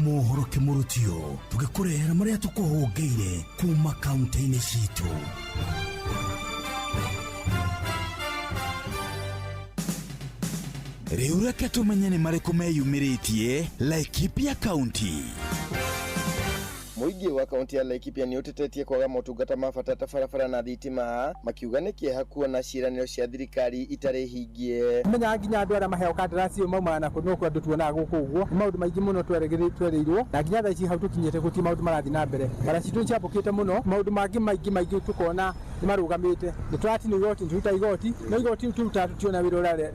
Mohoro kĩmũrutio tũgĩkũrehera marĩa tũkũhũngĩire kuma kaunti-inĩ citũ. Rĩu reke tũmenye nĩ marĩkũ meyumĩrĩtie Laikipia County. Mũingĩ wa kaunti ya Laikipia nĩ ũtetetie kwaga motungata ma bata ta barabara na thitima, makiuga nĩ kĩeha kuona ciĩranĩro cia thirikari itarĩ hingie. Menyaga nginya andũ arĩa maheo kandarathi ĩyo maumaga na kũndũ andũ tuonaga gũkũ ũguo nĩ maũndũ maingĩ mũno twerĩirwo na nginya thaa ici hau tũkinyĩte gũtirĩ maũndũ marathiĩ na mbere. Bara citũ nĩ ciambũkĩte mũno, maũndũ mangĩ maingĩ maingĩ tũkona nĩ marũgamĩte. Nĩ tũratinio igoti, nĩ tũruta igoti, no igoti tũrutaga tũtiona wĩra ũrĩa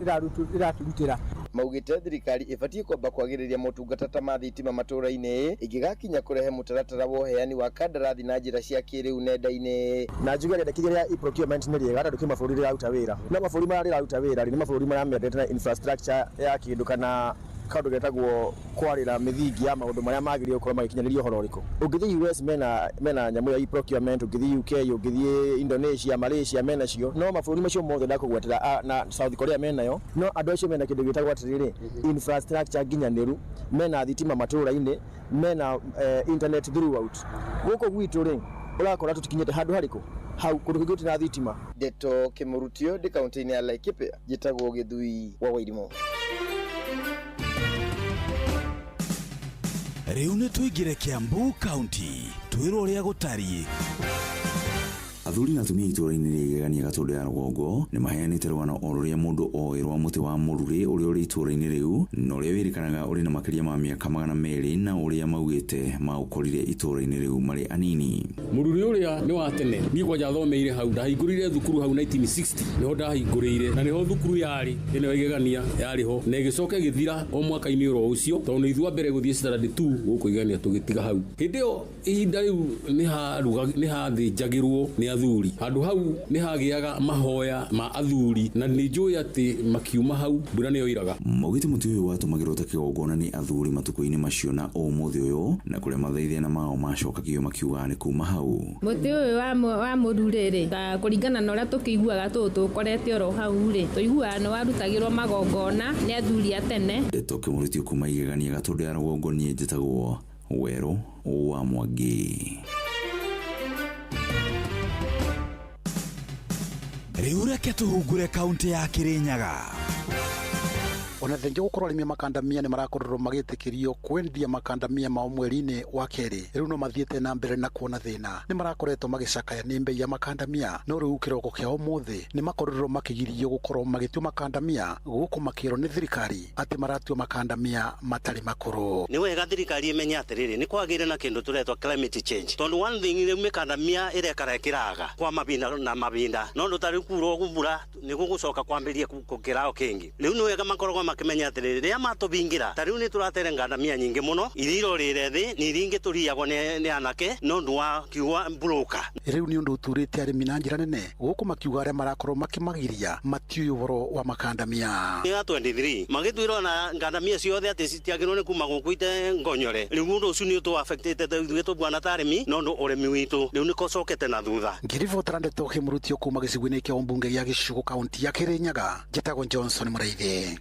rĩratũrutĩra. Maugĩte thirikari ĩbatiĩ kwamba kwagĩrĩria motungata ta ma thitima matũũra-inĩ ĩngĩgakinya kũrehe mũtaratara wa ũheani wa kandarathi na njĩra cia kĩrĩu nenda-inĩ. Na njuge rĩendekithia rĩa e-procurement nĩ rĩega tondũ kwĩ mabũrũri rĩraruta wĩra, no mabũrũri marĩa rĩraruta wĩra rĩ nĩ mabũrũri marĩa mendete na infrastructure ya kĩndũ kana kaũndũ getagwo kwarĩra mĩthingi ya maũndũ marĩa magĩrĩire gũkorwo magĩkinyanĩria ũhoro ũrĩkũ. Ũngĩthiĩ US mena nyamũ ya e-procurement, ũngĩthiĩ UK, ũngĩthiĩ Indonesia, Malaysia mena cio, no mabũrũri macio mothe ndakũgwetera na South Korea menayo, no andũ acio mena kĩndũ gĩtagwo atĩrĩrĩ infrastructure nginyanĩru, mena thitima matũũra-inĩ, mena internet throughout. Gũkũ gwitũ rĩ ũrakora tũtikinyĩte handũ harĩkũ hau kũndũ kũngĩ gũtirĩ na thitima. Ndeto Kĩmũrutio ndĩ kaunti-inĩ ya Laikipia, njĩtagwo Gĩthui wa Wairimũ. Rĩu nĩ tũingĩre Kiambu County twĩrwo ũrĩa gũtariĩ. Athuri na atumia itũũra-inĩ rĩa Igegania Gatũndũ ya rũgongo nĩ maheanĩte rũgano o rũrĩa mũndũ oĩ rwa mũtĩ wa mũrurĩ ũrĩa ũrĩ itũũra-inĩ rĩu na ũrĩa wĩrĩkanaga ũrĩ na makĩria ma mĩaka 200 na ũrĩa maugĩte maũkorire itũũra-inĩ rĩu marĩ anini. Mũrurĩ ũrĩa nĩ wa tene, niĩ kwanja thomeire hau, ndahingũrire thukuru hau 1960 nĩho ndahingũrĩire na nĩho thukuru yarĩ ĩno ya Igegania yarĩ ho na ĩgĩcoka ĩgĩthira o mwaka-inĩ oro ũcio tondũ nĩ ithuĩ a mbere gũthiĩ standard 2 gũkũ Igegania tũgĩtiga hau. Hĩndĩ ĩyo ihinda rĩu nĩ hathĩnjagĩrwo nĩ athuri, handũ hau nĩ hagĩaga mahoya ma athuri na nĩ njũĩ atĩ makiuma hau mbura nĩyo iraga. Maugĩte mũtĩ ũyũ watũmagĩrwo ta kĩgongona nĩ athuri matukũ-inĩ macio na ũmũthĩ ũyũ na kũrĩa mathaithana mao macokagio makiuga nĩ kuma hau. Mũtĩ ũyũ wa mũrurĩ rĩ, ta kũringana na ũrĩa tũkĩiguaga tũkorete oro hau rĩ, tũiguaga nĩ warutagĩrwo magongona nĩ athuri a tene. Ndeto Kĩmũrutio kuma Igegania Gatũndũ ya rũgongo, niĩ njĩtagwo Werũ wa Mwangi. Rĩu reke tũhungure kaunti ya Kirinyaga. Ona thengia gũkorwo arĩmi a makandamia nĩ marakorirwo magĩtĩkĩrio kwendia makandamia mao mweri-inĩ wa kerĩ, rĩu no mathiĩte na mbere na kuona thĩna. Nĩ marakoretwo magĩcakaya nĩ mbei ya makandamia, no rĩu kĩroko kĩa ũmũthĩ nĩ makorirwo makĩgirio gũkorwo magĩtua makandamia gũkũ makĩrwo nĩ thirikari atĩ maratua makandamia matarĩ makũrũ. Nĩ wega thirikari ĩmenye atĩrĩrĩ, nĩ kwagĩire na kĩndũ tũretwa climate change, tondũ one thing rĩu mĩkandamia ĩrekara ĩkĩraga kwa mavinda na mavinda, no ndũ tarĩu kura ũguo mbura nĩ gũgũcoka kwambĩrĩria gũkĩra o kĩngĩ. Rĩu nĩ wega makoragwo makĩmenya atĩrĩrĩ, rĩrĩa matũbingĩra ta rĩu nĩ tũratere ngandamia nyingĩ mũno iria irorĩre thĩ, na iria ingĩ tũriyagwo nĩ anake nĩ ũndũ wa kiuga mburũka. Rĩu nĩ ũndũ ũturĩte arĩmi na njĩra nene gũkũ makiuga arĩa marakorwo makĩmagiria matiũĩ ũhoro wa makandamia. Nĩ ya 23 magĩtwĩra ona ngandamia ciothe atĩ citiagĩrĩirwo nĩ kuma gũkũ ite ngonyore. Rĩu ũndũ ũcio nĩ ũtũ affectĩte ithuĩ tũbuana ta arĩmi, no ũndũ ũrĩmi witũ rĩu nĩ kũcokete na thutha. Ngĩribotera ndeto kĩmũrutio kuma gĩcigo-inĩ kĩa ũmbunge gĩa Gĩcugu kaunti ya Kĩrĩnyaga, njĩtagwo Johnson Mũraithi.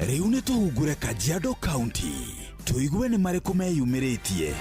Rĩu nĩ tũhungure Kajiado County, tũigue nĩ marĩkũ meyumĩrĩtie.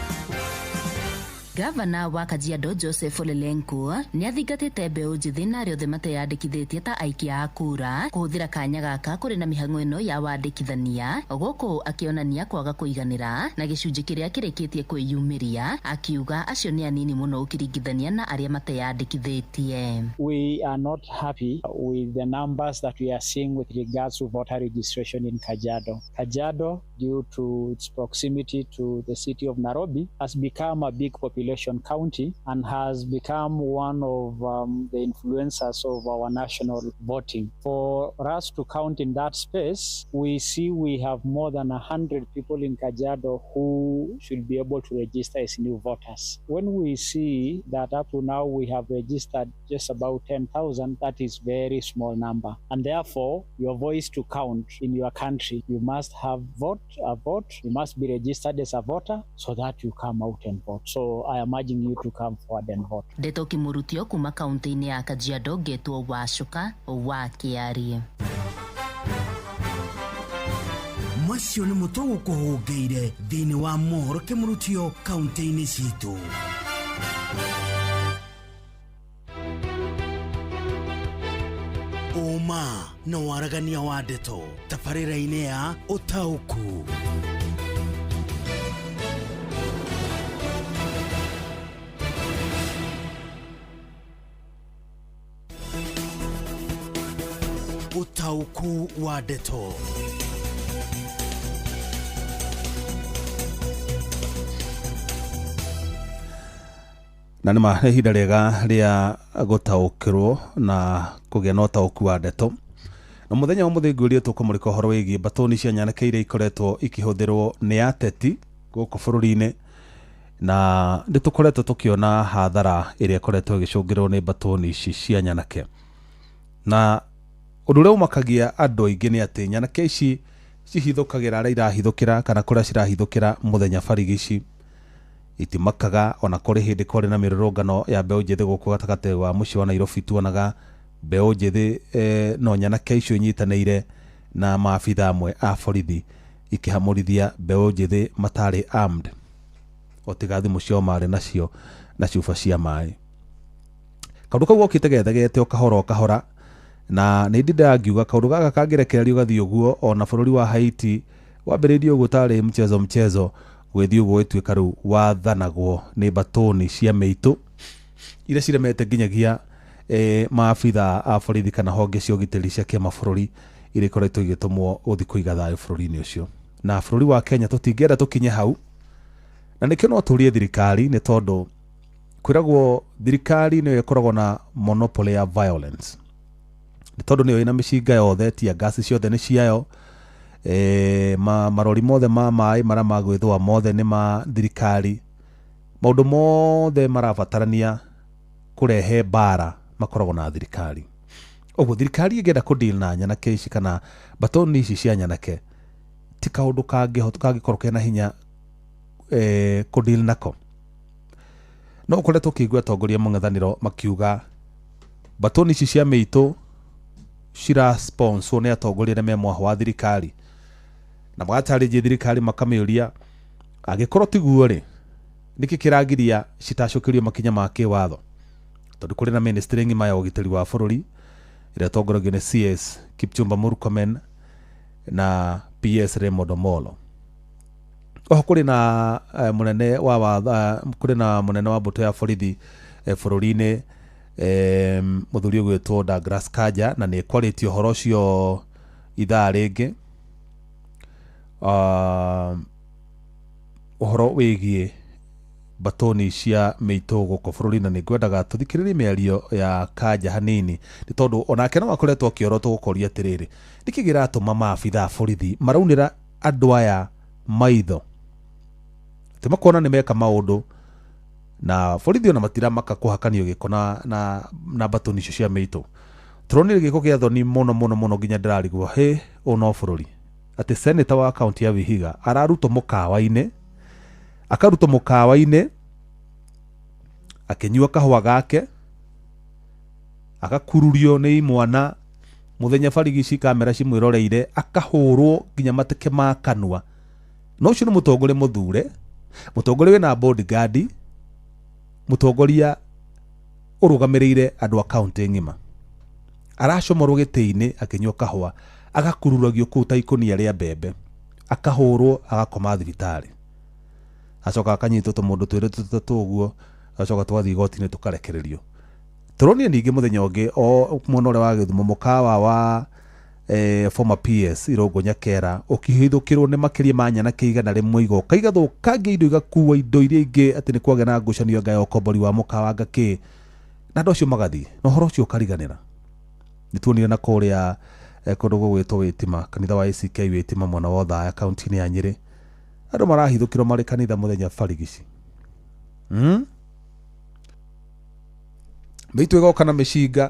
Gavana wa Kajiado Joseph Ole Lenku nĩ athingatĩte mbeũ njĩthĩ na arĩa othe mateyandĩkithĩtie ta aikia a kura kũhũthĩra kanya gaka kũrĩ na mĩhang'o ĩno ya wandĩkithania, gũkũ akĩonania kwaga kũiganĩra na gĩcunjĩ kĩrĩa kĩrĩkĩtie kwĩyumĩria, akiuga acio nĩ anini mũno ũkĩringithania na arĩa mateyandĩkithĩtie. We are not happy with the numbers that we are seeing with regards to voter registration in Kajiado. Kajiado, due to its proximity to the city of Nairobi, has become a big population county and has become one of the influencers of our national voting. For us to count in that space, we see we have more than 100 people in Kajiado who should be able to register as new voters. When we see that up to now we have registered just about 10,000, that is very small number. And therefore, your voice to count in your country, you must have a vote, you must be registered as a voter so that you come out and vote. So I am urging you to come forward and vote. Ndeto kimurutio kuma kaunti-inĩ ya Kajiado ngetwo Wacuka wa Kĩarie. Macio nĩ mũtũ gũkũhũngĩire thĩinĩ wa mohoro kĩmũrutio kaunti-inĩ citũ. Ũma na waragania wa ndeto tabarĩra-inĩ ya ũtaũku. Ũtaũku wa ndeto. Na nĩ ma nĩ ihinda rĩega rĩa gũtaũkĩrwo na kũgĩa na ũtaũku wa ndeto. Na mũthenya wa mũthĩ ngwĩrire tũkũmũrĩka ũhoro wĩgiĩ mbatũni cia nyanake iria ikoretwo ikĩhũthĩrwo nĩ ateti gũkũ bũrũri-inĩ, na nĩ tũkoretwo tũkĩona hathara ĩrĩa ĩkoretwo ĩgĩcũngĩrwo nĩ mbatũni ici cia nyanake. Na ũndũ ũrĩa ũmakagia andũ aingĩ nĩ atĩ nyanake ici cihithũkagĩra arĩa irahithũkĩra kana kũrĩa cirahithũkĩra mũthenya barigici itimakaga. Ona kũrĩ hĩndĩ kwarĩ na mĩrũrũngano ya mbeũ njĩthĩ gũkũ gatagatĩ wa mũciĩ wa Nairobi, tuonaga mbeũ njĩthĩ no nyanake icio inyitanĩire na maabitha amwe a borithi ikĩhamũrithia mbeũ njĩthĩ matarĩ armed, o tiga thimũ ciao marĩ nacio na cuba cia maĩ. Kaũndũ kau gokĩte gethegete o kahora o kahora, na nĩ ndindaga ngiuga kaũndũ gaka kangĩrekererio gathiĩ ũguo, ona bũrũri wa Haiti wambĩrĩirie ũguo tarĩ mchezo mchezo, gwĩthiĩ ũguo gũgĩtuĩka rĩu wathanagwo nĩ mbatũni cia mĩitũ iria ciremete nginyagia maabitha a borithi kana honge cia ũgitĩri cia kĩmabũrũri iria ikoretwo igĩtũmwo gũthiĩ kũiga thayũ bũrũri-inĩ ũcio. Na bũrũri wa Kenya tũtingĩenda tũkinye hau, na nĩkĩo no tũrie thirikari, nĩ tondũ kwĩragwo thirikari nĩyo ĩkoragwo na monopoly ya violence, nĩ tondũ nĩyo ĩna mĩcinga yothe, tia gasi ciothe nĩ ciayo, marori mothe ma maĩ marĩa magwĩthũa mothe nĩ ma thirikari, maũndũ mothe marabatarania kũrehe mbara makoragwo na thirikari. Ũguo thirikari ĩngĩenda kũdeal na nyanake ici kana mbatũni ici cia nyanake, ti kaũndũ kangĩkorwo kena hinya kũdeal nako. No ũkoretwo ũkĩigua atongoria mũng'ethanĩro makiuga mbatũni ici cia mĩitũ cirasponswo nĩ atongoria arĩa me mwaho wa thirikari, na magatarĩria thirikari makamĩũria angĩkorwo tiguo rĩ, nĩkĩ kĩragiria citacũkĩrio makinya ma kĩwatho, tondũ kũrĩ na ministry ng'ima ya ũgitĩri wa bũrũri, Ĩrĩa ĩtongoragio nĩ CS Kipchumba Murkomen na PS Raymond Omolo. Oho kũrĩ na mũnene wa watha, kũrĩ na mũnene wa mbũtũ ya borithi bũrũri-inĩ, mũthuri ũgwĩtwo Douglas Kanja, na nĩ kwarĩtie ũhoro ũcio ithaa rĩngĩ, ũhoro wĩgiĩ batoni cia mĩitũ gũkũ bũrũri, na nĩ ngwendaga tũthikĩrĩrie mĩario ya Kanja hanini, nĩ tondũ onake no akoretwo akĩorotwo gũkoria atĩrĩrĩ, nĩkĩ kĩratũma maabitha a borithi maraunĩra andũ aya maitho atĩ makona nĩ meka maũndũ, na borithi ona matiramaka kũhakanio gĩko na batoni icio cia mĩitũ. Tũronire gĩko gĩa thoni mũno mũno mũno nginya ndĩrarigwo hĩ ũũ no bũrũri, atĩ senator wa kaunti ya Vihiga ararutwo mũkawa-inĩ, akarutwo mũkawa-inĩ akĩnyua kahũa gake, agakururio nĩ imwana mũthenya barigici kamera cimwĩroreire, akahũrwo nginya mateke ma kanua. No ũcio nĩ mũtongoria mũthure, mũtongoria wĩna bodyguard, mũtongoria ũrũgamĩrĩire andũ a kaunti ng'ima, aracomorwo gĩtĩ-inĩ akĩnyua kahũa, agakururagio kũu ta ikũnia rĩa mbembe, akahũrwo, agakoma thibitarĩ, acoka akanyitwo tũmũndũ twĩrĩ tũtatũ ũguo, agacoka tũgathiĩ igoti-inĩ tũkarekererio. Tũronire ningĩ mũthenya ũngĩ o mwena ũrĩa wa Gĩthumo, mũkawa wa former PS Irũngũ Nyakera ũkĩhithũkĩrwo nĩ makĩria ma nyanake 100, igoka igathũkangia indo, igakua indo iria ingĩ, atĩ nĩ kwagĩa na ngucanio anga ya ũkombori wa mũkawa anga kĩ, na andũ acio magathiĩ na ũhoro ũcio ũkariganĩra. Nĩ tuonire na kũrĩa kũndũ gũgwĩtwo Wĩtima, kanitha wa ACK Wĩtima mwena wa Othaya kaunti-inĩ ya Nyĩrĩ, andũ marahithũkĩrwo marĩ kanitha mũthenya barigici. Mĩitũ ĩgoka na mĩcinga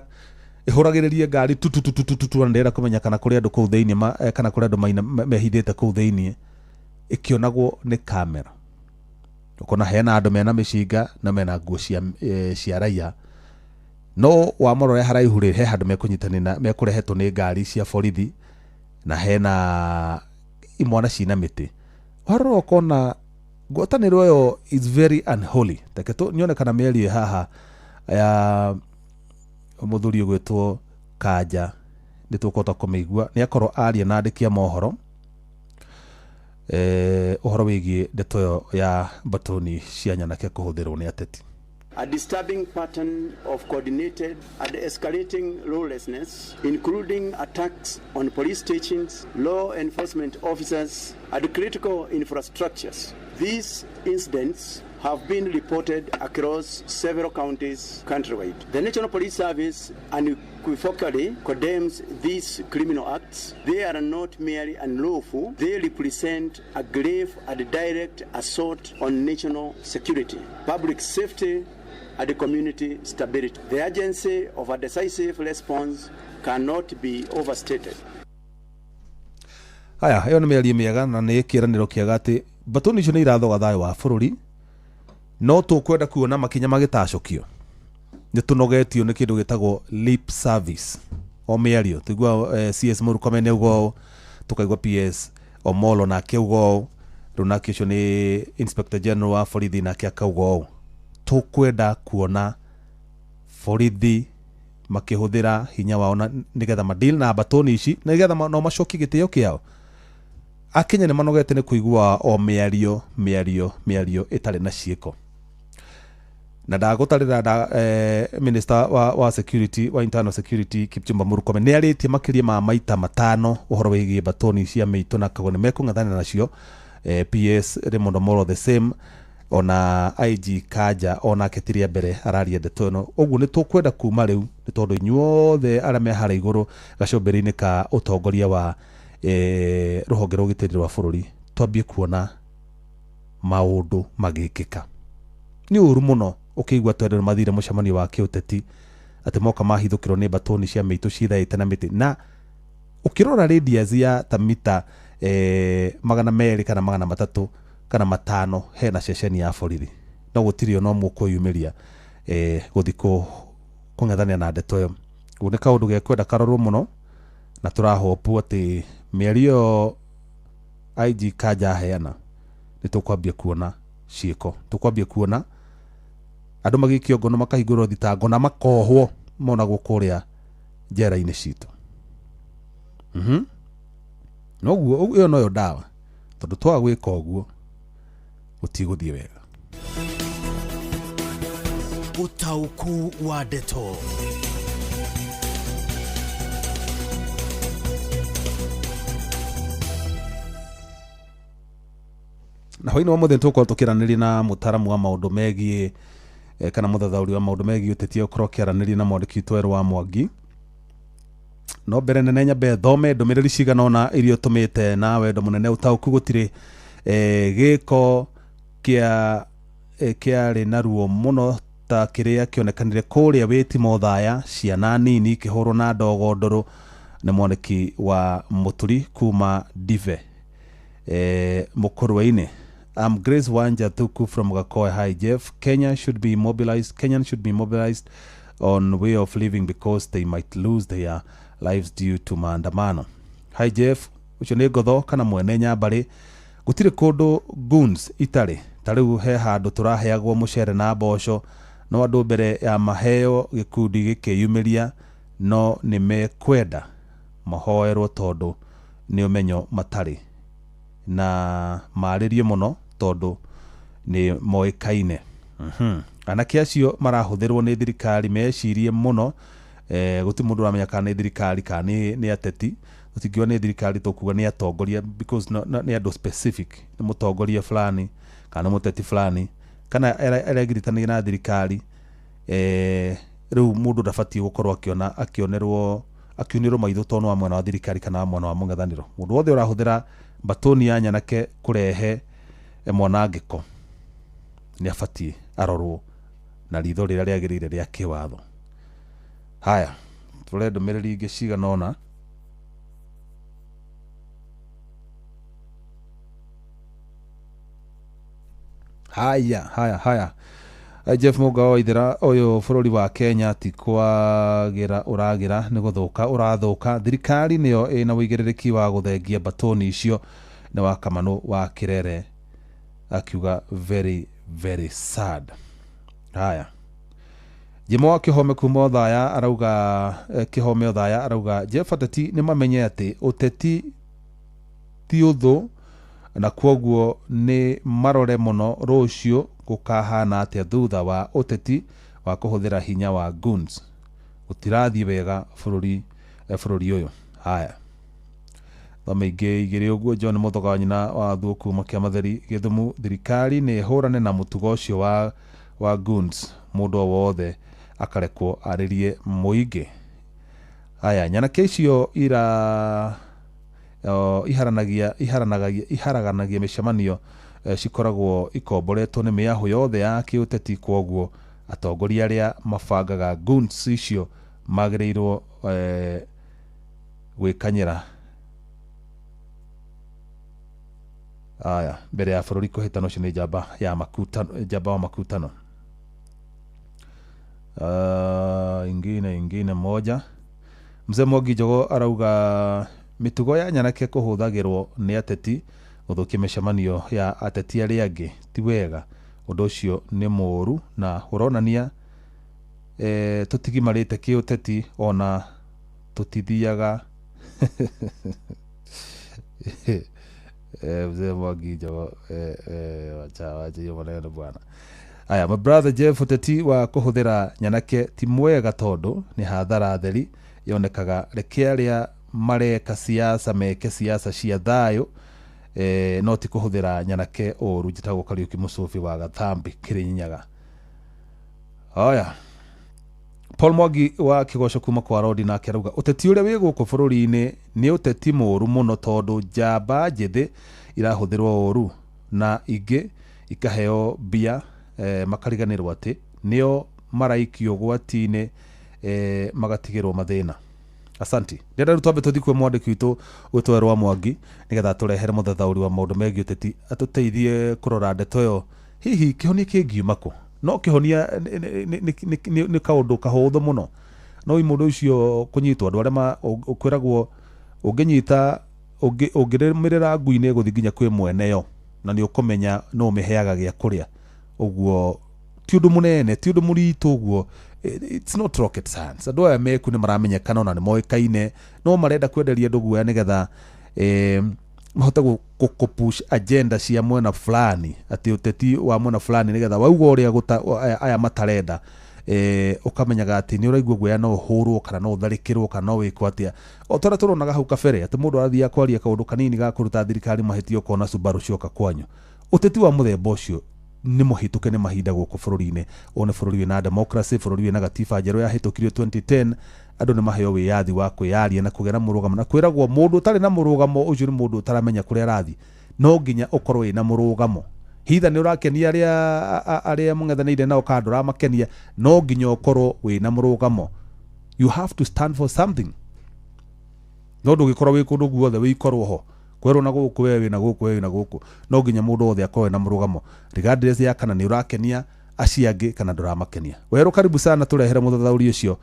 ĩhũragĩrĩrie ngari tutututututu, na ndĩrenda kũmenya kana kũrĩ andũ kũu thĩinĩ, kana kũrĩ andũ mehithĩte kũu thĩinĩ, ĩkĩonagwo nĩ kamera. Ũkona hena andũ mena mĩcinga na mena nguo cia raia, no wamũrore haraihu rĩ, he handũ mekũnyitanĩra, mekũrehetwo nĩ ngari cia borithi, na hena imwana cina mĩtĩ. Warora ũkona ngwatanĩro ĩyo is very unholy. Reke nyone kana mĩario haha ya mũthuri ũgwĩtwo Kanja nĩ tũkũhota kũmĩigua. Nĩ akorwo aria na andĩki a mohoro ũhoro wĩgiĩ ndeto ĩyo ya batoni cia nyanake kũhũthĩrwo nĩ ateti. A disturbing pattern of coordinated and escalating lawlessness, including attacks on police stations, law enforcement officers, and critical infrastructures. These incidents have been reported across several counties countrywide. The National Police Service unequivocally condemns these criminal acts. They are not merely unlawful, they represent a grave and direct assault on national security, public safety, and community stability. The urgency of a decisive response cannot be overstated. Haya, ĩyo nĩ mĩario mĩega na nĩ kĩĩranĩro kĩega atĩ batoni icio nĩ irathoga thayũ wa bũrũri, no tũkwenda kuona makinya magĩtacũkio. Nĩ tũnogetio nĩ kĩndũ gĩtagwo lip service, o mĩario tũigua CS Murkomen auga ũũ, tũkaigua PS Omolo nake auga ũũ, rĩu nake ũcio nĩ Inspector General wa borithi nake akauga ũũ. Tũkwenda kuona borithi makĩhũthĩra hinya wao na nĩgetha madeal na batoni ici, nĩgetha no macokie gĩtĩo kĩao. Akenya nĩ manogete nĩ kũigua o mĩario mĩario mĩario ĩtarĩ na ciĩko. Na ndagũtarĩra minister wa security, wa internal security Kipchumba Murkomen nĩ arĩtie makĩria ma maita 5 ũhoro wĩgiĩ batoni cia mĩitũ na akauga nĩ mekũng'ethanĩra nacio. PS Raymond Omolo the same, ona IG Kanja onake ti rĩa mbere araria ndeto ĩno. Ũguo nĩ tũkwenda kuma rĩu, nĩ tondũ inyuothe arĩa me harĩa igũrũ gacũmbĩrĩ-inĩ ka ũtongoria wa rũhonge rwa ũgitĩri rwa bũrũri, twambie kuona maũndũ magĩkĩka. Nĩ ũru mũno ũkĩigua atĩ andũ nĩ mathire mũcemanio wa kĩũteti, atĩ moka mahithũkĩrwo nĩ batoni cia mĩitũ cithaĩte na mĩtĩ, na ũkĩrora radius ya ta mita 200 kana 300 kana 5 hena ceceni ya borithi, no gũtirĩ ona ũmwe ũkwĩyumĩria gũthiĩ kũng'ethanĩra na ndeto ĩyo. Ũguo nĩ kaũndũ gekwenda karorwo mũno, na tũrahopu atĩ mĩario ĩyo IG Kanja aheana nĩ tũkwambia kuona ciĩko, tũkwambia kuona andũ magĩikio ngono, makahingũrwo thitango na makohwo monagwo kũrĩa njera-inĩ citũ. Noguo ĩyo noyo ndawa, tondũ twaga gwĩka ũguo gũtigũthiĩ wega. Ũtaũku wa ndeto. Na hwainĩ wa mũthenya tũgũkorwo tũkĩaranĩria na mũtaaramu wa maũndũ megiĩ kana mũthathaũri wa maũndũ megiĩ ũteti, ũkorwo ũkĩaranĩria na mwandĩki witũ Werũ wa Mwangi. No mbere nene nyambe thome ndũmĩrĩri cigana ũna iria ũtũmĩte na wendo mũnene. Ũtaũku gũtirĩ gĩko kĩa kĩarĩ na ruo mũno ta kĩrĩa kĩonekanire kũrĩa Wĩtimo Thaya, ciana nini ikĩhũrwo na ndogo ndũrũ. Nĩ mwandĩki wa Mũturi kuma Dive Mũkũrwe-inĩ. I'm Grace Wanja Thuku from Gakoe. Hi Jeff. Kenya should be mobilized. Kenyan should be mobilized on way of living because they might lose their lives due to maandamano. Hi Jeff, ucio nĩ ngotho kana mwene nyambarĩ. Gũtirĩ kũndũ goons itarĩ. Ta rĩu he handũ tũraheagwo mũcere na mboco, no andũ mbere ya maheo gĩkundi gĩkĩyumĩria, no nĩ mekwenda mahoerwo tondũ nĩ ũmenyo matarĩ na marĩrie mũno tondũ nĩ moĩkaine. Anake acio marahũthĩrwo nĩ thirikari mecirie mũno. Gũtirĩ mũndũ ũramenya kana nĩ thirikari kana nĩ ateti. Tũtingiuga nĩ thirikari, tũkuga nĩ atongoria, because nĩ andũ specific, nĩ mũtongoria fulani kana nĩ mũteti fulani kana aregiritania na thirikari. Rĩu mũndũ ndabatiĩ gũkorwo akĩona akĩonerwo akĩunĩrwo maitho tondũ wa mwena wa thirikari kana wa mwena wa mũng'ethanĩro. Mũndũ wothe ũrahũthĩra mbatoni ya nyanake kũrehe mwanangĩko nĩ abatiĩ arorwo na ritho rĩrĩa rĩagĩrĩire rĩa kĩwatho. Haya, tũrore ndũmĩrĩri ingĩ cigana ũna. Haya haya haya, Jeff Mũgao Waithera, ũyũ bũrũri wa Kenya ti kwagĩra ũragĩra, nĩ gũthũka ũrathũka. Thirikari nĩyo ĩna ũigĩrĩrĩki wa gũthengia mbatoni icio. Nĩ wa Kamanũ wa Kĩrere akiuga very very sad. Haya, Jimo wa Kĩhome kuma Othaya arauga, Kĩhome Othaya arauga Jeff, ateti nĩ mamenye atĩ ũteti ti ũthũ, na kwoguo nĩ marore mũno rũciũ gũkahana atĩa thutha wa ũteti wa kũhũthĩra hinya wa goons. Gũtirathiĩ wega bũrũri ũyũ. Haya, thome ingĩ igĩrĩ ũguo. John Mũthoga wa nyina wa Thuo kuma Kĩamatheri Gĩthumu, thirikari nĩ ĩhũrane na mũtugo ũcio wa goons, mũndũ o wothe akarekwo arĩrie mũingĩ. Haya, nyanake icio iharaganagia mĩcemanio cikoragwo ikomboretwo nĩ mĩahũ yothe ya kĩũteti, kwoguo atongoria arĩa mabangaga goons icio magĩrĩirwo gwĩkanyĩra. Aya, mbere ya bũrũri kũhĩtana, ũcio nĩ njamba ya makutano, njamba wa makutano. Ingine moja, Mzee Mwangi Njogo arauga mĩtugo ya nyanake kũhũthagĩrwo nĩ ateti gũthũkia mĩcemanio ya ateti arĩa angĩ ti wega. Ũndũ ũcio nĩ mũũru na ũronania tũtigimarĩte kĩũteti ona tũtithiaga. Mzee Mwangi Njogo, wacha hiyo maneno bwana. Aya, my brother Jeff, ũteti wa kũhũthĩra nyanake ti mwega tondũ nĩ hathara theri yonekaga. Reke arĩa mareka siasa meke siasa cia thayũ, no ti kũhũthĩra nyanake ũru. Njĩtagwo Kariũki Mũcũbi wa Gathambi, Kĩrĩnyaga. Haya, Paul Mwangi wa Kĩgoco kuma kwa Rodi nake arauga ũteti ũrĩa wĩ gũkũ bũrũri-inĩ nĩ ũteti mũũru mũno tondũ njamba njĩthĩ irahũthĩrwo ũru na ingĩ ikaheo mbia, makariganĩrwo atĩ nĩo maraikio ũgwati-inĩ, magatigĩrwo mathĩna. Asanti. Ndĩrenda rĩu twambe tũthiĩ kwĩ mwandĩki witũ gwĩtwo Werũ wa Mwangi nĩgetha atũrehere mũthathaũri wa maũndũ megiĩ ũteti, atũteithie kũrora ndeto ĩyo, hihi kĩhonia kĩngiuma kũ. No kĩhonia nĩ kaũndũ kahũthũ mũno, no mũndũ ũcio kũnyitwo, andũ arĩa ũkwĩragwo ũngĩnyita ũngĩrũmĩrĩra ngui-inĩ gũthiĩ nginya kwĩ mweneyo na nĩ ũkũmenya no ũmĩheaga gĩa kũrĩa. Ũguo ti ũndũ mũnene, ti ũndũ mũritũ ũguo It's not rocket science. Andũ aya meku nĩ maramenyekana ona nĩ moĩkaine, no marenda kwenderia andũ guoya nĩgetha mahote kũ-push agenda cia mwena fulani, atĩ ũteti wa mwena fulani, nĩgetha wauga ũrĩa aya matarenda, ũkamenyaga atĩ nĩ ũraigua guoya, no ũhũrwo kana no ũtharĩkĩrwo kana no wĩkwo atĩa, o ta ũrĩa tũronaga hau kabere atĩ mũndũ arathiĩ kwaria kaũndũ kanini ga kũruta thirikari mahĩtia, ũkona Subaru cioka kwanyu. Ũteti wa mũthemba ũcio nĩ mũhĩtũke nĩ mahinda gũkũ bũrũri-inĩ. Ũyũ nĩ bũrũri wĩna democracy, bũrũri wĩna gatiba njerũ yahĩtũkirio 2010. Andũ nĩ maheo wĩyathi wa kwĩyaria na kũgĩa na mũrũgamo, na kwĩragwo mũndũ ũtarĩ na mũrũgamo ũcio nĩ mũndũ ũtaramenya kũrĩa arathiĩ. No nginya ũkorwo wĩna mũrũgamo, hitha nĩ ũrakenia arĩa mũng'ethanĩire nao kana ndũramakenia, no nginya ũkorwo wĩna mũrũgamo. You have to stand for something. No ndũgĩkorwo wĩ kũndũ guothe, wĩikorwo ho kwerwo na gũkũ we wĩna gũkũ, we wĩna gũkũ. No nginya mũndũ wothe akorwo na mũrũgamo regardless ya kana nĩ ũrakenia acio angĩ kana ndũramakenia. Werũ, karibu sana, tũrehere mũthathaũri ũcio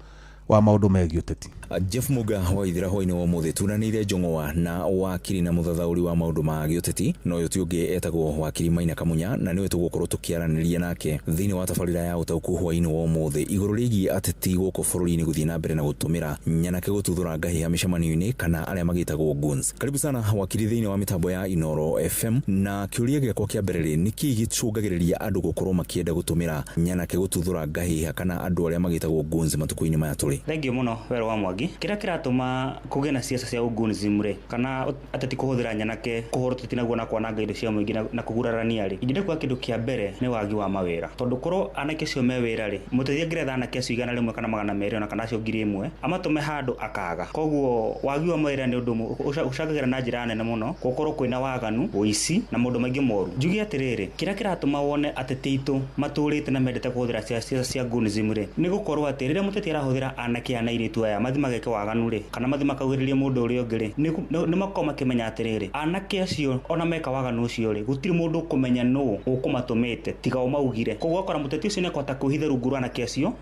wa maũndũ megiĩ ũteti. Jeff Muga wa ithira hwainĩ wa ũmũthĩ tunanĩire njong'oa na wakiri na mũthathaũri wa maũndũ ma gĩũteti, na ũyũ ti ũngĩ etagwo wakiri Maina Kamunya, na nĩwe tũgũkorwo tũkĩaranĩria nake thĩinĩ wa tabarĩra ya ũtaũku hwainĩ wa ũmũthĩ igũrũ rĩgiĩ ateti gũkũ bũrũri-inĩ gũthiĩ na mbere na gũtũmĩra nyanake gũtuthũra ngahĩha mĩcemanio-inĩ kana arĩa magĩtagwo goons. Karibu sana wakiri thĩinĩ wa mĩtambo ya Inoro FM, na kĩũria gĩakwa kĩa mbere rĩ, nĩkĩĩ gĩcũngagĩrĩria andũ gũkorwo makĩenda gũtũmĩra nyanake gũtuthũra ngahĩha kana andũ arĩa magĩtagwo goons matukũ-inĩ maya tũrĩ? Thengiũ mũno, Werũ wa Mwangi. Kĩrĩa kĩratũma kũgĩe na ciaca cia ũgonism rĩ, kana ateti kũhũthĩra nyanake kũhũra ũteti naguo na kwananga indo cia mũingĩ na kũgurarania rĩ, ingĩenda kuga kĩndũ kĩa mbere nĩ wagi wa mawĩra, tondũ korwo anake acio me wĩra rĩ, mũteti angĩretha anake acio 100 kana 200 ona kana acio 1000 amatũme handũ akaga. Koguo wagi wa mawĩra nĩ ũndũ ũcangagĩra na njĩra nene mũno gũkorwo kwĩna waganu, ũici na maũndũ maingĩ moru. Njuge atĩrĩrĩ, kĩrĩa kĩratũma wone ateti aitũ matũrĩte na mendete kũhũthĩra ciaca cia gonism rĩ, nĩ gũkorwo atĩ rĩrĩa mũteti arahũthĩra anake aya na airĩtu aya mathi mageke waganu rĩ, kana mathi makaugĩrĩrie mũndũ ũrĩa ũngĩ rĩ, nĩ makoragwo makĩmenya atĩrĩrĩ, anake acio ona meka waganu ũcio rĩ, gũtirĩ mũndũ ũkũmenya nũ ũkũmatũmĩte tiga o maugire. Koguo ũgakora mũteti ũcio nĩ akũhota kwĩhitha rungu rwa anake acio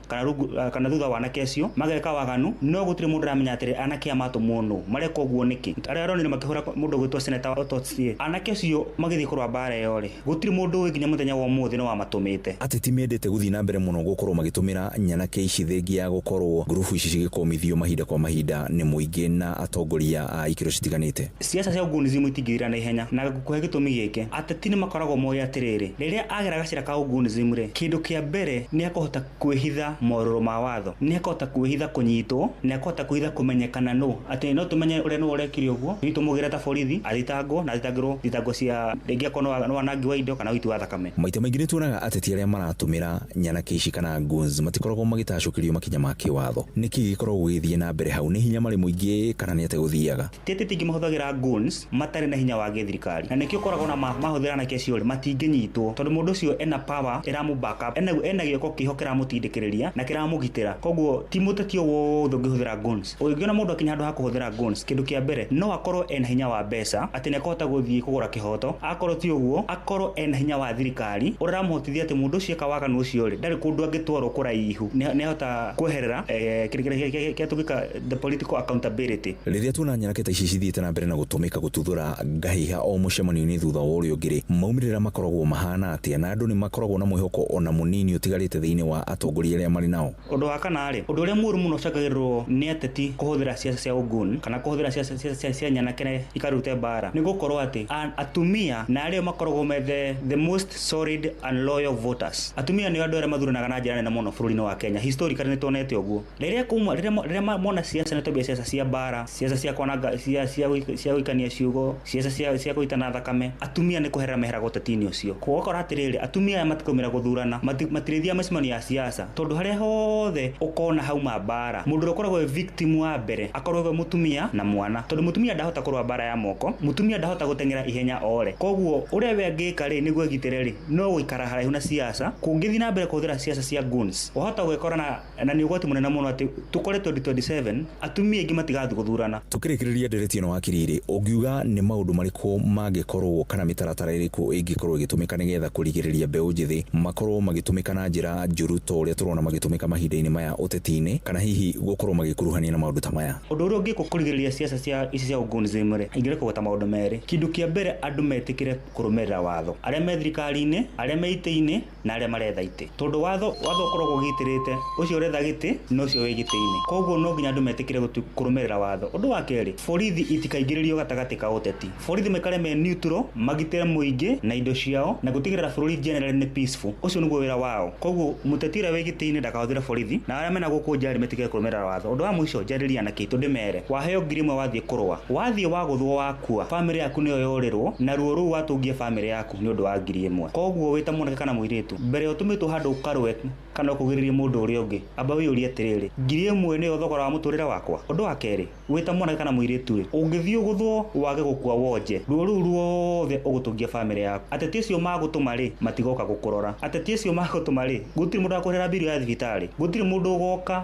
kana thutha wa anake acio mageka waganu, no gũtirĩ mũndũ ũramenya atĩrĩ anake aya matũmwo nũ, mareka ũguo nĩkĩ. Arĩa aronire makĩhũra mũndũ ũgwĩtwo Senator Ototie, anake acio magĩthiĩ kũrũa mbara ĩyo rĩ, gũtirĩ mũndũ ũĩ nginya mũthenya wa ũmũthĩ nĩ wamatũmĩte. Ateti mendete gũthiĩ na mbere mũno gũkorwo magĩtũmĩra nyanake ici thengia ya gũkorwo ngurubu ici cigĩkomithio mahinda kwa mahinda nĩ mũingĩ na atongoria a ikĩro citiganĩte. Ciaca cia ũgonism itingĩthira na ihenya, na ngũkũhe gĩtũmi gĩkĩ. Ateti nĩ makoragwo moĩ atĩrĩrĩ, rĩrĩa agera gacĩra ka ũgonism rĩ, kĩndũ kĩa mbere nĩ akũhota kwĩhitha morũrũ ma watho, nĩ akũhota kwĩhitha kũnyitwo, nĩ akũhota kwĩhitha kũmenyekana nũ, atĩ no tũmenye ũrĩa nũ ũrekire ũguo, nĩ tũmũgĩre ta borithi athitangwo na athitangĩrwo thitango cia rĩngĩ akorwo nĩ wanangi wa indo kana ũiti wa thakame. Maita maingĩ nĩ tuonaga ateti arĩa maratũmĩra nyanake ici kana goons matikoragwo magĩtacũkĩrio makinya ma kĩwatho. Nĩkĩ gĩkoragwo gĩgĩthiĩ na mbere hau? Nĩ hinya marĩ mũingĩ kana nĩ atĩa gũthiaga? Ti ateti aingĩ mahũthagĩra goons matarĩ na hinya wa gĩthirikari, na nĩkĩo ũkoragwo na mahũthĩra anake acio rĩ, matingĩnyitwo, tondũ mũndũ ũcio ena power ĩramũ back up, ena gĩoko kĩho kĩramũtindĩkĩrĩria na kĩramũgitĩra. Koguo ti mũteti o wothe ũngĩhũthĩra goons. Ũngĩona mũndũ akinya handũ ha kũhũthĩra goons, kĩndũ kĩa mbere no akorwo ena hinya wa mbeca, atĩ nĩ akũhota gũthiĩ kũgũra kĩhoto. Akorwo ti ũguo, akorwo ena hinya wa thirikari ũrĩa ũramũhotithia atĩ mũndũ ũcio eka waganu ũcio rĩ, ndarĩ kũndũ angĩtwarwo kũraihu, nĩ ahota kweherera kĩrĩa tũgĩka the political accountability. Rĩrĩa tuona nyanake ta ici cithiĩte na mbere na gũtũmĩka gũtuthũra ngahĩha o mũcemanio-inĩ thutha wa ũrĩa ũngĩ rĩ, maumĩrĩra makoragwo mahana atĩa, na andũ nĩ makoragwo na mwĩhoko ona mũnini ũtigarĩte thĩinĩ wa atongoria arĩa marĩ nao? Ũndũ wa kana rĩ, ũndũ ũrĩa mũũru mũno ũcangagĩrwo nĩ ateti kũhũthĩra ciaca cia ũguni kana kũhũthĩra ciaca cia nyanake ikarute mbara nĩ gũkorwo atĩ atumia na arĩa makoragwo me the most solid and loyal voters. Atumia nĩo andũ arĩa mathuranaga na njĩra nene mũno bũrũri-inĩ wa Kenya. Historically nĩ tuonete ũguo. Rĩrĩa kuma rĩrĩa mona ciaca nĩ twambia ciaca cia mbara, ciaca cia kwananga, cia gũikania ciugo, ciaca cia gũitana thakame, atumia nĩ kũherera meheraga ũteti-inĩ ũcio. Koguo ũgakora atĩrĩrĩ, atumia aya matikaumĩra gũthurana, matirĩthiaga mĩcemanio ya siasa, tondũ harĩa hothe ũkona hauma mbara, mũndũ ũrĩa ũkoragwo e victim wa mbere akoragwo e mũtumia na mwana, tondũ mũtumia ndahota kũrũa mbara ya moko, mũtumia ndahota gũteng'era ihenya ore. Koguo ũrĩa we angĩka rĩ nĩguo egitĩre rĩ, no gũikara haraihu na siasa. Kũngĩthiĩ na mbere kũhũthĩra siasa cia goons, wahota gwĩkora na nĩ ũgwati mũnene mũno. mũno atĩ tũkore 2027 atumia aingĩ matigathiĩ gũthurana. Tukĩrĩkĩrĩria ndereti ĩno wakiriri, ũngiuga nĩ maũndũ marĩkũ mangĩkorwo kana mĩtaratara ĩrĩkũ ĩngĩkorwo ĩgĩtũmĩka nĩgetha kũrigĩrĩria mbeũ njĩthĩ makorwo magĩtũmĩka na njĩra njũru ta ũrĩa tũrona magĩtũmĩka mahinda-inĩ maya ũteti-inĩ, kana hihi gũkorwo magĩkuruhania na maũndũ ta maya? Ũndũ ũrĩa ũngĩkwo kũrigĩrĩria ciaca cia ici cia ũgonism rĩ, ingĩreka kũgweta maũndũ merĩ. Kĩndũ kĩa mbere, andũ metĩkĩre kũrũmĩrĩra watho, arĩa me thirikari-inĩ, arĩa me itĩ-inĩ na arĩa maretha itĩ, tondũ watho ũkoragwo ũgitĩrĩte ũcio ũretha gĩtĩ na ũcio wĩ gĩtĩ-inĩ. Koguo no nginya andũ metĩkĩre kũrũmĩrĩra watho. Ũndũ wa kerĩ, borithi itikaingĩrĩrio gatagatĩ ka ũteti. Borithi maikare me neutral, magitĩre mũingĩ na indo ciao na gũtigĩrĩra bũrũri generally nĩ peaceful. Ũcio nĩguo wĩra wao. Koguo mũteti ũrĩa wĩ gĩtĩ-inĩ ndakahũthĩre borithi, na arĩa mena gũkũ nja metĩkĩre kũrũmĩrĩra watho. Ũndũ wa mũico, njarĩrie anake aitũ ndĩmere, waheo 1000 wathiĩ kũrũa, wathiĩ wagũthwo wakua, bamĩrĩ yaku nĩyo yorĩrwo na ruo rũu watũngie bamĩrĩ yaku nĩ ũndũ wa 1000. Koguo wĩ ta mwanake kana mũirĩtu, mbere ũtũmĩtwo handũ ũkarũe kana ũkũgĩrĩrie mũndũ ũrĩa ũngĩ, amba wĩyũrie atĩrĩrĩ, 1000 nĩyo thogora wa mũtũrĩre wakwa? Ũndũ wa kerĩ, wĩ ta mwanake kana mũirĩtu rĩ, ũngĩthiĩ ũgũthwo wage gũkua wonje, ruo rũu ruothe ũgũtũngia bamĩrĩ yaku. Ateti acio magũtũma rĩ, matigoka gũkũrora. Ateti acio magũtũma rĩ, gũtirĩ mũndũ agakũrĩhĩra biru ya thibitarĩ, gũtirĩ mũndũ ũgoka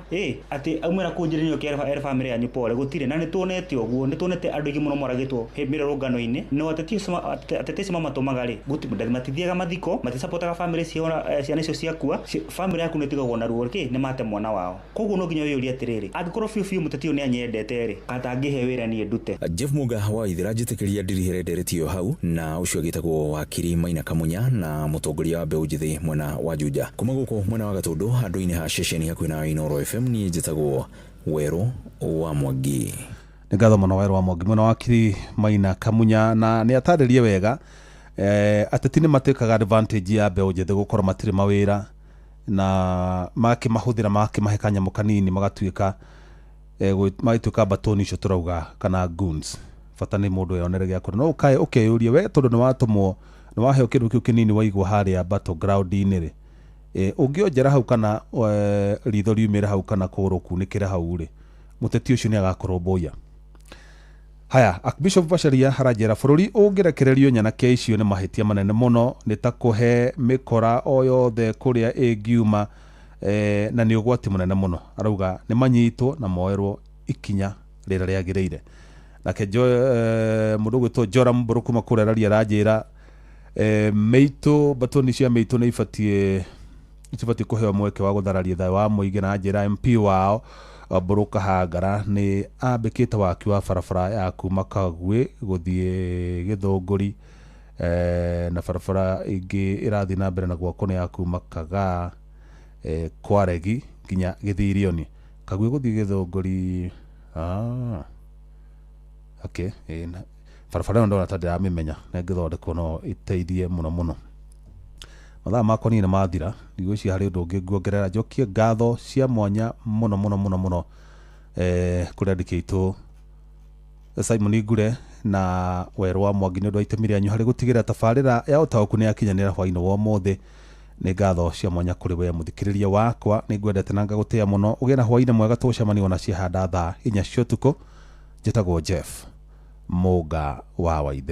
atĩ aumĩra kũu njĩra-inĩ oke ere bamĩrĩ yanyu pole, gũtirĩ. Na nĩ tuonete ũguo, nĩ tuonete andũ aingĩ mũno moragĩtwo mĩrũrũngano-inĩ, no ateti acio mamatũmaga rĩ, matithiaga mathiko, matisapotaga bamĩrĩ ciao, ciana icio ciakua, bamĩrĩ yaku nĩ ĩtigagwo na ruo rĩ, nĩ mate mwana wao. Koguo no nginya wĩyũrie atĩrĩrĩ, angĩkorwo biũ biũ mũteti ũyũ nĩ anyendete rĩ, atangĩhe wĩra niĩ ndute. Jeff Muga wa Ithira, njĩtĩkĩria ndirihĩre ndereti ĩyo hau, na ũcio agĩtagwo wakiri Maina Kamunya na mũtongoria wa mbeũ njĩthĩ mwena wa Juja. Kuma gũkũ mwena wa Gatũndũ handũ-inĩ ha ceceni hakuhĩ na Inooro FM, niĩ njĩtagwo Werũ wa Mwangi. Nĩ ngatho mũno Werũ wa Mwangi mwena wakiri Maina Kamunya, na nĩ atarĩrie wega ateti nĩ matĩkaga advantage ya mbeũ njĩthĩ gũkorwo matirĩ mawĩra, na makĩmahũthĩra makĩmahe kanyamũ kanini magatuĩka magĩtuĩka batoni icio tũrauga kana goons. Bata nĩ mũndũ eyonere gĩa kũrĩa. No ũkae ũkeyũrie we, tondũ nĩ watũmwo, nĩ waheo kĩndũ kĩu kĩnini waigwo harĩa battleground-inĩ rĩ, ũngĩonjera hau kana ritho riumĩre hau kana kũgũrũ kunĩkĩre hau rĩ, mũteti ũcio nĩ agakũrũmbũiya. Haya, Archbishop Macharia aranjĩra bũrũri ũngĩrekererio nyanake icio nĩ mahĩtia manene mũno, nĩ ta kũhe mĩkora o yothe kũrĩa ĩngiuma, na nĩ ũgwati mũnene mũno. Arauga nĩ manyitwo na moerwo ikinya rĩrĩa rĩagĩrĩire. Nake mũndũ ũgwĩtwo Joram Mbũrũ kuma kũrĩa Raria aranjĩra mĩitũ, batoni cia mĩitũ nĩ ibatiĩ kũheo mweke wa gũthararia thayũ wa mũingĩ, na njĩra MP wao Mbũrũ Kahangara nĩ ambĩkĩte waki wa barabara ya kuma Kagwĩ gũthiĩ Gĩthũngũri, na barabara ĩngĩ ĩrathiĩ na mbere na gwakwo nĩ ya kuma Kagaa Kwaregi nginya Gĩthirioni. Kagwĩ gũthiĩ Gĩthũngũri, okay, barabara ĩyo ndona ta ndĩramĩmenya na ĩngĩthondekwo no ĩteithie mũno mũno. Mathaa makwa niĩ nĩ mathira, ndigwĩciria harĩ ũndũ ũngĩ nguongerera. Njokie ngatho cia mwanya mũno mũno mũno mũno kũrĩ andĩki aitũ Simon Ngure na Werũ wa Mwangi nĩ ũndũ wa itemi rĩanyu harĩ gũtigĩrĩra tabarĩra ya ũtaũku nĩ yakinyanĩra hwaĩ-inĩ wa ũmũthĩ. Nĩ ngatho cia mwanya kũrĩ we mũthikĩrĩria wakwa, nĩ ngwendete na ngagũtĩa mũno. Ũgĩe na hwaĩ-inĩ mwega, tũgũcemania ona ciahanda thaa 4 cia ũtukũ. Njĩtagwo Jeff Mũnga wa Waithera.